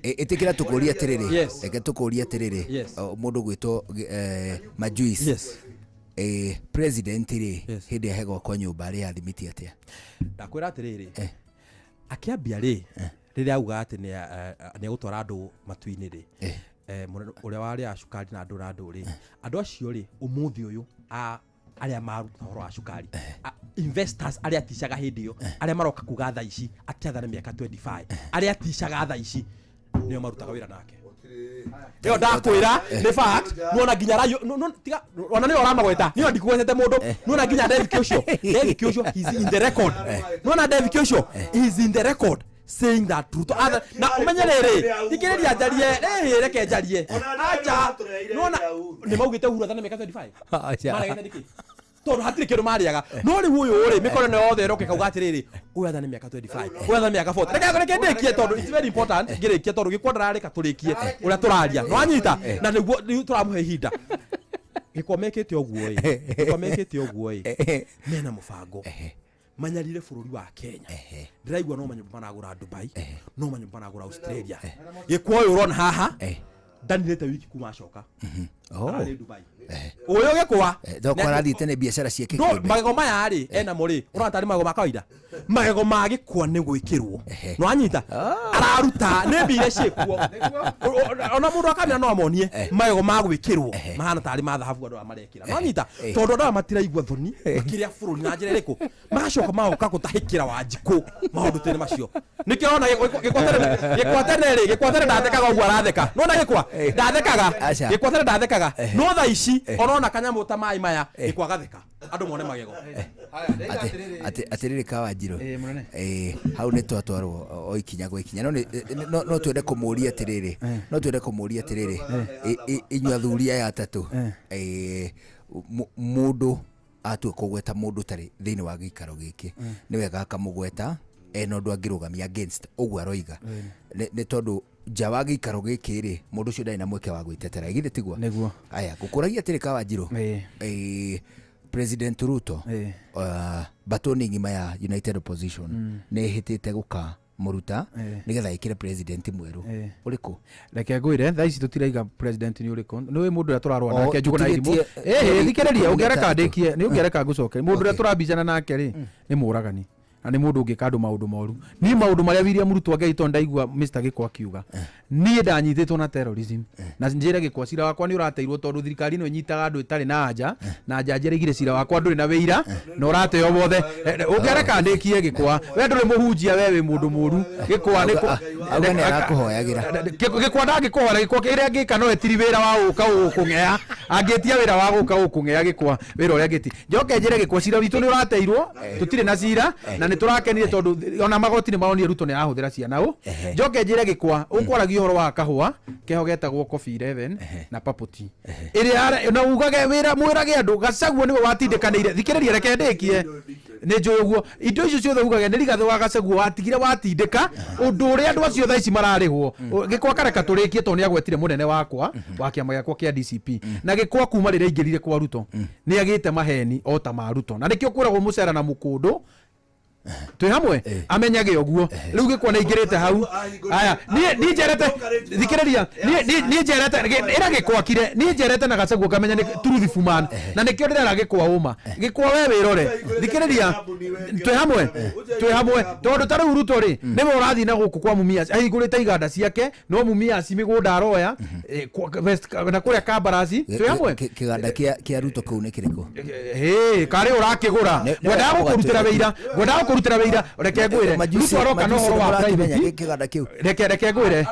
ĩtĩkĩra tũkũrie atĩrĩrĩ, reke tũkũrie atĩrĩrĩ, mũndũ gwĩtwo majuice. President rĩ, hĩndĩ ĩrĩa gwakwo nyũmba rĩ, ya thimiti atĩa? Ndakwĩra atĩrĩrĩ, akĩambia rĩ, rĩrĩa auga atĩ nĩ egũtwara andũ matu-inĩ rĩ, ũrĩa warĩaga cukari na andũ na andũ rĩ, andũ acio rĩ, ũmũthĩ ũyũ arĩa maruta ũhoro wa cukari, investors arĩa aticaga hĩndĩ ĩyo, arĩa maroka kuga thaa ici atĩ athane mĩaka 25, arĩa aticaga thaa ici nĩo marutaga wĩra nake. Ĩyo ndakwĩra nĩ fact. Nĩwona nginya raio tiga ona nĩwe ũramagweta, nĩwe ndikugwetete mũndũ. Nĩwona nginya David Kĩũcio, David Kĩũcio he's in the record. Nĩwona David Kĩũcio he's in the record saying that Ruto other na umenye rĩrĩ, thikĩrĩria njarie rĩrĩ, reke njarie acha. Nĩwona nĩ maugĩte Uhuru athane mĩaka 25, maregete nĩkĩ? Tondũ hatirĩ kĩndũ marĩaga. No rĩu ũyũ rĩ, mĩkono ĩno yothe ĩroka ĩkauga atĩrĩrĩ, ũyũ athane mĩaka 25, ũyũ athane mĩaka 40. Reke ndĩkie tondũ it's very important ngĩrĩkie, tondũ gĩkwa ndararĩka tũrĩkie ũrĩa tũraria. Nĩwanyita? Na nĩguo rĩu tũramũhe ihinda. Gĩkwa mekĩte ũguo ĩ, gĩkwa mekĩte ũguo ĩ, mena mũbango manyarire bũrũri wa Kenya. Ndĩraigua no manyũmba maragũra Dubai, no manyũmba maragũra Australia. Gĩkwa ũyũ ũrona haha ndanirĩte wiki kuma acoka, ararĩ Dubai ũyũ Gĩkwa. Thoko arathiĩte nĩ biacara ciake No kĩũmbe. magego maya rĩ, enamo rĩ, ũrona tarĩ magego ma kawaida, magego ma Gĩkwa nĩ gwĩkĩrwo. Nĩwanyita? Araruta nĩ mbia iria ciĩkuo, ona mũndũ akamĩra no amonie magego ma gwĩkĩrwo mahana tarĩ ma thahabu andũ aya marekĩra. Nĩwanyita? Tondũ andũ aya matiraigua thoni makĩrĩa bũrũri na njĩra ĩrĩkũ, magacoka magoka gũtahĩkĩra Wanjikũ maũndũ tene macio. Nĩkĩo ũrona Gĩkwa tene rĩ, Gĩkwa tene ndathekaga ũguo aratheka. Nĩwona Gĩkwa ndathekaga? Gĩkwa tene ndathekaga, no thaa ici orona kanyamũ ta maĩ maya, Gĩkwa gatheka andũ mone magego. Atĩrĩrĩ Kawanjirũ, hau nĩ twatwarwo o ikinya gwa ikinya, no twende kũmũria atĩrĩrĩ, no twende kũmũria atĩrĩrĩ, inyuĩ athuri aya atatũ, mũndũ atua kũgweta mũndũ tarĩ thĩinĩ wa gĩikaro gĩkĩ, nĩ wega akamũgweta ena ũndũ angĩrũgamia against ũguo aroiga, nĩ tondũ nja wa gĩikaro gĩkĩ rĩ, mũndũ ũcio ndarĩ na mweke wa gwĩtetera, githĩ tiguo? Nĩguo. Aya, ngũkũragia atĩrĩ Kawanjirũ, President Ruto, batoni ng'ima ya United Opposition nĩ ĩhĩtĩte gũka mũruta nĩgetha ĩkĩre president mwerũ ũrĩkũ? Reke ngwĩre, thaa ici tũtiraiga president nĩ ũrĩkũ. Nĩ mũndũ ũrĩa tũrarũa nake Njũgũna tũtigĩtie- Irimũ. Thikĩrĩria, ũngĩreka Tũtigĩtie- ndĩkie, nĩ ũngĩreka ngũcoke. Mũndũ ũrĩa tũrambicana nake rĩ, nĩ mũragani na nĩ mũndũ ũngĩka andũ maũndũ moru. Niĩ maũndũ marĩa William Ruto angĩitwo ndaigua Mr. Gĩkwa akiuga, niĩ ndanyitĩtwo na terrorism na njĩre Gĩkwa cira wakwa nĩ ũrateirwo tondũ thirikari ĩno ĩnyitaga andũ ĩtarĩ na anja, na njanji ĩraigire cira wakwa ndũrĩ na wĩira na ũrateo wothe. Ũngĩreka ndĩkie Gĩkwa, we ndũrĩ mũhunjia, we wĩ mũndũ mũru. Gĩkwa nĩ Auga nĩ arakũhoyagĩra. Gĩkwa ndangĩkũhoera. Gĩkwa kĩrĩa angĩka no etiri wĩra wa gũka gũkũng'ea, angĩtia wĩra wa gũka gũkũng'ea Gĩkwa wĩra ũrĩa angĩti. Njoke njĩre Gĩkwa cira witũ nĩ ũrateirwo, tũtirĩ na cira na nĩ tũrakenire tondũ ona magoti nĩ maronire Ruto nĩ arahũthĩra ciana ũ. Njoke njĩre Gĩkwa ũkwaragia ũhoro wa kahũa keho getagwo Coffee 11 na Purple Tea ĩrĩa na ugage wĩra mwĩrage andũ Gachagua nĩwe watindĩkanĩire. Thikĩrĩria, reke ndĩkie, nĩ njũĩ ũguo indo icio ciothe ugage nĩ Rigathĩ wa Gachagua watigire watindĩka ũndũ ũrĩa andũ acio thaa ici mararĩhwo. Gĩkwa kareka tũrĩkie tondũ nĩ agwetire mũnene wakwa wa kĩama gĩakwa kĩa DCP, na Gĩkwa kuma rĩrĩa aingĩrire kwa Ruto nĩ agĩte maheni o ta ma Ruto, na nĩkĩo kwĩragwo mũcera na mũkũndũ Twĩ hamwe, amenyage ũguo. Rĩu gĩkwa nĩ aingĩrĩte hau. Aya, niĩ njerete, thikĩrĩria, niĩ njerete ĩra gĩkwakire, niĩ njerete na Gachagua ngamenya nĩ truthful man, na nĩkĩo ndĩrera gĩkwa ũma. Gĩkwa we wĩrore, thikĩrĩria, twĩ hamwe, twĩ hamwe, tondũ ta rĩu Ruto rĩ, nĩwe ũrathiĩ na gũkũ kwa Mumias, ahingũrĩte iganda ciake, no Mumias mĩgũnda aroya na kũrĩa Kabarasi. Twĩ hamwe. Kĩganda kĩa Ruto kũu nĩ kĩrĩkũ? Hĩ, karĩ ũrakĩgũra? Ngwendaga gũkũrutĩra wĩira, ngwendaga gũkũrutĩra wĩira. Reke ngwĩre, Ruto aroka na ũhoro wa private. Kĩganda kĩu. Reke ngwĩre,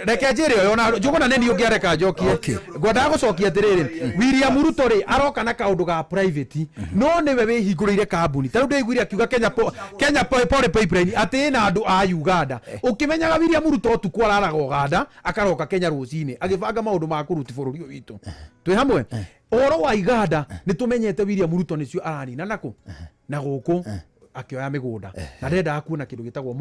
reke njĩre ũyũ na Njũgũna nĩ niĩ ũngĩareka njokie. Ngwendaga gũcokia atĩrĩrĩ, William Ruto rĩ, aroka na kaũndũ ga private, no nĩwe wĩhingũrĩire kambuni. Ta rĩu ndĩiguire akiuga Kenya Poly Pipeline atĩ ĩna andũ a Uganda. Ũkĩmenyaga William Ruto ũtukũ araraga Uganda, akaroka Kenya rũcinĩ agĩbanga maũndũ ma kũruti bũrũri ũyũ witũ. Twĩ hamwe. Ũhoro wa iganda nĩ tũmenyete William Ruto nĩcio aranina nakũ na gũkũ akĩoya mĩgũnda, na ndendaga kuona kĩndũ gĩtagwo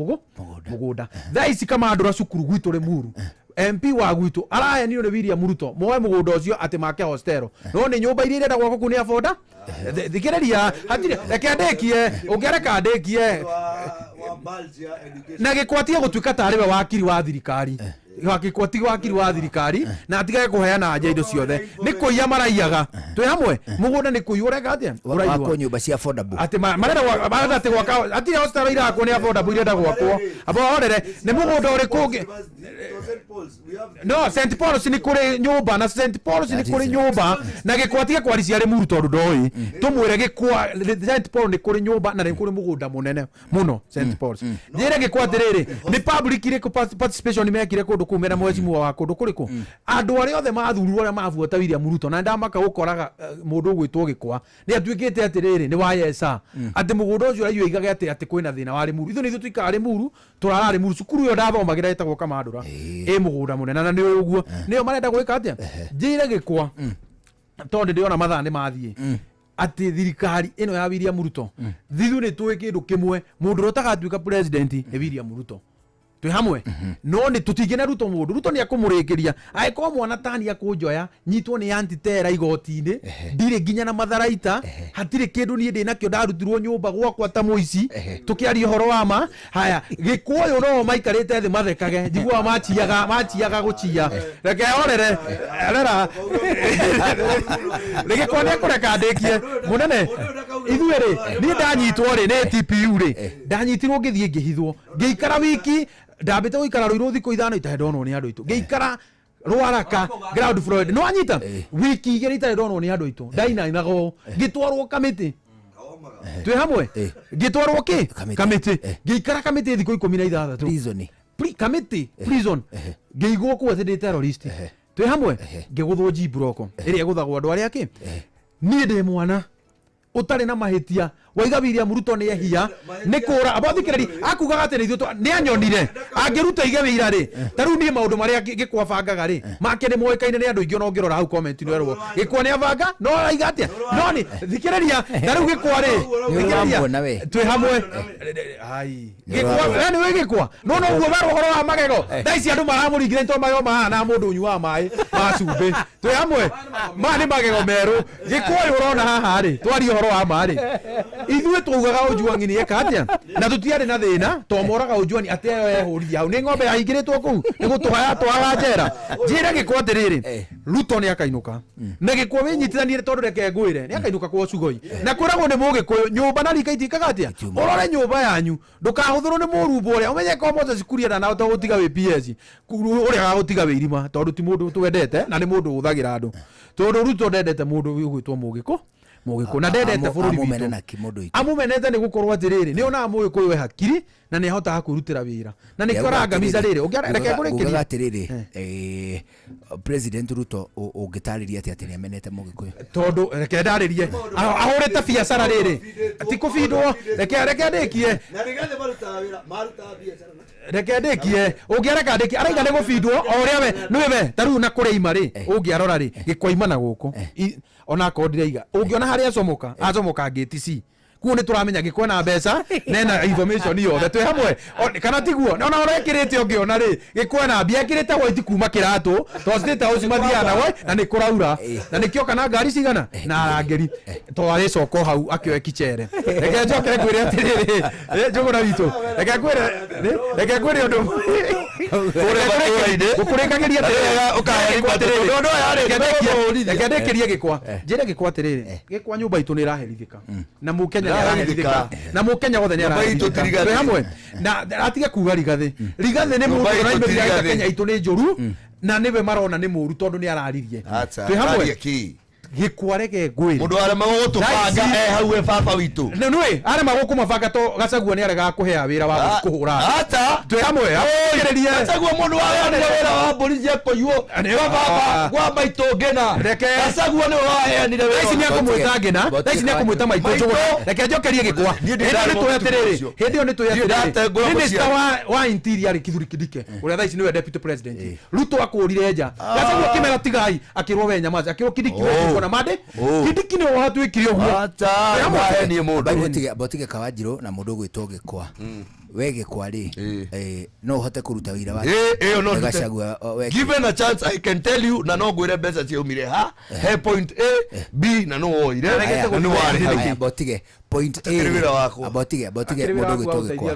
mũgũnda. Thaa ici Kamandũra cukuru gwitũ Limuru, MP wa gwitũ araheanirwo nĩ William Ruto moe mũgũnda ũcio atĩ make hostelo, no nĩ nyũmba iria irenda gwakwo kũu nĩ aboda. Thikĩrĩria, hatirĩ, reke ndĩkie, ũngĩreka ndĩkie. Na gĩkwatie gũtuĩka tarĩ we wakiri wa thirikari, gĩkwati wakiri wa thirikari, na atigage kũheana nja indo ciothe nĩ kũiya maraiyaga. Twĩ hamwe. Mũgũnda nĩ kũiywo, ũreka atĩa? Ũraiywo. Wakwo nyũmba cia affordable. Atĩ marenda marenda atĩ gwaka, hatirĩ hostel irakwo, nĩ affordable irenda gwakwo. Abo horere, nĩ mũgũnda ũrĩkũ ũngĩ? No St Paul's nĩ kũrĩ nyũmba, na St Paul's nĩ kũrĩ nyũmba, na gĩkwa tige kwari ciarĩ muru tondũ ndoĩ tũmwĩre gĩkwa St Paul nĩ kũrĩ nyũmba na nĩ kũrĩ mũgũnda mũnene mũno St Paul's. Njĩre gĩkwa atĩrĩrĩ, nĩ public irĩkũ participation mekire kũndũ kũu mena mheshimiwa wa kũndũ kũrĩkũ? Andũ arĩa othe mathurirwo arĩa mabuata William Ruto, na ndamaka gũkoraga mũndũ ũgwĩtwo gĩkwa nĩ atuĩkĩte atĩrĩrĩ nĩ wa yesa atĩ mũgũnda ũcio ũraiywo aigage atĩ kwĩna thĩna wa Limuru. Ithuĩ nĩ ithuĩ tũikaraga Limuru, tũrara Limuru, cukuru ĩyo ndathomagĩra ĩtagwo Kamandũra, ĩ mũgũnda mũnene, na nĩ ũĩ ũguo nĩyo marenda gwĩka atĩa. Njĩre gĩkwa, tondũ ndĩrona mathaa nĩ mathiĩ, atĩ thirikari ĩno ya William Ruto, thithu nĩ tũĩ kĩndũ kĩmwe, mũndũ ũrĩa ũtagatuĩka president nĩ William Ruto. Twĩ hamwe. No nĩ tũtingĩna Ruto, mũndũ Ruto nĩ akũmũrĩkĩria. Angĩkorwo mwana tani akũnjoya nyitwo nĩ antitera igoti-inĩ, ndirĩ nginya na matharaita, hatirĩ kĩndũ niĩ ndĩ nakĩo, ndarutirwo nyũmba gwakwa ta mũici. Tũkĩaria ũhoro wa ma, haya gĩkũyũ no maikarĩte thĩ mathekage, njiguaga maciaga gũcia. Reke horere rera, gĩkwa nĩ ekũreka ndĩkie. Mũnene, ithuĩ rĩ, niĩ ndanyitwo rĩ nĩ TPU rĩ, ndanyitirwo ngĩthiĩ ngĩhithwo, ngĩikara wiki, ndambĩte gũikara Rũirũ thikũ 5 itarĩ ndonwo nĩ andũ aitũ, ngĩikara Rwaraka ground floor, no anyita wiki 2 itarĩ ndonwo nĩ andũ aitũ, ndainainaga ũũ, ngĩtwarwo kamĩtĩ. Twĩ hamwe. Ngĩtwarwo kĩ? Kamĩtĩ. Ngĩikara kamĩtĩ thikũ 16. Prison. Kamĩtĩ prison, ngĩigwo kũu atĩ ndĩ terrorist. Twĩ hamwe. Ngĩgũthwo G block ĩrĩa ĩgũthagwo andũ arĩa kĩ. Niĩ ndĩ mwana ũtarĩ na mahĩtia, waiga William Ruto nĩ ehia nĩ kũra abo. Thikĩrĩri, akugaga atĩ nĩ ithuĩ nĩ anyonire angĩruta ige wĩira rĩ. Ta rĩu niĩ maũndũ marĩa gĩkwa bangaga rĩ, make nĩ moĩkaine nĩ andũ aingĩ. Ona ũngĩrora hau comment nĩ werwo gĩkwa nĩ abanga, no araiga atĩa? No nĩ thikĩrĩria, ta rĩu gĩkwa rĩ, thikĩrĩria, twĩ hamwe. Ai, gĩkwa we nĩ wĩ gĩkwa, no no guo werwo ũhoro wa magego. Thaa ici andũ maramũringire nĩ tondũ magego mahana mũndũ ũnyuaga maĩ ma cumbĩ. Twĩ hamwe. Maya nĩ magego merũ gĩkwa ũyũ ũrona haha rĩ. Twaria ũhoro wa ma rĩ, ithuĩ twaugaga Ojwang'i nĩ eka atĩa, na tũtiarĩ na thĩna to moraga Ojwang'i atĩ ĩyo ehũrithia hau nĩ ng'ombe yahingĩrĩtwo kũu nĩ gũtũha yatwaga njera. Njĩre gĩkwa atĩrĩrĩ, Ruto nĩ akainũka, na gĩkwa wĩnyitithanie, tondũ reke ngwĩre, nĩ akainũka kwa Sugoi, na kwĩragwo nĩ mũgĩkũyũ nyũmba na rika itiĩkaga atĩa. Ũrore nyũmba yanyu, ndũkahũthĩrwo nĩ mũrumbo ũrĩa ũmenye ko Moses Kuria ndanahota gũtiga wĩ PS ũrĩa agagũtiga wĩ irima, tondũ ti mũndũ twendete na nĩ mũndũ ũhũthagĩra andũ, tondũ Ruto ndendete mũndũ ũgwĩtwo mũgĩkũ na ndendete bũrũri Amũmene witũ. Na kĩ mũndũ witũ? Amumenete nĩ gũkorwo atĩrĩrĩ, nĩ onaga mũgĩkũyũ e hakiri na nĩ ahotaga kwĩrutĩra wĩra, na nĩkĩo arangamica rĩrĩ. Reke Ngugaga ngũrĩkĩrie. Atĩrĩrĩ, President Ruto ũngĩtarĩria atĩ nĩ amenete mũgĩkũyũ? Tondũ reke ndarĩrie, ahũrĩte biacara rĩrĩ, ti kũbindwo. Reke ndĩkie. Na rigathi marutaga wĩra, marutaga biacara na Reke ndĩkie, ũngĩareka ndĩkie. Araiga nĩ gũbindwo o ũrĩa we nĩwe we ta rĩu na kũrĩa ima rĩ, ũngĩarora rĩ, gĩkwaima na gũkũ ona akorwo ndiraiga, ũngĩona harĩa acomoka, acomoka ngĩti C. Kuo nĩ tũramenya Gĩkwa na mbeca nena information yothe twĩ hamwe. Kana tiguo ona ũrekĩrĩte ũngĩona rĩ Gĩkwa na mbia ekĩrĩte white kuma kĩratũ to State House mathiaga na white na nĩ kũraura na nĩkĩo kana ngari cigana na arangĩri to arĩcoka hau akĩoe kicere. Reke njokere ngwĩre atĩrĩrĩ, Njũgũna witũ, reke ngwĩre ũndũ gũkũrĩkagĩria atĩrĩrĩ, reke ndĩkĩrie Gĩkwa, njĩre Gĩkwa atĩrĩrĩ, Gĩkwa nyũmba itũ nĩ ĩraherithĩka na mũkenya nĩ araherithĩka na mũkenya wothe nĩ araherithĩka twĩ hamwe na atige kuga Rigathĩ. Rigathĩ nĩ mũndũ ũraimĩrĩra Kenya itũ nĩ njũru na nĩwe marona nĩ mũru tondũ nĩ araririe twĩ hamwe. Gĩkwa reke ngwĩre mũndũ aremagwo gũtũbanga hau we baba witũ nĩwe aremagwo kũmabanga to Gachagua nĩ aregaga kũhea wĩra wa kũhũra ata twĩ hamwe. Gachagua mũndũ waheanire wĩra wa mbũri cia kũiywo gwa baba gwa maitũ Ngĩna. Gachagua nĩwe waheanire wĩra. Ici nĩakũmwĩta Ngĩna, ici nĩakũmwĩta maitũ Njũgũna. Reke njokerie Gĩkwa. Hĩndĩ ĩyo nĩtũĩ atĩrĩrĩ, hĩndĩ ĩyo nĩtũĩ atĩrĩrĩ, minister wa interior Kithure Kindiki ũrĩa thaa ici nĩwe deputy president, Ruto akũrire nja Gachagua akĩmera tigai, akĩrwo we nyamaza, akĩrwo Kindiki we na mande Kindiki nĩwe watuĩkire ũguo. Botige Kawanjirũ na mũndũ ũgwĩtwo Gĩkwa. We Gĩkwa rĩ, no ũhote kũruta wĩra wa Gachagua? Given a chance I can tell you na no ngwĩre mbeca ciaumire ha he point A B na no woire na nĩ warĩ hau. Botige point A, botige mũndũ ũgwĩtwo Gĩkwa,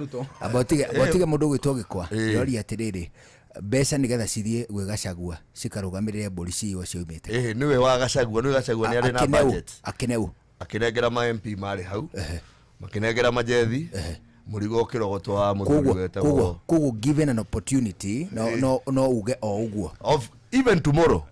botige mũndũ ũgwĩtwo Gĩkwa. Ndĩroria atĩrĩrĩ, mbeca nĩgetha cithiĩ gwĩ Gachagua cikarũgamĩrĩre mbũri ciiywo ciaumĩte. Nĩwe wa Gachagua, nĩwe Gachagua nĩ arĩ na budget akineu akĩnengera ma MP marĩ hau, makĩnengera majethi mũrigo ũkĩrogotwo wa mũthuri wetagwo. Koguo given an opportunity no uge o ũguo of even tomorrow.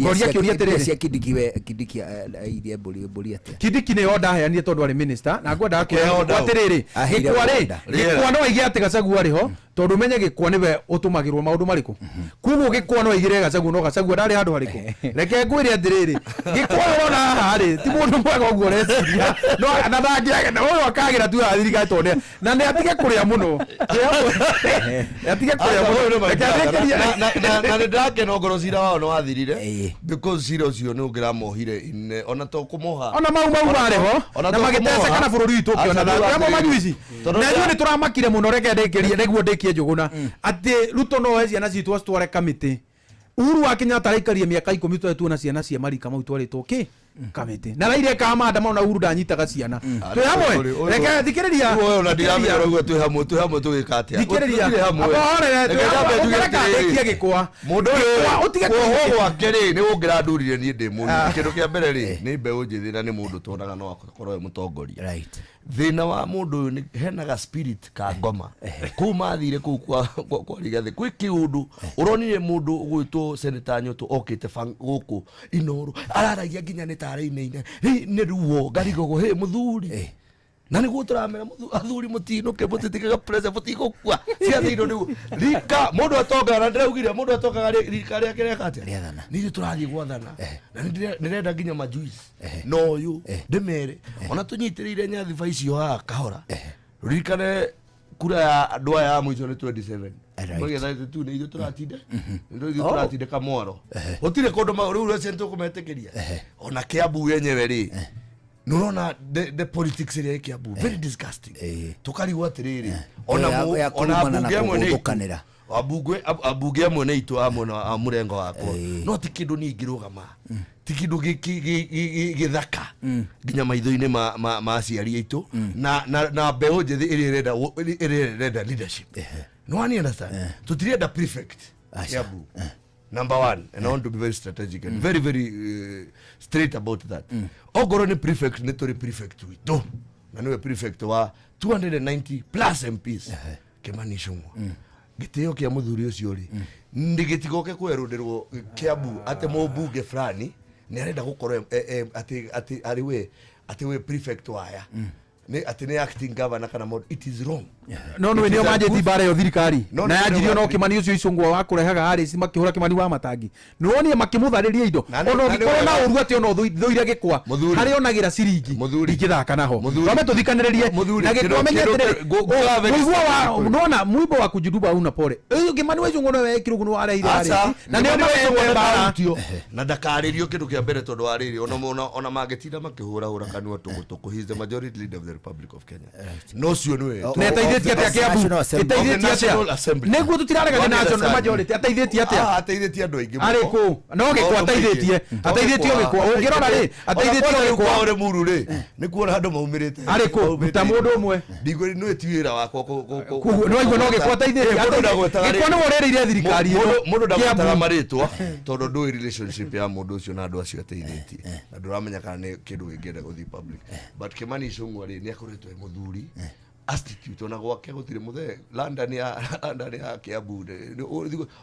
Ngoria kĩũria atĩrĩrĩ, cia Kindiki we Kindiki airie mbũri atĩa? Kindiki nĩyo ndaheanire tondũ arĩ minister na ngwendaga kwĩra atĩrĩrĩ, Gĩkwa rĩ, Gĩkwa no aige atĩ Gachagua arĩ ho tondũ menye Gĩkwa nĩwe ũtũmagĩrwo maũndũ marĩkũ. Koguo Gĩkwa no aigĩre Gachagua no Gachagua ndarĩ handũ harĩkũ. Reke ngwĩre atĩrĩrĩ, Gĩkwa ũyũ ũrona haha rĩ ti mũndũ mwega ũguo ũreciria, no na ndangĩaga ũyũ akagĩra tu haha thirikari tondũ na nĩ atige kũrĩa mũno, atige kũrĩa mũno. Reke ndĩkĩrie na nĩ ndakena ngoro cira wao nĩ wathirire because cira ũcio nĩ ũngĩramohire ona to kũmoha ona mau mau marĩ ho na magĩteceka na bũrũri witũ ũkĩona thayũ manyu ici na ithuĩ nĩ tũramakire mũno. Reke ndĩkĩrie nĩguo ndĩkie Njũgũna atĩ Ruto no oe ciana citũ acitware kamĩtĩ. Uhuru wa Kenyatta araikarie mĩaka 10 tũtarĩ tuona ciana cia marika mau twarĩtwo kĩ kamĩtĩ na raira ekaga maandamano na Uhuru ndanyitaga ciana. Twĩ hamwe, reke thikĩrĩria ona ndiramenya ũguo twĩ hamwe, twĩ hamwe tũgĩka atĩa? Thikĩrĩria ahorere, twĩ hamwe ũkĩreka ndĩkie Gĩkwa. Mũndũ ũyũ ũtige kuohwo gwake rĩ nĩ ũngĩrandurire niĩ ndĩ mũnini. Kĩndũ kĩa mbere rĩ nĩ mbeũ njĩthĩ na nĩ mũndũ tuonaga no akorwo e mũtongoria. Thĩna wa mũndũ ũyũ nĩ hena ga spirit ka ngoma kũu mathire kũu kwa Rigathĩ kwĩ kĩũndũ ũronire mũndũ ũgwĩtwo Senator Nyũtũ okĩte gũkũ Inooro araragia nginya nĩ tarĩ-inĩ nĩ ruo ngarigogo hĩ mũthuri na nĩguo tũramera athuri mũtinũke mũtitigaga pressure mũtigũkua ciathĩirwo nĩguo rika mũndũ atongaga na ndĩraugire mũndũ atongaga rika rĩake rĩeka atĩa nĩ ithuĩ tũrathiĩ gwathana na nĩndĩrenda nginya majuice na ũyũ ndĩmere ona tũnyitĩrĩire nyathiba icio haha kahora ririkane kura ya andũ aya a mũico nĩ 27 magetha tu nĩ ithuĩ tũratinda nĩ ithuĩ tũratindĩka mwaro gũtirĩ kũndũ rĩu rũcio nĩtũkũmetĩkĩria ona Kiambu yenyewe rĩ nĩũrona the politics ĩrĩa ĩ Kiambu very disgusting tũkarigwo atĩrĩrĩ ona ambunge amwe nĩ ambunge amwe nĩ itũ a mwena wa mũrengo wakwa no ti kĩndũ niĩ ingĩrũgama ti kĩndũ gĩthaka nginya maitho-inĩ ma aciari aitũ na mbeũ njĩthĩ ĩrĩa ĩrenda leadership. No one understand tũtirenda prefect Kiambu number one, and I want to be very strategic and very very straight about that. Ongorwo nĩ prefect nĩ tũrĩ prefect witũ na nĩwe prefect wa 290 plus MPs Kimani Ichung'wa. Gĩtĩo kĩa mũthuri ũcio rĩ gĩtigoke kwerũndĩrwo Kiambu atĩ mũmbunge fulani nĩ arenda gũkorwo atĩ arĩ we atĩ we prefect waya. Nĩ atĩ nĩ acting governor kana mũndũ, it is wrong. No nä nä o manjä mbara ä yo thirikari No, na nĩ yanjirio nĩo no kä mani å cio icångwa wa kå rehaga harä makä hå ra kä mani wa matangi nä wonire makä må tharä ria indo Na nĩ- ona na å nĩ ngä korwo na wega. å ru atä ona thå ire gä kwa Mũthuri. harä onagä ra ciringi Mũthuri. ingä thaka naho Mũthuri. twambe tå thikanä rä rie Mũthuri, na gä kĩndũ- kwa menye kĩndũ- atä ngũ- ngũ- mũigua wa nona mwimbo wa kujuduba una pole kä mani wa icångwa nowe kä rå gu nä wareire Aca, na nä o Kimani wa Icũng'wa marehe mbara ndakarutio na ndakarĩrio kĩndũ kĩa mbere tondũ wa rĩrĩ ona mangĩtinda makĩhũrahũra kanua tũgũtũkũ, he is the majority leader of the Republic of Kenya, no cio nĩwe na ĩteithĩtie atĩa Kiambu National Assembly. ĩteithĩtie Of the National atĩa Assembly. nĩguo tũtirarega nĩ One national Assembly. majority ateithĩtie atĩa Ah, ateithĩtie andũ aingĩ mũno. arĩ kũ no gĩkwa Maũndũ maingĩ. ateithĩtie ateithĩtie o gĩkwa ũngĩrora rĩ ateithĩtie o gĩkwa ũrĩ muru rĩ nĩ kuona andũ maumĩrĩte Arĩ kũ? Ruta mũndũ ũmwe. ndigwĩ nĩ ti wĩra wakwa Koguo nĩ waigua no gĩkwa ateithĩtie Mũndũ ndagwetaga gĩkwa nĩwe ũrĩrĩire thirikari ĩno mũndũ ndagwetaga Kiambu. marĩtwa tondũ ndũĩ relationship ya mũndũ ũcio na andũ acio ateithĩtie na ndũramenya kana nĩ kĩndũ kĩngĩenda gũthiĩ public, but Kimani Ichung'wa rĩ, nĩ akoretwo e mũthuri astute, ona gwake gũtirĩ mũthee London ya London ya Kiambu rĩ,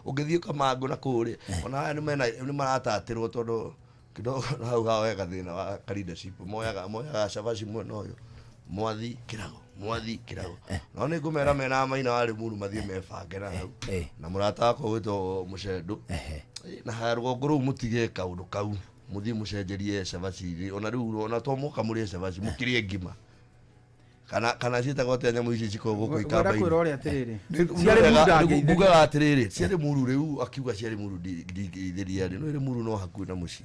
ũngĩthiĩ Kamangũ na kũrĩa, ona aya nĩ maratatĩrwo tondũ kidogo hau hawe gathĩna wa ka leadership, moyaga cabaci mwena ũyũ, mwathi kĩrago, mwathi kĩrago, no nĩ ngũmera mena maina wa Limuru mathiĩ mebange na hau na mũrata wakwa gwĩtwo Mũcendũ na haya rũgongo rũu, mũtige kaũndũ kau, mũthiĩ mũcenjerie cabaci, ona rĩu ona to mũka mũrĩe cabaci, mũkĩrĩe ngima kana ciĩtagwo atĩa nyamũ ici cikoragwo gũkũ Ngwenda ikamba-inĩ? kwĩra ũrĩa atĩrĩrĩ ciarĩ mũndũ ndangĩithĩria. Ngugaga atĩrĩrĩ, ciarĩ muru rĩu akiuga ciarĩ muru ndingĩithĩria rĩ, no ĩrĩ muru no hakuhĩ na mũciĩ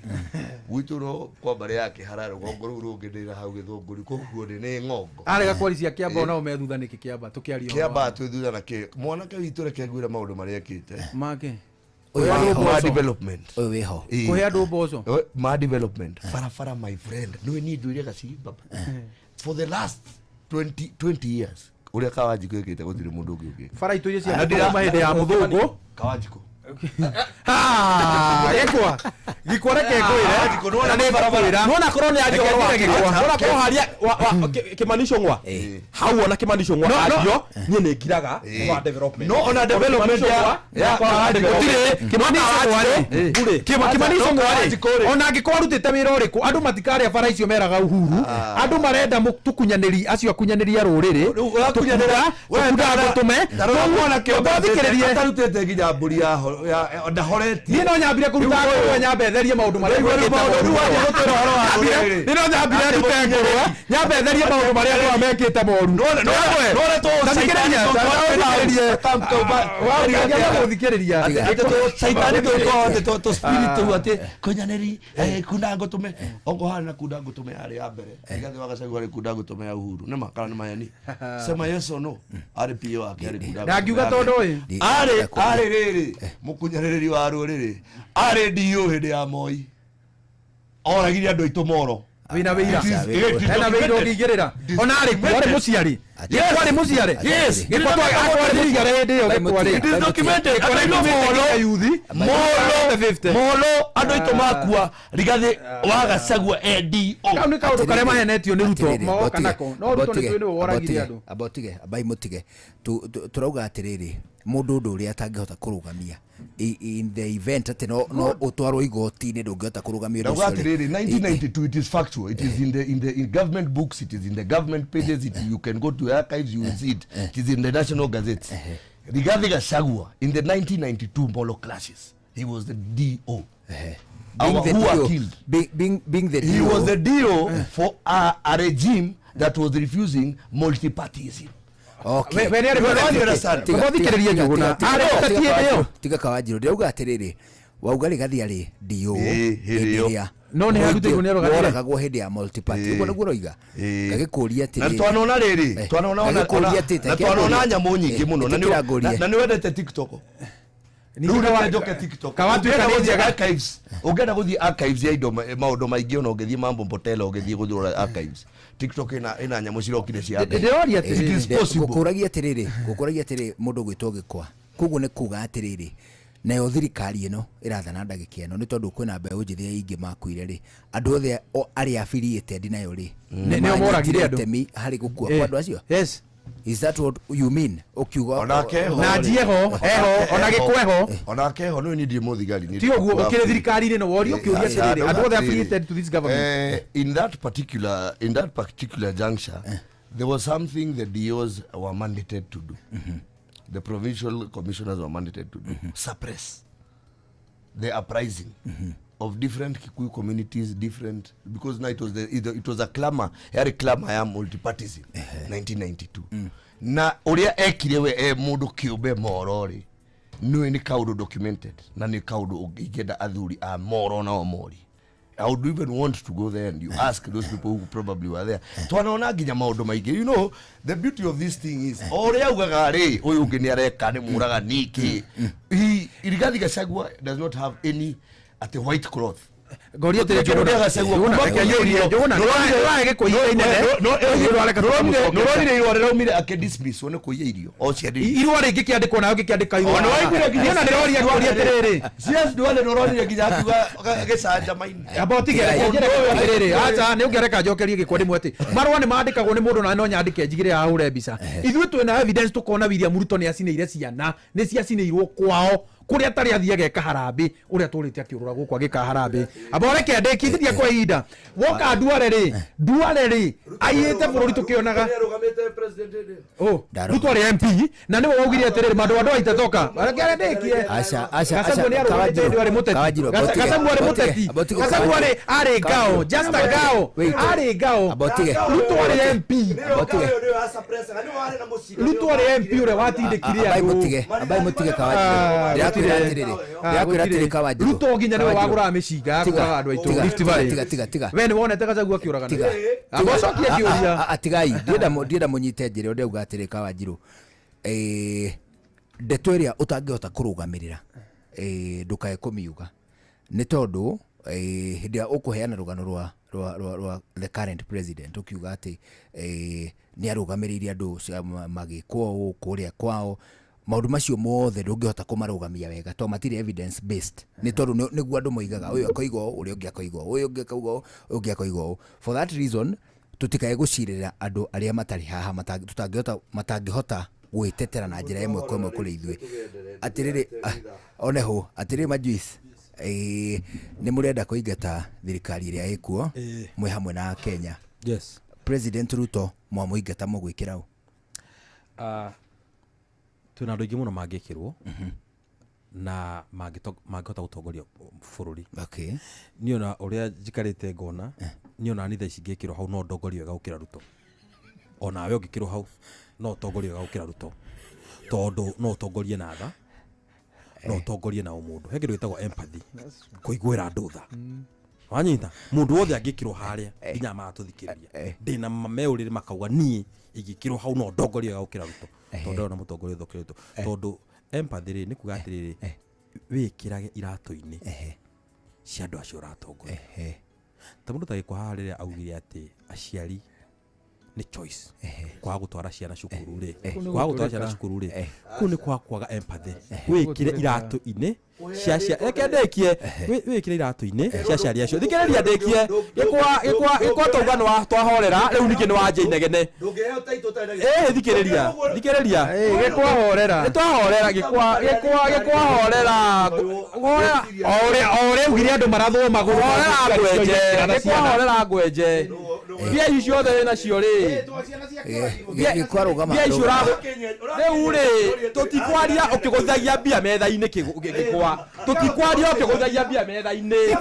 gwitũ, no kwa mbarĩ yake hara rũgongo rũu rũngĩ ndĩra hau gĩthũngũri, koguo nĩ ng'ongo. Arega kwari cia Kĩamba onao me thutha nĩkĩ Kĩamba tũkĩaria ũhoro Kĩamba wa- twĩ thutha na kĩ mwanake witũ, reke ngwĩre maũndũ marĩa ekĩte make Ũyũ Kũhe andũ wĩho. ma mboco. development. Ũyũ wĩho. Ĩĩ. Kũhe andũ mboco. Ma development barabara, my friend, nĩwe niĩ ndũire gaciri baba for the last 20 years, ũrĩa Kawanjikũ ĩkĩte gũtirĩ mũndũ ũngĩ ũngĩka. Bara itũ iria Na ndira- ciakĩtwo kuma hĩndĩ ya mũthũngũ. Kawanjikũ. Ah, gĩkwa gĩkwa, reke Kawanjikũ, ngwĩre nĩwona na nĩ barabara. ngũkwĩra. Nona korwo nĩ ario Reke ũhoro wa njĩre gĩkwa. nona korwo haria Kimani Ichung'wa hau, ona Kimani Ichung'wa No, no. ario niĩ nĩ ngiraga wa development. No, ona development ya Gũtirĩ Kimani Ichung'wa rĩ. Burĩ. Kimani Ichung'wa Kawanjikũ rĩ, rĩ. ona angĩkorwo arutĩte wĩra ũrĩkũ, andũ matikarĩa bara icio meraga Uhuru, andũ marenda tũkunyanĩri acio akunyanĩri a rũrĩrĩ. Rĩu ũrakunyanĩra- Tũkunda ngũtũme Ta rora mwanake ũyũ thikĩrĩrie. atarutĩte nginya mbũri ndahoretie. Niĩ no nyambire kũruta ngũrwe, nyambe therie maũndũ marĩa Rĩu gwĩkĩte maũndũ- moru. rĩu wanjia gũtwĩra ũhoro wa rũrĩrĩ. Niĩ no nyambire ndute ngũrwe, nyambe therie maũndũ marĩa andũ aya mekĩte moru. Ta thikĩrĩria, ta thikĩrĩrie. Wa- gũthikĩrĩria. Caitani tũkorwo tũ spirit tũu atĩ kunyanĩri kunda ngũtũme ongo harĩ na kunda ngũtũme yarĩ ya mbere Rigathĩ wa Gachagua, harĩ kunda ngũtũme ya Uhuru, nĩma kana nĩ mayani, sema yes or no, arĩ PA wake arĩ kunda Ndangiuga ngũtũme tondũ ya ĩ. mbere. Arĩ rĩrĩ mũkunyanĩrĩri wa rũrĩrĩ, arĩ DO hĩndĩ ya Moi, oragire andũ aitũ moro. Wĩna wĩira. It is Hena wĩira documented. ũngĩigĩrĩra ona arĩ kuo, arĩ mũciari. Yes. Gĩkwa arĩ mũciari. Yes. Gĩkwa arĩ mũciari hĩndĩ ĩyo gĩkwa rĩ. It is documented. Gĩkwa Andũ aitũ nĩaumĩte moro. nginya yuthi. Molo. 50. Molo andũ aitũ makua Rigathĩ wa Gachagua ADO. Kau nĩ kaũndũ karĩa mahenetio nĩ Ruto Atĩrĩrĩ, magoka ambotige, nako no Ruto nĩ ambotige, tũĩ nĩwe woragire ambotige, andũ. ambotige ambai mũtige. Tũrauga atĩrĩrĩ, mũndũ ũndũ ũrĩa atangĩhota kũrũgamia in the event atĩ no ũtwarwo igoti-inĩ, ndũngĩhota kũrũgamia ũndũ Ndauga ũcio rĩ. atĩrĩrĩ, 1992, it is factual, it is in government books, it is in the government pages, you can go to archives, you will see it, it is in the national gazette. Rigathi Gachagua in the 1992 Molo clashes, he was the DO. Being Our, the who are DO killed. Being the He DO. was the DO for a regime that was refusing multipartyism. Okay. We nĩ arĩ You don't president. understand. Tiga- Tiga- thikĩrĩria tiga- Njũgũna. tiga- Arĩ tiga- ũteti tiga hĩndĩ ĩyo. Kawanjirũ, tiga Kawanjirũ, ndĩrauga atĩrĩrĩ, wauga Rigathi arĩ DO Ĩĩ, hĩndĩ hĩndĩ ĩyo. ĩrĩa No nĩ harutĩirwo nĩ arũgamire. woragagwo hĩndĩ ya multiparty, ũguo nĩguo ũroiga? Ĩĩ. Ngagĩkũria Na atĩrĩrĩ, twanona rĩrĩ, twanona ngagĩkũria atĩ na twanona nyamũ nyingĩ mũno, na ĩtĩkĩra ngũrie. na nĩ wendete TikTok. Ningĩ Rĩu Kawa- reke njoke TikTok. Kawatuĩka Ũngĩenda nĩ gũthiĩ njega. archives, ũngĩenda gũthiĩ archives ya indo maũndũ maingĩ, ona ũngĩthiĩ mambo Mbotela, ũngĩthiĩ gũthũra archives, TikTok ĩna nyamũ cirokire cia mbere. Ndĩroria It is atĩrĩrĩ. possible. Ngũkũragia atĩrĩrĩ, mũndũ gwĩtwo gĩkwa, koguo nĩ kuga atĩrĩrĩ, nayo thirikari ĩno ĩrathana ndagĩka ĩno nĩ tondũ kwĩna mbeũ njĩthĩ aingĩ makuire rĩ, andũ othe arĩa affiliated nayo rĩ, Nĩo moragire manyitire andũ. itemi harĩ gũkua kwa andũ acio. Yes. Is that what you mean ũkiuga? Onake ho. Na njie ho, eho, ona gĩkwa eho. Onake ho nĩ niĩ ndirĩ mũthigari, niĩ Ti ũguo ndikuaga. ũkĩrĩ thirikari-inĩ no worio ũkĩũria Aca, atĩrĩrĩ, ndauga andũ othe atĩrĩrĩ, affiliated to this government. In that particular juncture, There was something the DOs were mandated to do. The provincial commissioners were mandated to do. Suppress the uprising of different Kikuyu communities, different, because now it was it was a clamor, yari clamor ya multipartyism 1992. Na uria ekire we mundu kiumbe morori niwe ni kaundu documented na ni kaundu ingenda athuri a moro na omori. I would even want to go there and you ask those people who probably were there. Twanaona nginya maundu maingi. You know, the beauty of this thing is oria ugaga ri uyu ungi ni areka ni muraga niki. Rigathi Gachagua does not have any at the white cloth. Ngoria tire Njuguna Nũronire irũa rĩraumire akĩdismiss nĩ kũiya irio o ciarĩ irũa rĩngĩ kĩandĩkwo nayo gĩkĩandĩka irũa nĩona ndĩroria kũria atĩrĩrĩ CS Duale nũronire nginya akiuga gĩcanjama-inĩ amba ũtige atĩrĩrĩ acha nĩ ũngĩareka njokerie gĩkwa ndĩmwe atĩ marũa nĩ mandĩkagwo nĩ mũndũ na no nyandĩke njigĩre ahũre mbica ithuĩ twĩna evidence tũkona William Ruto nĩ acinĩire ciana nĩ ciacinĩirwo kwao kuria atari athiaga eka harambĩ uria tũrĩte akĩũrũra gũkũ agĩka harambĩ amba ũreke ndĩkithĩria kwa ihinda woka Duale rĩ Duale rĩ aiyĩte bũrũri tũkĩonaga Ruto arĩ MP na nĩwe waugire atĩrĩrĩ mandũ andũ aitatoka reke ndĩkie aca aca Gachagua nĩ arũgamĩte hĩndĩ arĩ mũteti Gachagua arĩ mũteti Gachagua arĩ ngao just a ngao arĩ ngao Ruto arĩ MP Ruto arĩ MP ũrĩa watindĩkire andũ ambai mũtige Kawajiro Ruto nginya niwe wagũraga mĩcinga ya kũraga andũ aitũ Rift Valley tiga we nĩ wonete Gachagua akĩũragana agocokie kĩũria tigai ndienda mũnyite njĩra ũrĩa uga atĩrĩ Kawajiro ndeto ĩrĩa ũtangĩhota kũrũgamĩrĩra ndũkae kũmiuga nĩ tondũ hĩndĩ ĩrĩa ũkũheana rũgano rwa the current president ũkiuga atĩ nĩ arũgamĩrĩire andũ magĩkwo ũũ kũrĩa kwao maundu macio mothe ndũngĩhota kũmarũgamia wega to matirĩ evidence based nĩ tondũ nĩguo andũ moigaga ũyũ akoiga ũũ ũrĩa ũngĩ akoiga ũũ ũyũ ũngĩ akauga ũũ ũyũ ũngĩ akoiga ũũ for that reason tũtikae gũcirĩra andũ arĩa matarĩ haha matangĩhota gwĩtetera na njĩra ĩmwe kwa ĩmwe kũrĩ ithuĩ atĩrĩrĩ oneho atĩrĩrĩ majuice nĩ mũrenda kũingata thirikari ĩrĩa ĩkuo mwĩ hamwe na Kenya. Yes. President Ruto mwamũingata mũgwĩkĩra ũ? Twĩna andũ aingĩ mũno mangĩkĩrwo na mangĩhota gũtongoria bũrũri. Okay. Niĩ ona ũrĩa njikarĩte ngona niĩ ona niĩ thaa ici ingĩkĩrwo hau no ndongorie wega gũkĩra Ruto. Onawe ũngĩkĩrwo hau no ũtongorie wega gũkĩra Ruto tondũ no ũtongorie na tha no ũtongorie na ũmũndũ. He kĩndũ gĩtagwo empathy kũiguĩra andũ tha. Wanyita mũndũ wothe angĩkĩrwo harĩa nginya magatũthikĩrĩria ndĩna mameũrĩrĩ makauga niĩ ingĩkĩrwo hau no ndongorie wega gũkĩra Ruto tondũ ndĩrona mũtongoria ũthũkĩre Ruto tondũ empathy rĩ nĩ kuga atĩrĩrĩ wĩkĩrage iratũ-inĩ cia andũ acio ũratongoria. Ta mũndũ ta Gĩkwa haha rĩrĩa augire atĩ aciari nĩ choice kwaga gũtwara ciana cukuru rĩ kwaga gũtwara ciana cukuru rĩ kũu nĩ kwa kwaga empathy wĩkĩre iratũ-inĩ cia reke ndĩkie wĩkĩre iratũ-inĩ cia aciari acio thikĩrĩria ndĩkie gĩkwa twauga nĩ twahorera rĩu ningĩ nĩ wanjia inegene thikĩrĩria thikĩrĩria gĩkwa horera nĩ twahorera gĩkwa horera o ũrĩa ugire andũ marathwo magũrũ horera ngwenje gĩkwa horera ngwenje mbia ici ciothe wĩ nacio rĩ gĩkwa rũgama mbia icio rĩu rĩ tũtikwaria ũkĩgũthagia mbia metha-inĩ gĩkwa tũtikwaria ũkĩgũthagia mbia metha-inĩ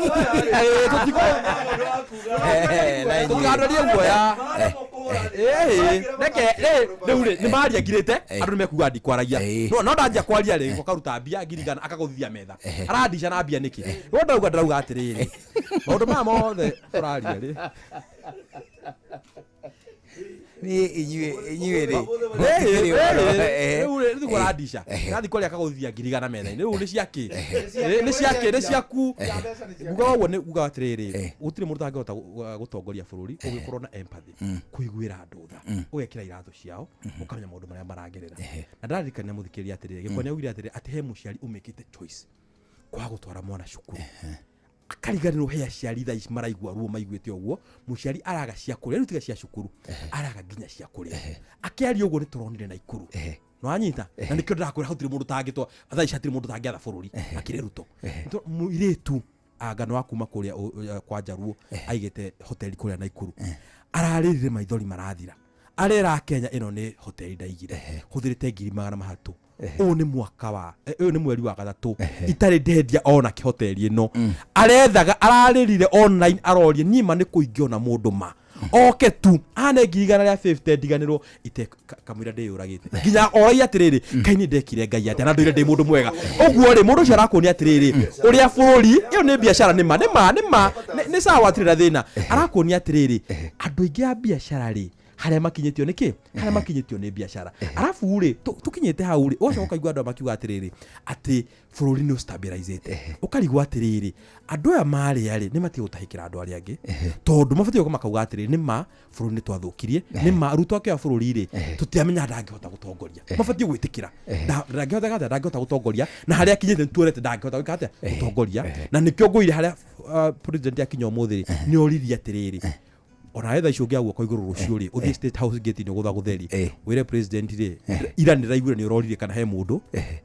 tũtikandorie guoya reke rĩu rĩ nĩ maria ngirĩte andũ nĩ mekuga ndikwaragia no ndanjia kwaria rĩ gũkaruta mbia ngirigana akagũthithia metha arandica na mbia nĩkĩ no ndauga ndĩrauga atĩrĩrĩ maũndũ maya mothe tũraria rĩ ni inyuĩ rĩ rĩu rĩ rĩu arandica rathiĩ kwaria akagũthithia ngirigana metha-inĩ rĩu nĩ ciakĩ nĩ ciakĩ nĩ ciaku nguga ũguo nĩ nguga atĩrĩrĩ gũtirĩ mũndũ ũtangĩhota gũtongoria bũrũri ũgĩkorwo na empathy kũiguĩra andũ tha ũgekĩra iratũ ciao ũkamenya maũndũ marĩa maragerera na ndĩraririkania mũthikĩrĩria atĩrĩrĩ Gĩkwa nĩ augire atĩrĩrĩ atĩ he mũciari ũmĩkĩte choice kwaga gũtwara mwana cukuru akariganĩrwo he aciari thaa ici maraigua ruo maiguĩte ũguo mũciari araga cia kũrĩa rĩu tiga cia cukuru araga nginya cia kũrĩa akĩaria ũguo nĩ tũronire Naikuru nĩwanyita na nĩkĩo ndĩrakwĩra hau hatirĩ mũndũ ũtangĩtwa thaa ici hatirĩ mũndũ ũtangĩatha bũrũri akĩrĩ Ruto mũirĩtu anga wa kuma kũrĩa kwa Njaruo aigĩte hoteli kũrĩa Naikuru ararĩrire maithori marathira Arera Kenya ĩno nĩ hoteli ndaigire hũthĩrĩte 300,000. Ũyũ nĩ mwaka wa ũyũ nĩ mweri wa gatatũ itarĩ ndendia ona kĩhoteli ĩno. Arethaga, ararĩrire online, aroria niĩ ma nĩ kũingĩona mũndũ ma oke tu ane 150,000 ndiganĩrwo ite kamũira ndĩyũragĩte nginya oragia atĩrĩrĩ, kai nĩ ndekire Ngai atĩa na ndũire ndĩ mũndũ mwega ũguo rĩ. Mũndũ ũcio arakuonia atĩrĩrĩ ũrĩa bũrũri ĩyo nĩ biacara, nĩ ma nĩ ma nĩ ma nĩ sawa, atirĩ na thĩna. Arakuonia atĩrĩrĩ, andũ aingĩ a biacara rĩ, harĩa makinyĩtio nĩ kĩ, harĩa makinyĩtio nĩ biacara. Arabu rĩ, tũkinyĩte hau rĩ, ũgacoka ũkaigua andũ aya makiuga atĩrĩrĩ atĩ bũrũri nĩ ũstabilizĩte. Ũkarigwo atĩrĩrĩ, andũ aya marĩa rĩ, nĩ matige gũtahĩkĩra andũ arĩa angĩ, tondũ mabatiĩ gũka makauga atĩrĩrĩ, nĩ ma bũrũri nĩ twathũkirie, nĩ ma Ruto akĩoya bũrũri rĩ, tũtiamenya ndangĩhota gũtongoria. Mabatiĩ gwĩtĩkĩra ndangĩhota atĩa, ndangĩhota gũtongoria, na harĩa akinyĩte nĩ tuonete ndangĩhota gwĩka atĩa, gũtongoria. Na nĩkĩo ngũire harĩa president akinya ũmũthĩ rĩ, nĩ oririe atĩrĩrĩ, ona thaa ici ũngĩoya guoko igũrũ rũciũ rĩ, ũthiĩ State House gate-inĩ ũgũtha gũtheri, wĩre president rĩ, ira nĩ ndaiguire nĩ ũroririe kana he mũndũ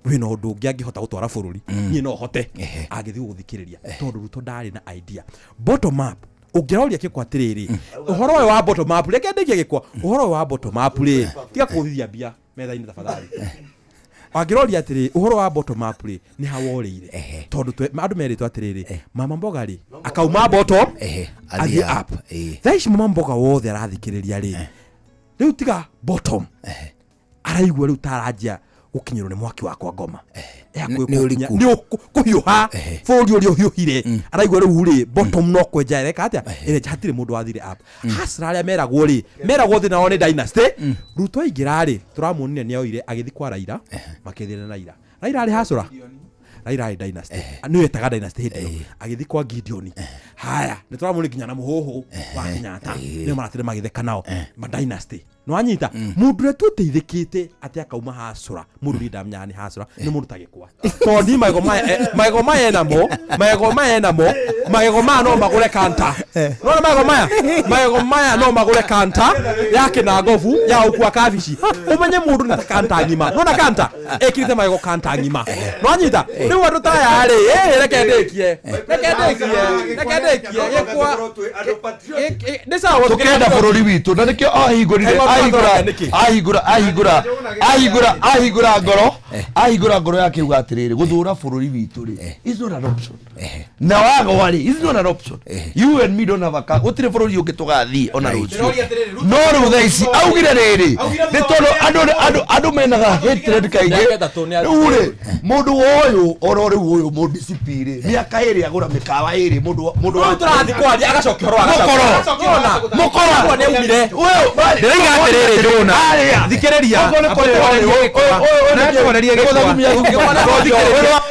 wĩna ũndũ ũngĩ angĩhota gũtwara bũrũri, niĩ no hote. Angĩthiĩ gũgũthikĩrĩria, tondũ Ruto ndarĩ na idea bottom up. Ũngĩroria Gĩkwa atĩrĩrĩ, ũhoro ũyũ wa bottom up, reke ndĩkie Gĩkwa, ũhoro ũyũ wa bottom up rĩ, tiga kũthithia mbia metha-inĩ tafadhali. Angĩroria atĩrĩ, ũhoro wa bottom up rĩ, nĩ ha worĩire? Tondũ andũ merĩtwo atĩrĩrĩ, mama mboga rĩ, akauma bottom athiĩ up. Thaa ici mama mboga wothe arathikĩrĩria rĩ, rĩu tiga bottom, araigua rĩu ta aranjia gũkinyĩrwo nĩ mwaki wakwa ngoma. Nĩ ũriku. Nĩ kũhiũha bũrũri ũrĩa ũhiũhire. Araigua rĩu rĩ, bottom no kwenja ĩreka atĩa, ĩrenja. Hatirĩ mũndũ wathire up. Hasra arĩa meragwo rĩ, meragwo thĩna wao nĩ dynasty. Ruto aingĩra rĩ, tũramuonire nĩ oire agĩthiĩ kwa Raila, makĩthĩna Raila. Raila arĩ hasra, Raila arĩ dynasty, nĩwe etaga dynasty hĩndĩ ĩyo. Agĩthiĩ kwa Gideon, haya nĩ tũramuonire nginya na mũhũhũ wa Kenyatta, nĩo maratire magĩtheka nao ma dynasty. Nĩwanyita mũndũ ũrĩa tuteithĩkĩte atĩ akauma hasra, mũndũ niĩ ndamenyaga nĩ hasra, nĩ mũndũ ta Gĩkwa, tondũ niĩ magego maya, magego maya enamo, magego maya enamo, magego maya no magũre kanta. Nona magego maya, magego maya no magũre kanta ya kĩnangobu ya gũkua kabici. Ũmenye mũndũ nĩ ta kanta ng'ima. Nona kanta ĩkĩrĩte magego kanta ng'ima, nĩwanyita? Rĩu andũ ta aya rĩ, reke ndĩkie, reke ndĩkie, reke ndĩkie Gĩkwa. Nĩ sawa. Tukenda bũrũri witũ, na nĩkĩo ahingũrire Kaĩ ahingũra nĩkĩ? ahingũra ahingũra ahingũra ahingũra ngoro, ahingũra ngoro yake uga atĩrĩrĩ, gũthũra bũrũri witũ rĩ, is not an option, na wagwa rĩ, is not an option. You and me don't have a car, gũtirĩ bũrũri ũngĩ tũgathiĩ ona rũciũ. No rĩu thaa ici augire rĩrĩ, nĩ tondũ andũ menaga hatred kaingĩ. Mĩaka 3 nĩ Rĩu rĩ, mũndũ woyũ oro rĩu ũyũ mũndcp rĩ, mĩaka 2 agũra mĩkawa 2, mũndũ Rĩu tũrathiĩ kwaria agacokia ũhoro wa Mũkoro. Nĩwona? Mũkoro. Ũguo nĩ aumire. Ndĩraiga atĩrĩrĩ, Njũgũna, thikĩrĩria.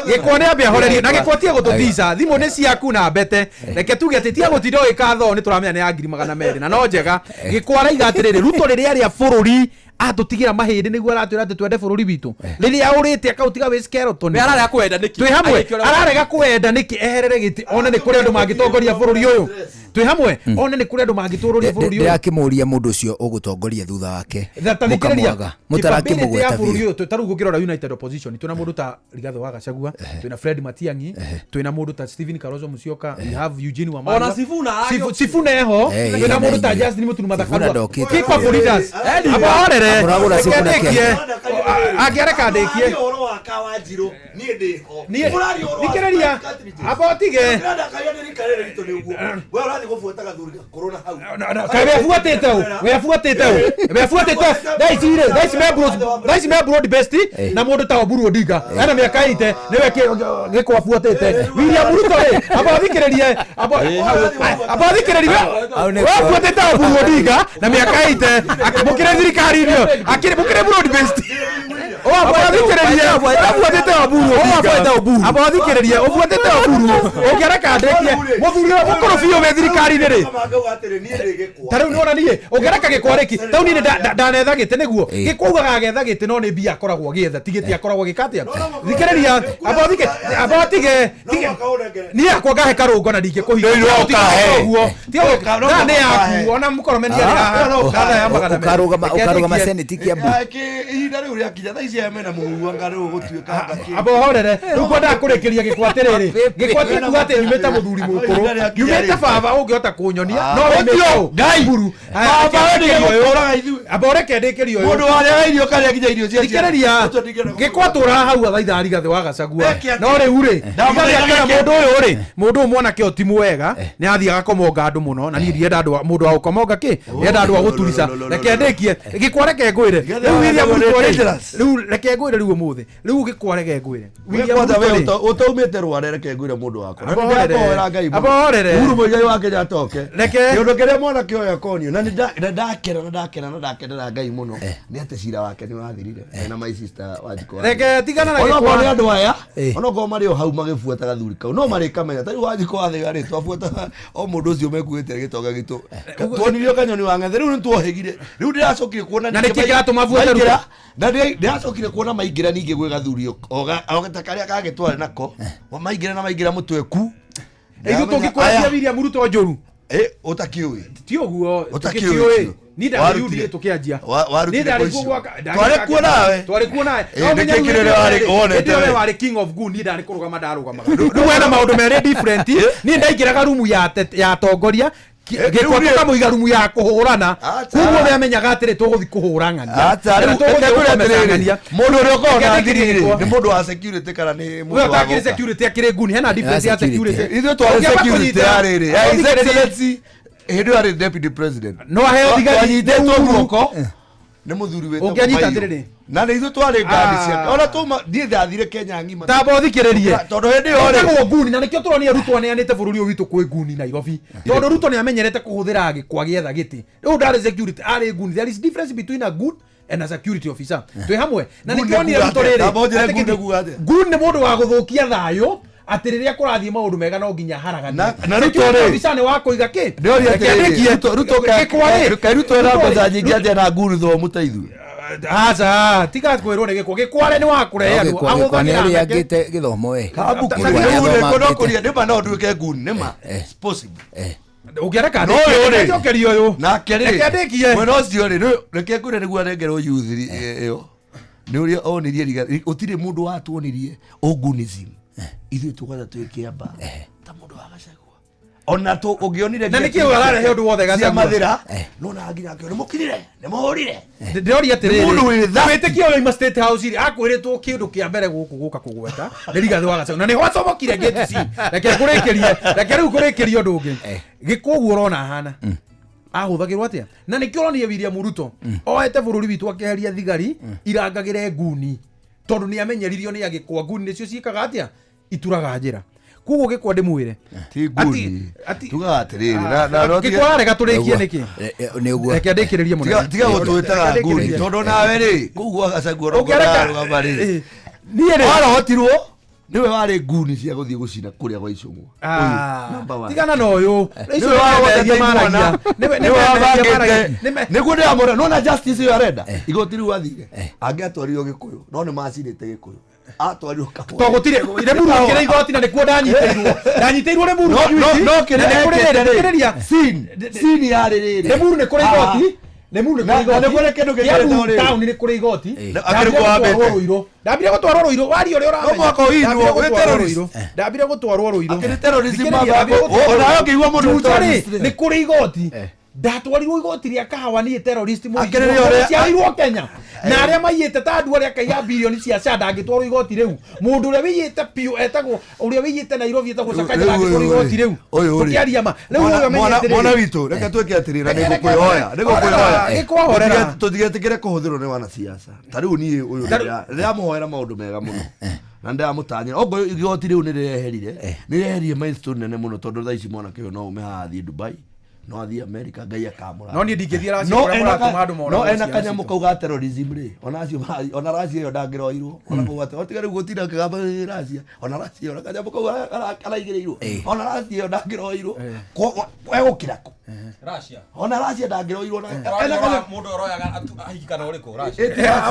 Gĩkwa nĩ ambe ahorerie, na Gĩkwa tie gũtũtica thimũ nĩ ciaku na mbete. Reke tuge atĩ tia gũtinda ũgĩka thoo, nĩ tũramenya nĩ ya 200,000 na no njega. Gĩkwa araiga atĩrĩrĩ, Ruto rĩrĩa arĩa bũrũri atũtigĩra mahĩndĩ, nĩguo aratwĩra atĩ twende bũrũri witũ, rĩrĩa ũrĩte akaũtiga wĩ skeleton. We ararega kwenda nĩkĩ? Twĩ hamwe. Agĩkĩra ũrĩa- Ararega kwenda nĩkĩ? Eherere gĩtĩ, one nĩ kũrĩ andũ mangĩtongoria bũrũri ũyũ. Twĩ hamwe, one nĩ kũrĩ andũ mangĩtũrũria bũrũri ũyũ. Ndĩrakĩmũria mũndũ ũcio ũgũtongoria thutha wake Ta thikĩrĩria, mũkamwaga capability ya mũtarakĩmũgweta bũrũri biũ. ũyũ, ta rĩu gũkĩrora United Opposition, twĩna mũndũ ta Rigathĩ wa Gachagua, twĩna Fred Matiang'i, twĩna mũndũ ta Stephen Kalonzo Musyoka, we have Eugene Wamalwa. Ona Sifuna aragĩũkire. Sifuna eho. Twĩna mũndũ ta Justin Muturi Sifuna Mathakarua, ndokĩte. capable leaders. Amba horere. Amũragũra Reke Sifuna ndĩkie. kĩanda. Angĩareka ndĩkie. Ũhoro wa Kawanjirũ, niĩ ndĩho. Niĩ- Ũraria ũhoro wa thikĩrĩria, amba ũtige. Ndĩrandakaria nĩ rika rĩrĩ ritũ nĩ ũguo. We ũrathiĩ gũbuata gathuri gakũrũ na hau. Kaĩ webuatĩte ũ, webuatĩte ũ, webuatĩte? Thaa ici rĩ, thaa ici me thaa ici me broad based na mũndũ ta Oburu Odinga ena mĩaka 80, nĩwe gĩkwa buatĩte. William Ruto rĩ, amba ũthikĩrĩrie, amba ũthikĩrĩrie. Hau nĩ Webuatĩte Oburu Odinga na mĩaka 80 mũkĩrĩ thirikari-inĩ, akĩrĩ mũkĩrĩ broad based. Amba ũthikĩrĩrie, webuatĩte Oburu Odinga, amba ũthikĩrĩrie, ũbuatĩte Oburu. Ũngĩareka ndĩkie, mũthuri ũyũ mũkũrũ biũ wĩ thirikari-inĩ rĩ, Mangauga atĩrĩ, niĩ ndĩ gĩkwa. Ta rĩu nĩwona niĩ ũngĩreka gĩkwa rĩki, ta rĩu niĩ nĩ ndanetha gĩtĩ nĩguo gĩkwa ugaga agetha gĩtĩ, no nĩ mbia akoragwo agĩetha, ti gĩtĩ akoragwo agĩka atĩa. Thikĩrĩria, amba ũthike, amba ũtige No mũhaka ũnengere. Niĩ akwa ngahe karũngo na ndingĩkũhinga. Nĩ ũkahe. Ũguo tiga thaa nĩ yaku, ona mũkoromeni arĩ haha ngatha ya 200. Reke Ũkarũgama ndĩkie. senate Kiambu. Ihinda rĩu rĩakinya thaa ici aya mena mũhuhu anga rĩu gũtuĩka anga kĩ. Amba ũhorere, rĩu kwendaga kũrĩkĩria gĩkwa atĩrĩrĩ, gĩkwa ti kuga atĩ nyumĩte mũthuri mũkũrũ, nyumĩte baba ũngĩhota kũnyonia no wĩmĩte Ngai. ũũ. Baba we nĩ gũtũraga ithuĩ. Amba ũreke ndĩkĩrie ũyũ. Mũndũ warĩaga irio karĩa nginya irio cia ciana. Thikĩrĩria. Ũcio ndingĩenda kũmwĩra. Gĩkwa tũraga hau athaitha Rigathĩ wa Gachagua. Eke atĩa? No rĩu rĩ, Ndamũrĩaga Rigathĩ akĩra kĩ? mũndũ ũyũ rĩ, mũndũ ũyũ mwanake ũyũ ti mwega, nĩ athiaga komonga andũ mũno na niĩ ndienda andũ mũndũ wa gũkomonga kĩ? Ndienda andũ a gũturica. Reke ndĩkie. Gĩkwa reke ngwĩre. Rigathĩ Rĩu wa William Gachagua nĩ Ruto rĩ, dangerous. rĩu reke ngwĩre rĩu ũmũthĩ. Rĩu gĩkwa reke ngwĩre. We William kwanza Ruto we rĩ, utaumĩte rware reke ngwĩre mũndũ wakwa. Na Aba nĩndakũhoera Ngai mũno. Aba horere. Uhuru Muigai wa Kenyatta oke. Reke. Kĩũndũ kĩrĩa mwanake ũyũ akonio na nĩ ndakena na ndakena na ndakenera Ngai mũno nĩ atĩ cira wake nĩ wathirire na my sister Wanjikũ. Reke tigana na Onokorwo gĩkwa. nĩ andũ aya onokorwo marĩ o hau magĩbuata gathuri kau no marĩkamenya ta rĩu Wanjikũ wa Thĩga rĩ twabuataga o mũndũ ũcio mekuĩte gĩtonga gitũ tuonirio kanyoni wa ng'ethe rĩu nĩ tuohĩgire rĩu ndĩracokire kuona Na ningĩ nĩkĩ kĩratũma buate Ruto? maingĩra na ndĩracokire kuona maingĩra ningĩ gwĩ gathuri o ta karĩa kangĩ twarĩ nako maingĩra na maingĩra mũtwe ku Ithuĩ tũngĩkũracia William Ruto njũru. Ũtakĩũĩ Ti ũguo Ũtakĩũĩ tũkĩũĩ. biũ. Niĩ ndarĩ Warutire. UDA tũkĩanjia. Warutire Niĩ ndarĩ kũ kuo icio? gwaka Twarĩ kuo nawe. Twarĩ kuo nawe. Ĩ, No nĩkĩ ũmenye rĩu kĩrĩa hĩndĩ warĩ- ĩyo wonete hĩndĩ ĩyo we? we warĩ king of goon, niĩ ndarĩ kũrũgama ndarũgamaga. Rĩu hena maũndũ merĩ different. Niĩ ndaingĩraga rumu ya ya atongoria Rĩu gĩkwa niĩ- tũkamũiga rumu ya kũhũrana Acha. koguo we amenyaga atĩrĩ tũgũthiĩ kũhũra ng'ania Acha, Kana rĩu tũgũthiĩ reke ngwĩre gũkomesa atĩrĩrĩ, ng'ania. mũndũ ũrĩa ũkoragwo na Reke thiri ndĩkĩrie rĩ gĩkwa. nĩ mũndũ wa security kana nĩ mũndũ We wa ũtakĩrĩ gũka? security akĩrĩ nguni hena difference ya security. security Ithuĩ twarĩ Ũngĩamba security kũnyita- ya rĩrĩ ya His Ũthikĩrĩrie. Excellency hĩndĩ ĩyo arĩ deputy president No aheo thigari Twanyitĩtwo nĩ Uhuru. guoko nĩ mũthuri wĩtagwo Ũngĩanyita Mairũ. atĩrĩrĩ. na nĩ ithuĩ twarĩ ngari Ah. ciake ona tuma niĩ ndathire Kenya ng'ima tamba ũthikĩrĩrie tondũ hĩndĩ ĩyo rĩ Ĩtagwo nguni na nĩkĩo tũronire Ruto aneanĩte bũrũri ũyũ witũ kwĩ nguni Nairobi tondũ Ruto nĩ amenyerete kũhũthĩra gĩkwa gĩetha gĩtĩ rĩu ndarĩ security arĩ nguni there is difference between a goon and a security officer twĩ hamwe na Goon nĩkĩo nĩ onire kuga Ruto atĩa? rĩrĩ Tamba ũnjĩre atĩ goon nĩ kĩndĩ- kuga atĩa? goon nĩ mũndũ wa gũthũkia thayũ atĩ rĩrĩa kũrathiĩ maũndũ mega no nginya haraganie Na Ruto Security rĩ- officer nĩ wa kũiga kĩ Ndĩroria Reke atĩrĩrĩ, ndĩkie. Ruto Gĩkwa rĩ, kaĩ Ruto ena Ruto rĩ, mbeca nyingĩ atĩa na nguru thomo ta ithuĩ aca tiga kwĩrwo nĩ gĩkwa gĩkware nĩ wa kũrehe andũ Gĩkwa nĩ ahũthagĩra arĩa anake. angĩte gĩthomo we Kambuku Gĩkwa nĩ athomangĩte. kũria nĩma no nduĩke nguni nĩma It's possible Ũngĩreka No ũyũ rĩ. njokerie ũyũ nake rĩ Reke ndĩkie. mwena ũcio rĩ reke ngwĩre nĩguo anengerwo youth ĩyo nĩ ũrĩa onirie Rigathi gũtirĩ mũndũ watuonirie ũgunism ithuĩ tũkwaza twĩ kĩamba ta mũndũ wa Gachagua ona tũ ũngĩonire Na nĩkĩ ũyũ ararehe ũndũ wothe cia Gachagua? mathĩra no na nginya akĩona nĩmũkirire nĩmũhũrire Ndĩroria atĩrĩrĩ Mũndũ wĩ thirty. wĩtĩkia ũyũ ima state house rĩ akwĩrĩtwo kĩndũ kĩa mbere gũkũ gũka kũgweta nĩ Rigathĩ wa Gachagua na nĩho acomokire gate C reke ngũrĩkĩrie reke rĩu ngũrĩkĩrie ũndũ ũngĩ gĩkwa ũguo ũrona ahana ahũthagĩrwo atĩa na nĩkĩo ũronire William Ruto oete bũrũri witũ akĩeheria thigari irangagĩre nguni tondũ nĩ amenyeririo nĩ agĩkwa nguni nĩcio ciĩkaga atĩa ituraga njĩra koguo gĩkwa ndĩmwĩre ti nguni tugaga atĩrĩrĩ na no gĩkwa ararega tũrĩkie nĩkĩ nĩ ũguo reke ndĩkĩrĩrie mũnene tiga gũtwĩtaga nguni tondũ nawe rĩ kũu gwa Gachagua Ũngĩareka- rũgama rĩ niĩ rĩ warohotirwo nĩwe warĩ nguni cia gũthiĩ gũcina kũrĩa gwa Icũng'wa Ah, Ũyũ, number one. tigana na ũyũ Icio Nĩwe nĩ wahotete memerekia imwana. maragia. Nĩ Nĩwe memerekia wabangĩte. maragia. Nĩ nĩguo ndĩramwĩra nona justice ĩyo arenda igoti rĩu athire angĩatwarirwo gĩkũyũ no nĩ macinĩte gĩkũyũ atwarirwo to gũtirĩ Limuru akĩrĩ igoti na nĩkuo ndanyitĩirwo ndanyitĩirwo Limuru No- no- no kĩrĩa Na nĩ kũrĩ ekĩte rĩ, thikĩrĩria. scene yarĩ rĩrĩ Limuru nĩ kũrĩ igoti Limuru nĩ Na- kũrĩ na igoti nĩ kũrĩ kĩndũ gĩkĩrĩtwo Kiambu rĩrĩ. town nĩ kũrĩ igoti Na akĩrĩ Ndambire kũ wambĩte? gũtwarwo Ruiru ndambire gũtwarwo Ruiru waria ũrĩa ũramenya No mũhaka ũhithwo, Ndambire wĩ gũtwarwo terrorist. Ruiru. Ndambire gũtwarwo Ruiru Akĩrĩ terrorism Thikĩrĩria, mabako. ndambire gũtwarwo Ona ũngĩigua mũndũ Juja rĩ, terrorist rĩ. nĩ kũrĩ igoti ndatwarirwo igoti rĩa kahawa niĩ terrorist Akĩrĩ ũrĩa- ciarirwo Kenya na arĩa maiyĩte ta andũ arĩa akaiya bilioni cia SHA ndangĩtwarwo igoti rĩu mũndũ ũrĩa wĩiyĩte biũ etagwo ũrĩa wĩiyĩte Nairobi etagwo Sakaja ndangĩtwarwo igoti rĩu Ũyũ rĩ. tũkĩaria ma rĩu ũyũ amenye Mwana- atĩrĩrĩ. mwana witũ reke twĩke atĩrĩrĩ na Reke- nĩngũkwĩhoya nĩngũkwĩhoya Gĩkwahorera. Tũtigetĩkĩre kũhũthĩrwo nĩ wanasiasa ta rĩu niĩ ũyũ ndĩramũhoera maũndũ mega mũno na ndĩramũtanyĩra okorwo igoti rĩu nĩrĩreherire nĩrĩreherire milestone nene mũno tondũ thaa ici mwanake ũyũ no ume haha athiĩ Dubai no athiĩ America Ngai akamũra No niĩ ndingĩthiĩ Russia No kũrĩa ena mũratũma andũ moragwo no ena ciana kanyamũ citũ. kau ga terrorism rĩ ona acio ona Russia ĩyo ndangĩroirwo ona kau gate otiga rĩu gũtinda akĩgamba Russia ona Russia ona kanyamũ kau karaigĩrĩirwo ona Russia ĩyo ndangĩroirwo egũkira kũ Russia. ona Russia ndangĩroirwo na ena kanyamũ Mũndũ ũroyaga ahiki kana ũrĩkũ Russia.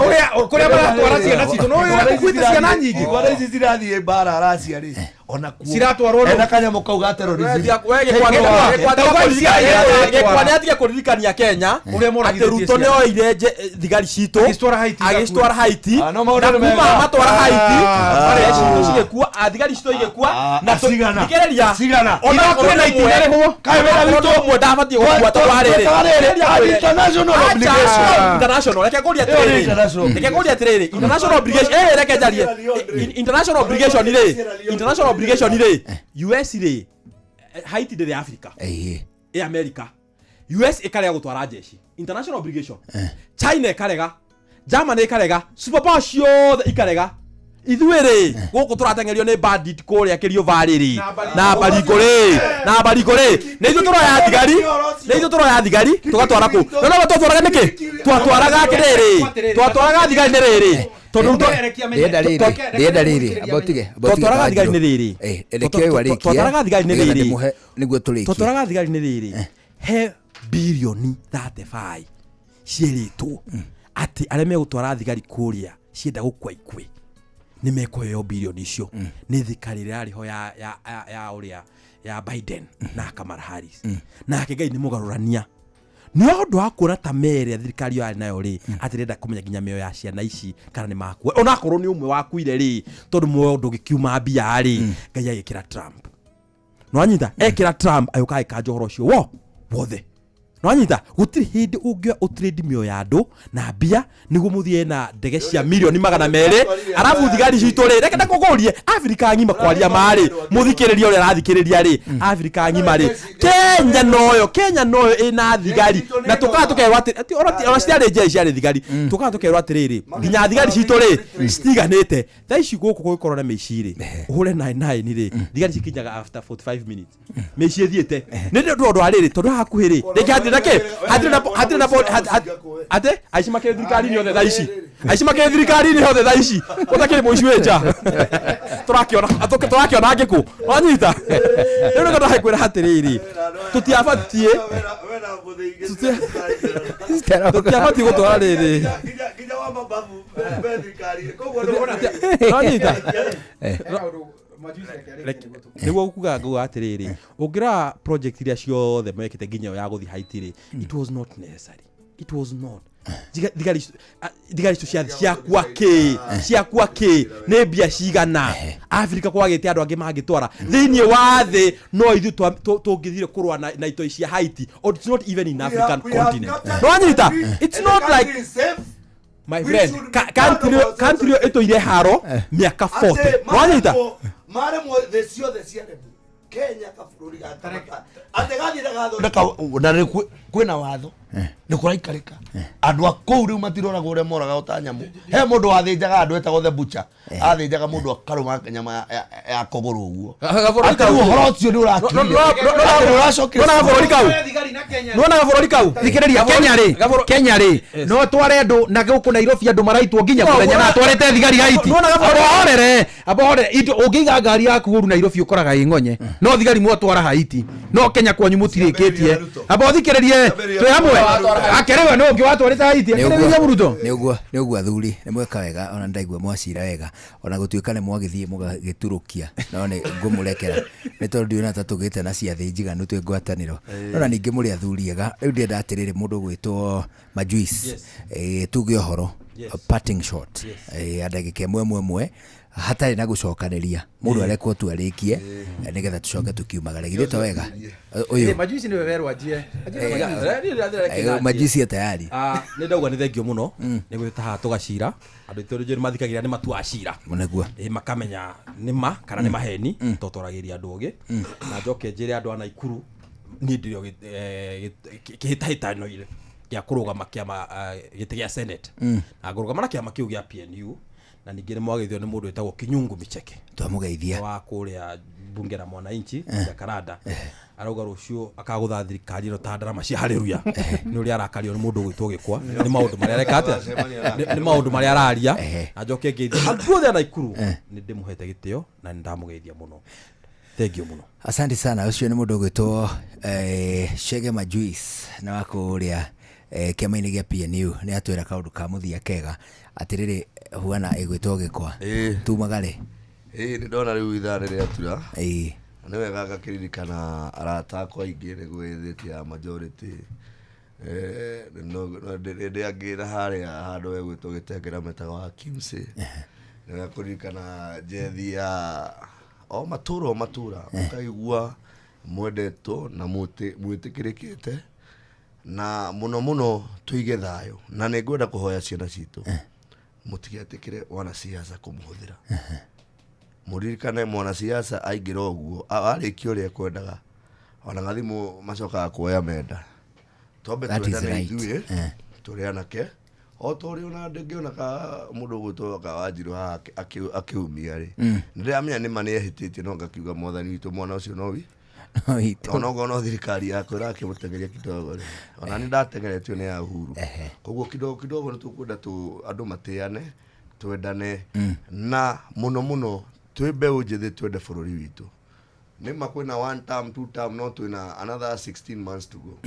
Ũrĩa kũrĩa maratwara ciana citũ no ũyũ ũrĩa ũkuĩte ciana nyingĩ Igwana ici cirathiĩ mbara Russia rĩ ona kuo Ciratwarwo nũ? ena kanyamũ kau ga terrorism Gĩkwa nĩ atige kũririkania Kenya Ũrĩa atĩ moragithĩtie Ruto nĩ ciana. oire thigari citũ Agĩcitwara Haiti agĩcitwara Haiti Ah, no maũndũ na nĩ kuma mega. matwara Haiti Ah. mbeca citũ Igĩkua, thigari citũ igĩkua na cigana? Thikĩrĩria. Cigana? Ona Irakuire na itinarĩhwo. Kaĩ wĩra witũ ũmwe ndabatiĩ gũkua tondũ wa rĩrĩ. Rĩrĩ, international obligation. International, reke ngũrie Ĩyo nĩ atĩrĩrĩ. international. Reke ngũrie atĩrĩrĩ, international obligation, reke njarie. International obligation rĩ, international obligation rĩ, US rĩ, Haiti ndĩrĩ Africa. Ĩ America. US ĩkarega gũtwara jeshi. International obligation. China ĩkarega, Germany ĩkarega, superpower ciothe ikarega. Ithuĩ rĩ, gũkũ tũrateng'erio nĩ bandit kũrĩa Kerio Valley rĩ, na Baringo rĩ, na Baringo rĩ, nĩ ithuĩ tũroya thigari, nĩ ithuĩ tũroya thigari tũgatwara kũu. No no twatwaraga nĩkĩ? Twatwaraga atĩrĩrĩ, twatwaraga thigari nĩ rĩrĩ, tondũ Ndĩrenda rĩrĩ, ndĩrenda rĩrĩ, amba ũtige, amba ũtige Twatwaraga thigari nĩ Wanjirũ. rĩrĩ. Reke ũyũ arĩkie. Twatwaraga thigari nĩ Nĩgetha rĩrĩ. ndĩmũhe nĩguo tũrĩkie. Twatwaraga thigari nĩ rĩrĩ, he birioni 35 ciĩrĩtwo atĩ arĩa megũtwara thigari kũrĩa cienda gũkua ikue nĩ mekũheo birioni icio nĩ thirikari ĩrĩa yarĩ ho ya ũrĩa ya Biden na Kamala Harris. Nake Ngai nĩ mũgarũrania nĩ ũndũ wa kuona ta mere thirikari ĩyo yarĩ nayo rĩ, atĩ renda kũmenya nginya mĩoyo ya ciana ici kana nĩ makua, onakorwo nĩ ũmwe wakuire rĩ, tondũ muoyo ndũngĩkiuma mbia rĩ. Ngai agĩkĩra Trump, nwanyita, ekĩra Trump agĩũka agĩkanja ũhoro ũcio wo wothe, nwanyita. Gũtirĩ hĩndĩ ũngĩoya ũtrade mĩoyo ya andũ na mbia nĩguo mũthiĩ na ndege cia mirioni 200, arabu thigari citũ rĩ, reke ndakũgũrie Afrika ng'ima kwaria marĩ mũthikĩrĩria ũrĩa arathikĩrĩria rĩ, Afrika ng'ima rĩ, Kenya noyo, Kenya noyo ĩna thigari, na tũkaga tũkerwo atĩ ona ciarĩ njeri ciarĩ thigari, tũkaga tũkerwo atĩrĩrĩ, nginya thigari citũ rĩ citiganĩte. Thaa ici gũkũ gũgĩkorwo na mĩici rĩ, ũhũre 99 rĩ, thigari cikinyaga after 45 minutes, mĩici ĩthiĩte nĩ ũndũ wa rĩrĩ, tondũ haha hakuhĩ rĩ, rĩngĩ hatirĩ na kĩ, hatirĩ na hatirĩ na atĩ aici makĩrĩ thirikari-inĩ othe thaa ici, aici makĩrĩ thirikari-inĩ othe thaa ici, ũtakĩrĩ mũici wĩ nja, tũrakĩona tũrakĩona ngĩkũ, wanyita. Rĩu nĩguo ndakwĩra atĩrĩrĩ, tũtiabatiĩ tũtiabatiĩ gũtwara rĩrĩ, wanyita. Nĩguo kuga nguga atĩrĩrĩ, ũngĩrora project iria ciothe mekĩte nginya ĩyo ya gũthiĩ Haiti rĩ, it was not necessary, it was not. Thigari icio ciakua kĩ, ciakua kĩ, nĩ mbia cigana Afrika kwagĩte andũ angĩ mangĩtwara thĩinĩ wa thĩ, no ithuĩ tũngĩthire kũrũa na itoi cia Haiti, or it's not even in African continent, nwanyita. It's not like, my friend, country ĩyo ĩtũire haro mĩaka 40, nwanyita. Maremwo thĩ ciothe ciaremwo, Kenya kabũrũri gaka atĩ gathiĩ na gathondeka na nĩ kwĩna watho nĩ kũraikarĩka, andũ a kũu rĩu matiroragwo ũrĩa moragagwo ta nyamũ. He mũndũ wathĩnjaga andũ etagwo the butcher, athĩnjaga mũndũ akarũma nyama ya kũgũrũ ũguo. Gabũrũri Atĩ kau. rĩu ũhoro ũcio nĩ ũrakirire. Atĩ nĩ ũracokire. Nĩwonaga bũrũri kau, nĩwonaga bũrũri kau. Thikĩrĩria, Kenya rĩ, Kenya rĩ, no tware andũ na gũkũ Nairobi andũ maraitwo nginya mũthenya na twarĩte thigari Haiti. Nĩwonaga bũrũri- Amba horere, amba horere. Indo ũngĩiga ngari yaku ũru Nairobi ũkoraga ĩ ng'onye, no thigari mwatwara Haiti, no Kenya kwanyu mũtirĩkĩtie. Amba ũthikĩrĩrie, twĩ hamwe. Akĩrĩwe nũ ũngĩ watwarĩte Haiti? Nĩ Akĩrĩ ũguo- William Ruto. nĩ ũguo, nĩ ũguo athuri, nĩ mweka wega, ona ndaigua mwacira wega, ona gũtuĩka nĩ mwagĩthiĩ mũgagĩturũkia, no nĩ ngũmũrekera nĩ tondũ ndiona ta tũgĩte na ciathĩ njiganu twĩ ngwatanĩro. No na ningĩ mũrĩ athuri ega. Rĩu ndĩrenda atĩrĩrĩ, mũndũ ũgwĩtwo Majuice, tuge ũhoro parting shot, ya ndagĩka ĩmwe ĩmwe ĩmwe hatarĩ na gũcokanĩria, mũndũ arekwo tu arĩkie nĩgetha tũcoke tũkiumagare. Githĩ to wega ũyũ? Majuice nĩwe werwo anjie. Majuice e tayari. Nĩ ndauga nĩ thengio mũno nĩ gwĩta haha tũgacira andũ aitũ rĩngĩ nĩ mathikagĩrĩria, nĩ matua cira. Nĩguo. Makamenya nĩ ma kana nĩ maheni, to twaragĩria andũ ũgĩ. Na njoke njĩre andũ a Naikuru niĩ ndĩrĩ o kĩhĩtahĩtano-inĩ gĩa kũrũgama kĩama, gĩtĩ gĩa Senate, na ngũrũgama na kĩama kĩu gĩa PNU, na ningĩ nĩ mwagĩthio nĩ mũndũ wĩtagwo Kinyungu Micheke Twamũgeithia. Wa kũrĩa bunge la mwananchi Jakaranda, arauga rũciũ akagũtha thirikari ĩno ta ndarama cia haleluya nĩ ũrĩa arakario nĩ mũndũ ũgwĩtwo Gĩkwa nĩ maũndũ marĩa areka atĩa, nĩ maũndũ marĩa araria. Na njoke ngeithie andũ othe a Naikuru, nĩ ndĩmũhete gĩtĩo na nĩ ndamũgeithia mũno, thengio mũno. Asante sana. Ũcio nĩ mũndũ ũgwĩtwo Chege Majuice na wa kũrĩa kĩama-inĩ gĩa PNU, nĩ atwĩra kaũndũ ka mũthia kega. Atĩrĩrĩ, huana ĩgwĩtwo Gĩkwa, tumagare. Ĩĩ, nĩ ndona rĩu ithaa nĩ rĩatura. Ĩĩ. Nĩ wega ngakĩririkana arata akwa aingĩ nĩ gwĩthĩtie ya majority. Nĩ ndĩ angĩ na harĩa handũ hegwĩtwo Gĩtengera metagwo wa Kimsey. Nĩ kũririkana njethi ya o matũra o matũra mũkaigua mwendetwo na mwĩtĩkĩrĩkĩte na mũno mũno tũige thayũ na nĩ ngwenda kũhoya ciana citũ mũtigetĩkĩre wanasiasa kũmũhũthĩra. Mũririkane mwanasiasa aingĩra ũguo arĩkia ũrĩa ekwendaga ona gathimũ macokaga kuoya menda. Twambe twendane ithuĩ tũrĩ anake o ta ũrĩa ona ndĩngĩona ka mũndũ ũgwĩtwo Kawanjirũ haha akĩumia rĩ, nĩndĩramenya nĩma nĩehĩtĩtie no ngakiuga mwathani witũ mwana ũcio no wi ona okorwo no thirikari yakwa ĩrakĩmũtengeria kidogo rĩ, ona nĩ ndatengeretio nĩ ya Uhuru. Koguo kidogo kidogo nĩ tũkwenda andũ matĩane, twendane na mũno mũno twĩ mbeũ njĩthĩ twende bũrũri witũ. Nĩma kwĩna one term, two term, no twĩna another 16 months to go.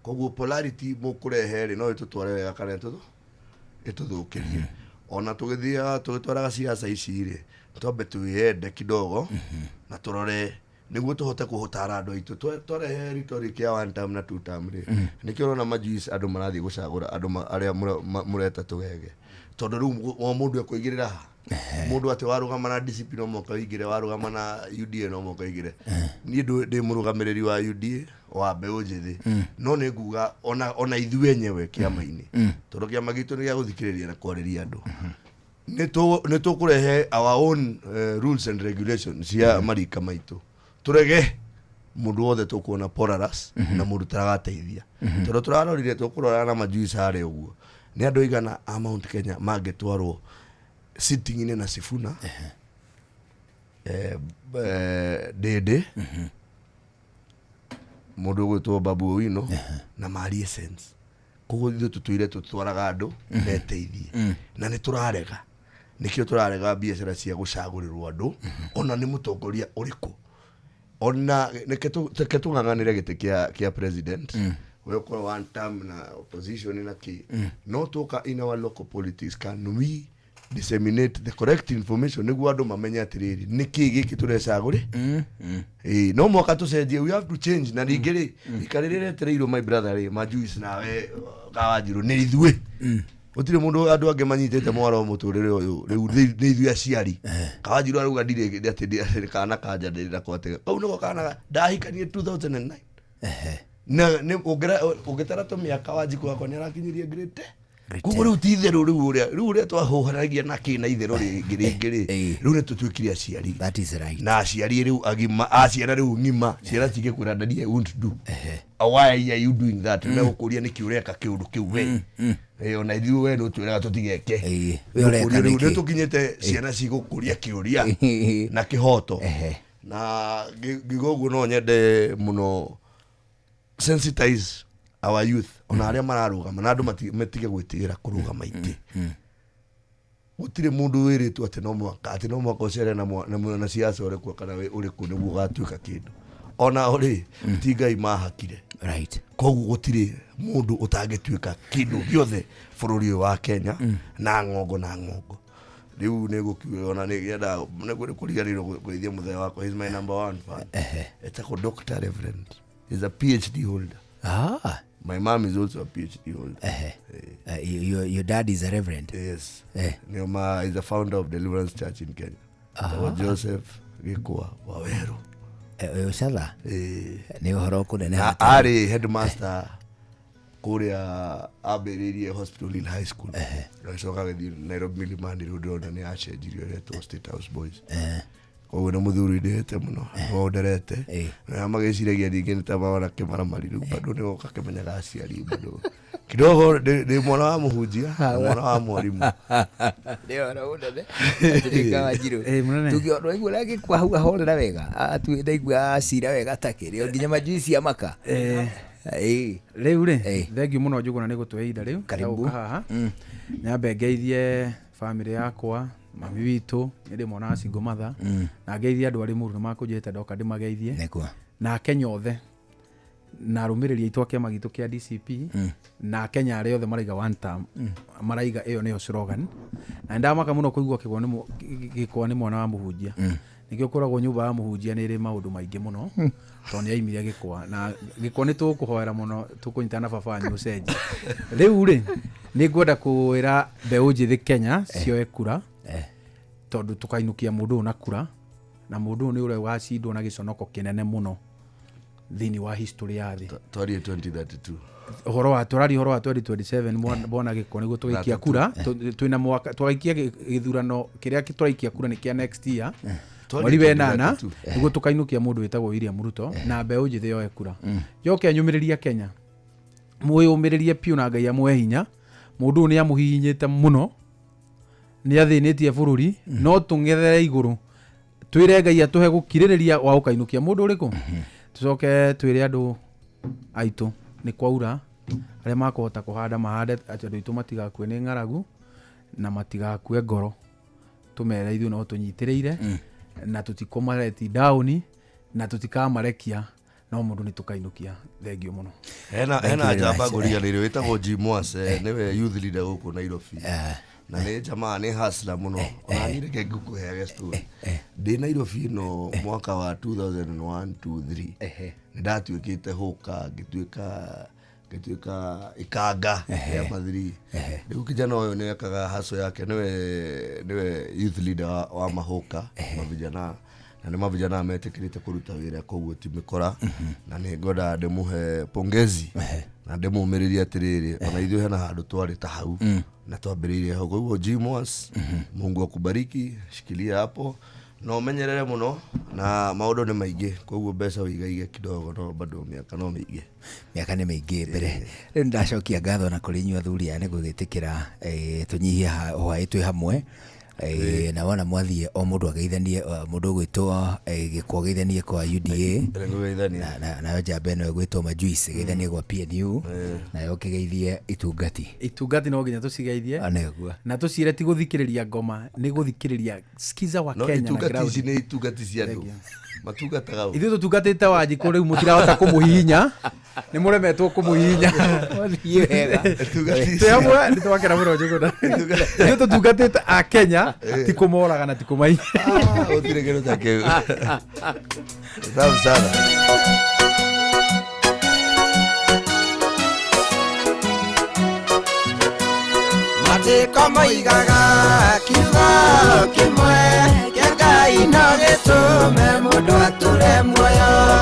Koguo polarity mũkũrehe rĩ no ĩtũtware wega kana ĩtũthũkĩrie. Ona tũgĩthiaga tũgĩtwaraga ciaca ici rĩ, twambe twĩyende kidogo na tũrore nĩguo tũhote kũhũtara andũ aitũ. Twarehe rhetoric ya one term na two term rĩ, nĩkĩo ũrona majuice andũ marathiĩ gũcagũra andũ arĩa mũreta tũgege, tondũ rĩu o mũndũ ekũigĩrĩra ha mũndũ atĩ warũgama na DCP no mũhaka ũingĩre, warũgama na UDA no mũhaka ũingĩre. Niĩ ndĩ mũrũgamĩrĩri wa UDA wa mbeũ njĩthĩ, no nĩ nguga ona ithuĩ enyewe kĩama-inĩ, tondũ kĩama gitũ nĩ gĩa gũthikĩrĩria na kwarĩria andũ, nĩ tũkũrehe our own rules and regulations cia marika maitũ, tũrege mũndũ wothe tũkuona polarous na mũndũ taragateithia, tondũ tũrarorire tũkũrora na majuice harĩa ũguo nĩ andũ aigana a Mount Kenya mangĩtwarwo sitting-inĩ na Sifuna, Ndĩndĩ, mũndũ ũgwĩtwo Babu Owino na marie sense. Koguo ithuĩ tũtũire tũtwaraga andũ meteithie na nĩ tũrarega, nĩkĩo tũrarega biacara cia gũcagũrĩrwo andũ ona nĩ mũtongoria ũrĩkũ. Ona reke tũng'ang'anĩre gĩtĩ kĩa president, we ũkorwo one term na opposition na kĩ, no tũka in our local politics, can we disseminate the correct information nĩguo andũ mamenye atĩrĩrĩ nĩkĩ gĩkĩ tũrecagũrĩ. No mwaka tũcenjie, we have to change. Na ningĩ rĩ, rika rĩrĩa rĩetereirwo my brother rĩ, majuice nawe Kawanjirũ nĩ ithuĩ, gũtirĩ mũndũ andũ angĩ manyitĩte mwaro mũtũrĩre ũyũ rĩu nĩ ithuĩ aciari. Kawanjirũ arauga ndirĩ atĩ kana kanja ndĩrĩ nako atĩ kau nĩko kana ndahikanie 2009 na ũngĩtara tũmĩaka Wanjikũ wakwa nĩ arakinyirie grade 10. Koguo rĩu ti itherũ rĩu ũrĩa rĩu ũrĩa twahũhanagia na kĩ na itherũ rĩngĩ rĩngĩ rĩ, rĩu nĩ tũtuĩkire aciari. That is right. Na aciari rĩu agima a ciana rĩu ng'ima ciana cingĩkwĩra daddy I won't do, why are you doing that, megũkũria nĩkĩ ũreka kĩũndũ kĩu we. Ona ithuĩ we nĩ ũtwĩraga tũtigeke. We ũreka rĩu nĩkĩ? nĩ tũkinyĩte ciana cigũkũria kĩũria na kĩhoto. Na ngiuga ũguo no nyende mũno sensitize our youth ona arĩa mararũgama na andũ matige gwĩtigĩra kũrũgama itĩ. Gũtirĩ mũndũ wĩrĩtwo atĩ no mũhaka atĩ no mũhaka ũcere na siasa ũrĩkũ kana ũrĩkũ nĩguo ũgatuĩka kĩndũ. Ona o rĩ ti Ngai mahakire. Right. Koguo gũtirĩ mũndũ ũtangĩtuĩka kĩndũ gĩothe bũrũri ũyũ wa Kenya na ng'ongo na ng'ongo. Rĩu nĩ gũkiuga ona nĩ ngĩenda nĩ kũriganĩrwo kũgeithia mũthee wakwa, he's my number one fan. Etagwo Dr. Reverend. He's a PhD holder. My mom is also a PhD holder. Your dad is a reverend? Yes. Nioma is the founder of Deliverance Church in Kenya. Joseph Gikwa Waweru. Ũcatha? Nĩ ũhoro ũkũneneha. Arĩ headmaster kũrĩa ambĩrĩirie hospital in high school. Agĩcoka agĩthiĩ Nairobi Milimani, rĩu ndĩrona nĩ acenjirio ĩretwo State House Boys. Koguo nĩ mũthuri ndĩhĩte mũno, no nderete. Na magĩciragia ningĩ nĩ ta mawona kĩmaramari rĩu bado nĩ goka kĩmenyaga aciari bado. Kidogo ndĩ mwana wa mũhunjia na mwana wa mwarimũ. Nĩ ũhoro mũnene. Atĩrĩ Kawanjirũ. Tũngĩona waigua ũrĩa agĩkua hau ahorera wega, atuĩ ndaigua acira wega takĩrĩ nginya majuici amaka. Rĩu rĩ, thengiũ mũno Njũgũna nĩ gũtũhe ihinda rĩu. Karibu. Gũka haha. Nyambe ngeithie bamĩrĩ yakwa, mami witũ, nĩ ndĩ mwana wa single mother. Na ngeithie andũ arĩ mũru na makũnjĩte ndoka ndĩmageithie. Nĩguo. Na Akenya othe na arũmĩrĩri aitũ a kĩama gitũ kĩa DCP na Akenya arĩa othe maraiga one term, maraiga ĩyo nĩyo slogan. Na nĩndamaka mũno kũigua gĩkwa nĩ mwana wa mũhunjia. Nĩkĩo ũkoragwo nyũmba ya mũhunjia nĩ ĩrĩ maũndũ maingĩ mũno, tondũ nĩ aimire gĩkwa. Na gĩkwa nĩ tũkũhoera mũno, tũkũnyitana na baba wanyu ũcenjie. Rĩu rĩ, nĩ ngwenda kwĩra mbeũ njĩthĩ Kenya cioe kura. Tondũ tũkainũkia mũndũ ũyũ na kura, na mũndũ ũyũ nĩ ũrĩa ũgacindwo na gĩconoko kĩnene mũno thĩinĩ wa history ya thĩ. Twarie 2032. Ũhoro wa tũraria ũhoro wa 2027, bwana Gĩko, nĩguo tũgaikia kura. Twĩna mwaka twagaikia gĩthurano kĩrĩa tũraikia kura nĩ kĩa next year mweri wenana, 2032. Nĩguo tũkainũkia mũndũ wĩtagwo William Ruto na mbeũ njĩthĩ yoe kura. Njoke nyũmĩrĩria Kenya, mwĩyũmĩrĩrie piũ na Ngai amũhe hinya. Mũndũ ũyũ nĩ amũhihinyĩte mũno, nĩ athĩnĩtie bũrũri, no tũng'ethere igũrũ twĩre Ngai atũhe gũkirĩrĩria wa gũkainũkia mũndũ ũrĩkũ. Tũcoke twĩre andũ aitũ nĩ kwaura, arĩa makũhota kũhanda mahande, atĩ andũ aitũ matigakue nĩ ng'aragu na matigakue ngoro. Tũmere ithuĩ no tũnyitĩrĩire na tũtikũmareti down na tũtikamarekia, no mũndũ nĩ tũkainũkia. Thengiũ mũno. Hena Thank you hena very njamba much. ngũriganĩire wĩtagwo Jimwase, nĩwe youth leader gũkũ Nairobi, na nĩ jamaa, nĩ hustler mũno. Ona niĩ reke ngũkũheage story. Ndĩ Nairobi ĩno mwaka wa 2001 2 3, nĩ ndatuĩkĩte hũka, ngĩtuĩka ikanga rĩa mathiri. Rĩu kijana ũyũ nĩ ekaga haso yake, nĩwe youth leader wa mahũka mavijana, na nĩ mavijana metĩkĩrĩte kũruta wĩra, koguo ti mĩkora, na nĩ ngwendaga ndĩmũhe pongezi na ndĩmũmĩrĩrie atĩrĩrĩ, ona ithuĩ hena handũ twarĩ ta hau na twambĩrĩirie hau. Koguo Jimwas, Mungu akubariki, shikilia hapo na ũmenyerere mũno, na maũndũ nĩ maingĩ, koguo mbeca ũigaige kidogo, no bado mĩaka no mĩingĩ. Mĩaka nĩ mĩingĩ mbere. Rĩu nĩndacokia ngatho na kũrĩ inyuĩ athuri aya nĩ gwĩtĩkĩra tũnyihie hwaĩ twĩ hamwe. Na wona mwathiĩ o mũndũ ageithanie, mũndũ ũgwĩtwo Gĩkwa ageithanie kwa UDA. Nĩngũgeithania. Nayo njamba ĩno ĩgwĩtwo Majuice ĩgeithanie gwa PNU, nayo ũkĩgeithie itungati. Itungati no nginya tũcigeithie. Nĩguo. Na tũciĩre ti gũthikĩrĩria ngoma, nĩ gũthikĩrĩria skiza wa No Kenya na itungati ground. ici nĩ itungati cia andũ matungataga ũ? Ithuĩ tũtungatĩte Wanjikũ, rĩu mũtirahota kũmũhihinya, nĩ mũremetwo kũmũhihinya. Wathiĩ wega. Itungati Twĩ hamwe nĩ twakena mũno Njũgũna. Ithuĩ tũtungatĩte a Kenya, ti kũmoraga na ti kũmainya. Ah, gũtirĩ kĩndũ ta kĩu. Tamu sana. Matĩko moigaga kiugo kĩmwe kĩa Ngai no gĩtũme mũndũ atũre muoyo.